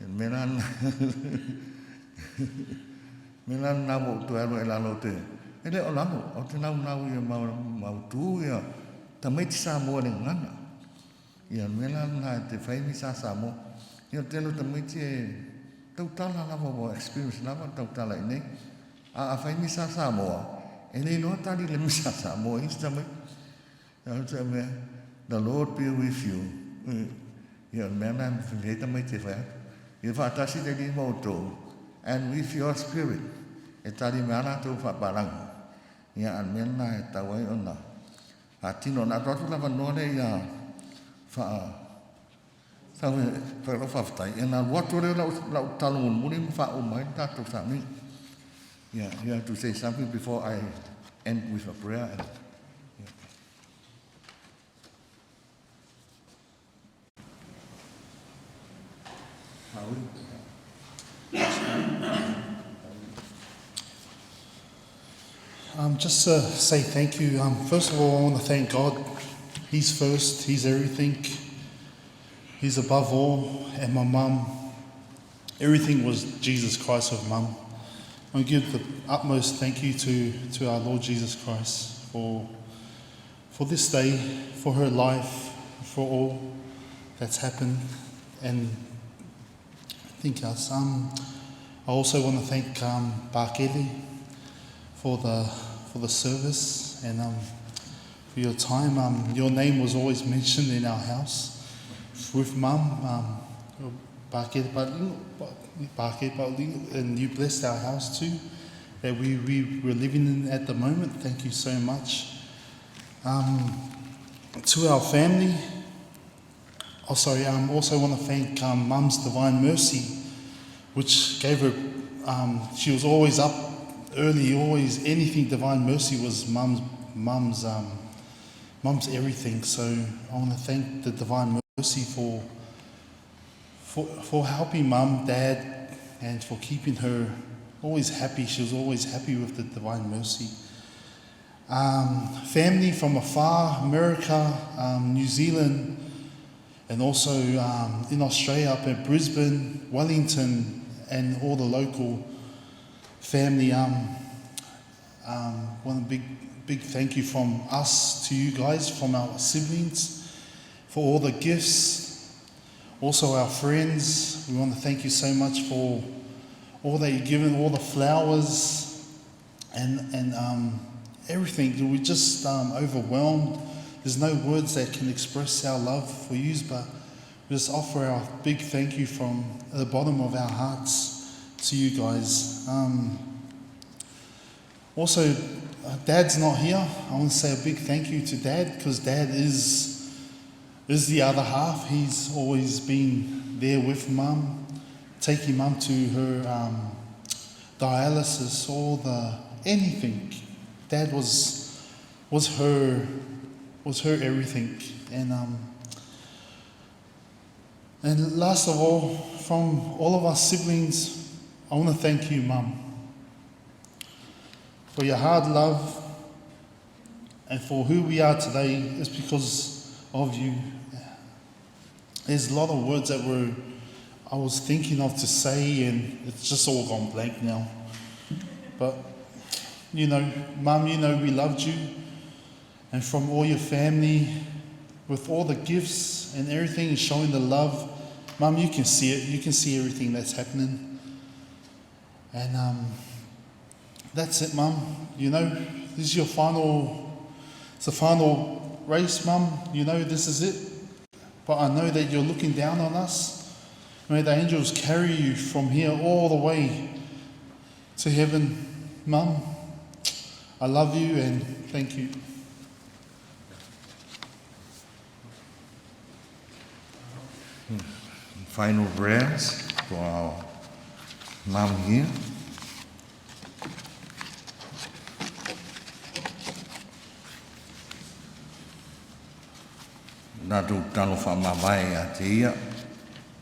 [SPEAKER 8] Le mea la lena, mea la lena ua ou toe alu ai i lalo te, e le o lalo, ou te naunau ia mau, mautu ia tamaiti Samoa i le gagana. Ia, o le mea la lena e te fai misa Samoa. Ia, o le tele o tamaiti e tautala lava ua experience lava le tautala i inei. A a fai misa Samoa, e le iloa tali le misa Samoa e isi tamaiti. Ia, o le mea, the Lord be with you. Ia, o le mea lena e fai ai tamaiti e fai atu. Ia faatasi le Alii ma outou, and with your spirit. E tali mai lava latou faapalagi. Ia, a o le mea lena e tatau ai ona Faatino, na alu atu le avanoa lea ia faa sau e fai lau faafetai, ia na alu atu lea lau, lau talo mulimuli ma faauma ai le tatou sauniga. Yeah, you have to say something before I end with a prayer. And, yeah.
[SPEAKER 3] Just to say thank you. First of all, I want to thank God. He's first, He's everything. He's above all. And my mum, everything was Jesus Christ with mum. I give the utmost thank you to, to our Lord Jesus Christ for, for this day, for her life, for all that's happened. And I think us. I also want to thank Bakeli for the for the service and for your time. Your name was always mentioned in our house with Mum, Bakeli Paulino, and you blessed our house too that we, we were living in at the moment. Thank you so much. To our family, oh sorry, I also want to thank Mum's Divine Mercy, which gave her, she was always up early, always anything Divine Mercy was Mum's, Mum's, Mum's everything. So I want to thank the Divine Mercy for, for, for helping Mum, Dad, and for keeping her always happy. She was always happy with the Divine Mercy. Family from afar, America, New Zealand, and also in Australia, up at Brisbane, Wellington, and all the local family. One big, big thank you from us to you guys, from our siblings, for all the gifts. Also, our friends, we want to thank you so much for all that you've given, all the flowers, and, and everything. We're just overwhelmed. There's no words that can express our love for you, but we just offer our big thank you from the bottom of our hearts to you guys. Also, Dad's not here. I want to say a big thank you to Dad, because Dad is is the other half. He's always been there with Mum, taking Mum to her dialysis, all the anything. Dad was was her was her everything. And and last of all, from all of us siblings, I want to thank you, Mum, for your hard love and for who we are today is because of you. There's a lot of words that were I was thinking of to say, and it's just all gone blank now. But you know, Mum, you know we loved you, and from all your family, with all the gifts and everything, showing the love Mum, you can see it. You can see everything that's happening. And that's it, Mum. You know, this is your final, it's the final race, Mum. You know, this is it. But I know that you're looking down on us. May the angels carry you from here all the way to heaven, Mum. I love you and thank you.
[SPEAKER 8] Final prayers for our mum here. Tatou talo faamavae ia te ia,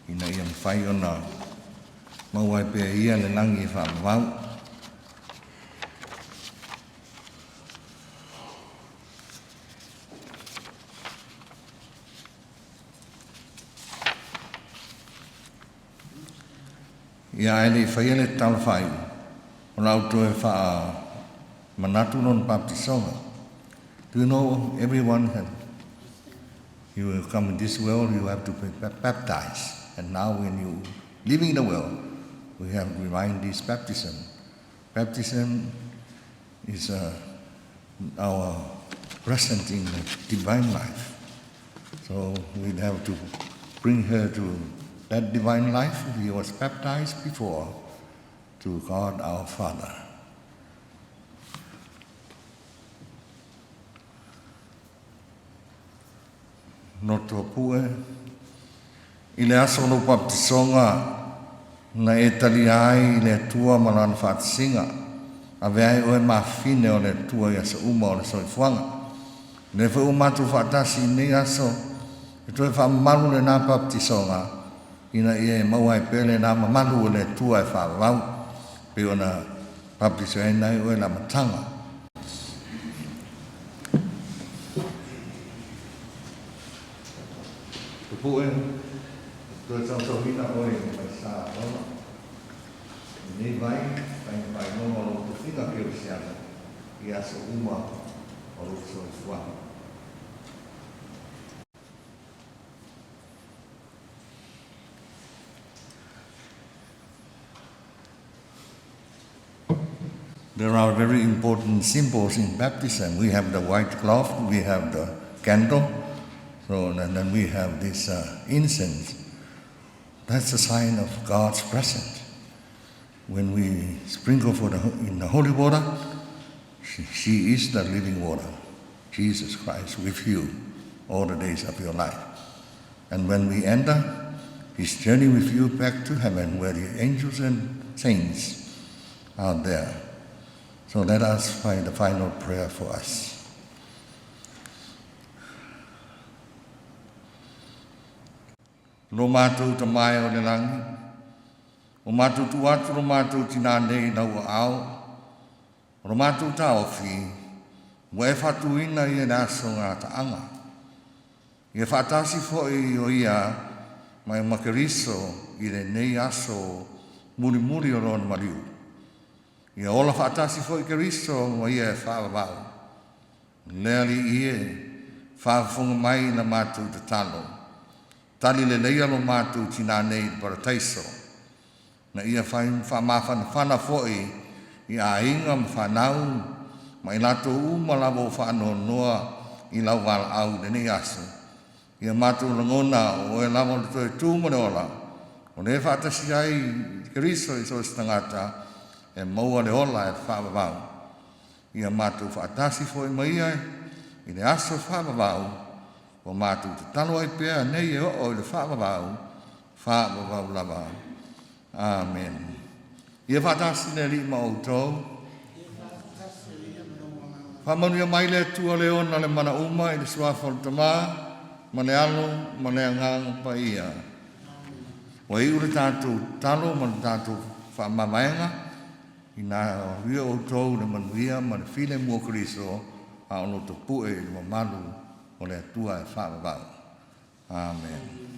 [SPEAKER 8] ina ia mafai ona maua ai pea ia le lagi e faavavau. Ia ae le i faia le tatalo faaiu, o la outou e faamanatu lona baptisoga. Do you know everyone had you will come in this world, you have to be baptized. And now when you leaving the world, we have to remind this baptism. Baptism is our present in the divine life. So we have to bring her to that divine life. He was baptized before to God our Father. Loto Pue, i le aso o lou baptisoga na e talia ai i le Atua ma Lana faatasiga, avea ai oe ma afine o le Atua i aso uma o le soifuaga. O lea foi ua matou faatasi i lenei aso e toe faamamalu lenā baptisoga ina ia e maua ai pea lenā mamalu o le Atua e faavavau pei ona baptisoina ai oe i le amataga. Pupue, toe sausauina oe i le maisa Roma. Lenei vai, faiga faailoga o lou tofiga kerisiano i aso uma o lou soifuaga. There are very important symbols in baptism. We have the white cloth, we have the candle, so, and then we have this incense. That's a sign of God's presence. When we sprinkle for the, in the holy water, she is the living water, Jesus Christ, with you all the days of your life. And when we enter, His journey with you back to heaven where the angels and saints are there. So let us find the final prayer for us. Lo matou Tama e o le lagi, ua matou tuu atu lo matou tinā nei i lau aao, o lo matou taofi, ua e faatuina ia i le aso gataaga. Ia faatasi foi o ia mai ma Keriso i lenei aso mulimuli o lona maliu. Ia ola faatasi foi Keriso ma ia e faavavau. Le Alii e, faafofoga mai i la matou tatalo. Tali leleia lo matou tinā nei i le Parataiso. Na ia fai faamafanafana foi i aiga ma fanau ma i latou uma lava ua faanoanoa i lau valaau i lenei aso. Ia matou lagona o oe lava o le toe tu ma le ola, o lea e faatasi ai i Keriso i so o se tagata e maua le ola e faavavau. Ia matou faatasi foi ma ia i le aso faavavau ua matou tatalo ai pea nei e oo i le faavavau, faavavau lava. Amen. Ia faatasi le Alii ma outou. Faamanuia mai le Atua le ona le mana uma i le suafa o le Tama ma le Alo ma le Agaga Paia. Ua iu le tatou tatalo ma le tatou faamavaega ina ia outou le manuia ma le filemu o Keriso a o lo tapue i le mamalu o le Atua e faavavau. Amen.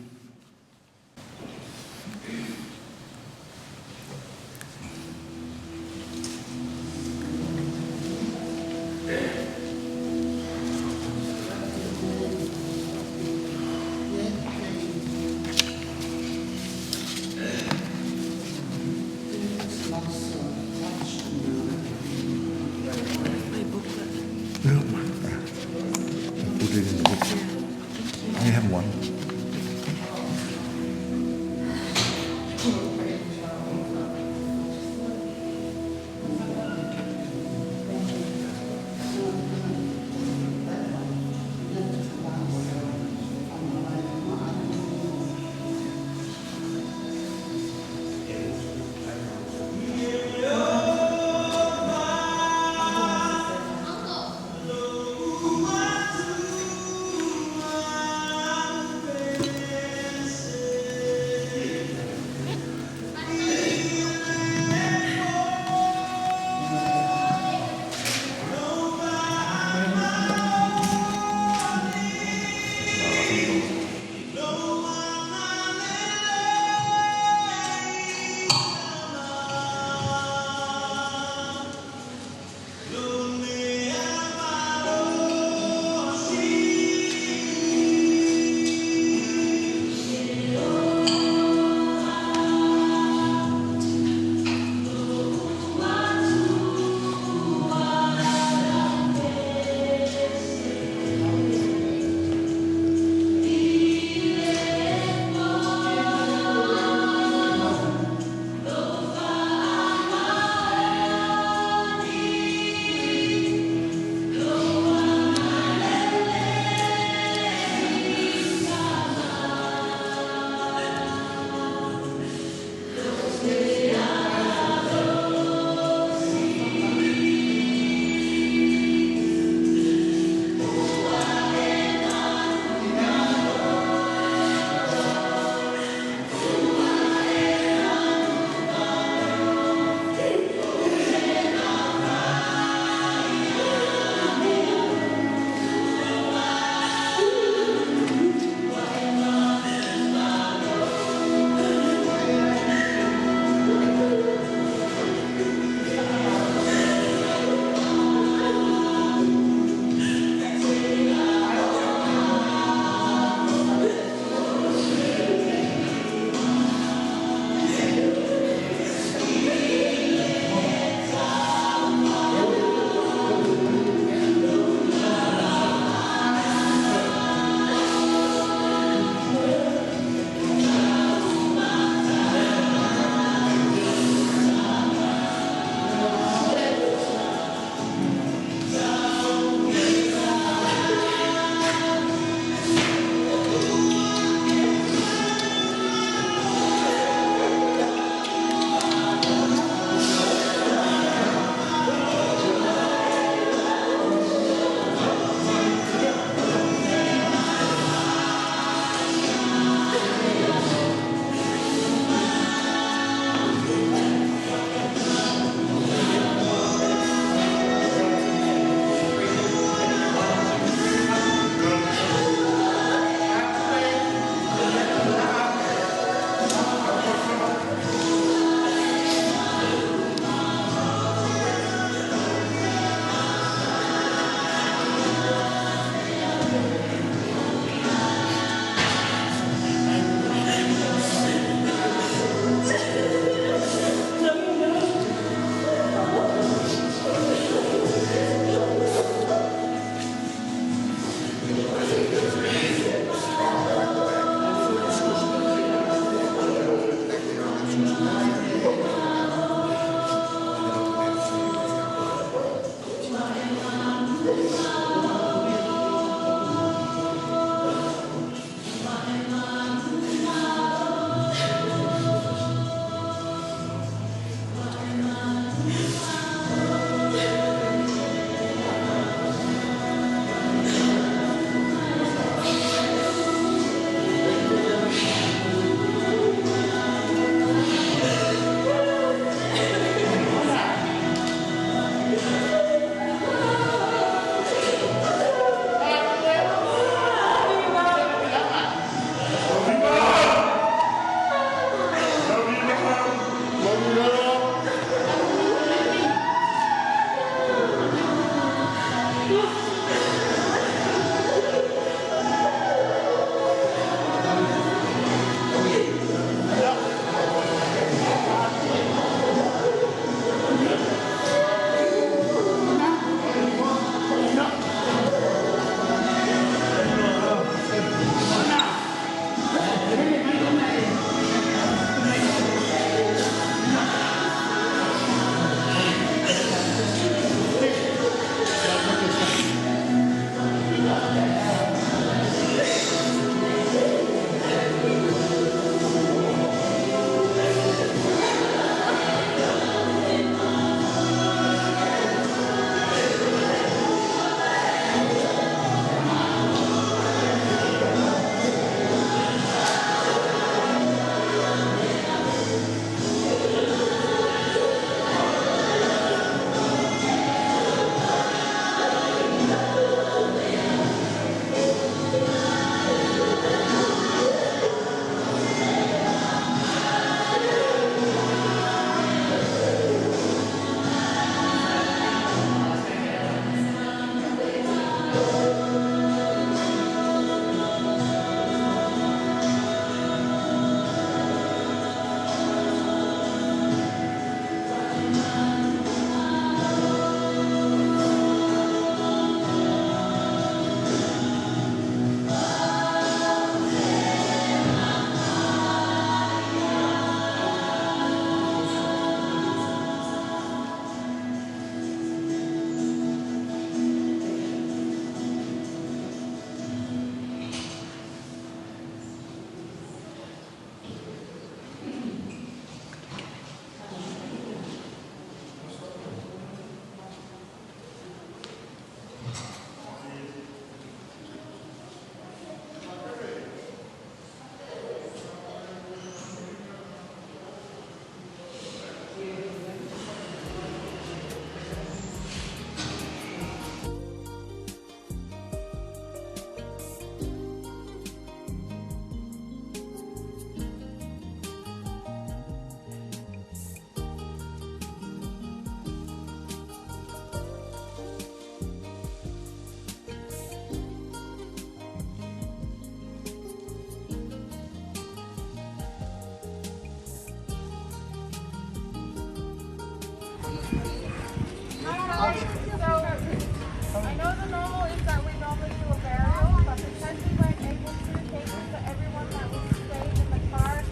[SPEAKER 10] So, I know the normal is that we normally do a burial, but because we weren't able to, thank you for everyone that was staying in the car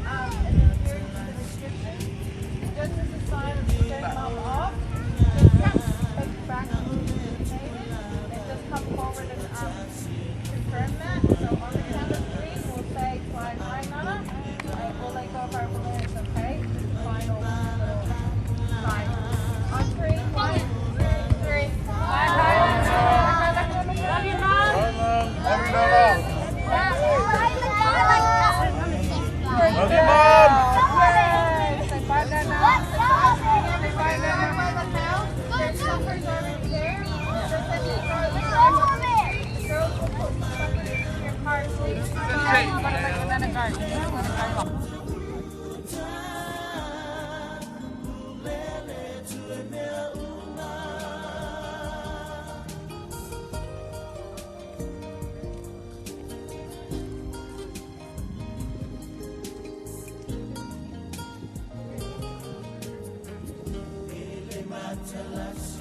[SPEAKER 10] and adhering to the restrictions. Just as a sign of showing mum off, just take back to the neighbors and just come forward and confirm that. So on the count of three, we'll say bye bye, Nana, and we'll let go of our balloons, okay? Just a final little sign. On three, one, two, three. Bye bye, Nana. Love you, Mom.
[SPEAKER 4] Love you, Nana. Love you, Mom.
[SPEAKER 10] Say bye, Nana. Say bye, Nana. By the house. There's supper's already there. Just as you go, the girls will put supper in your car, please.
[SPEAKER 22] Tell us.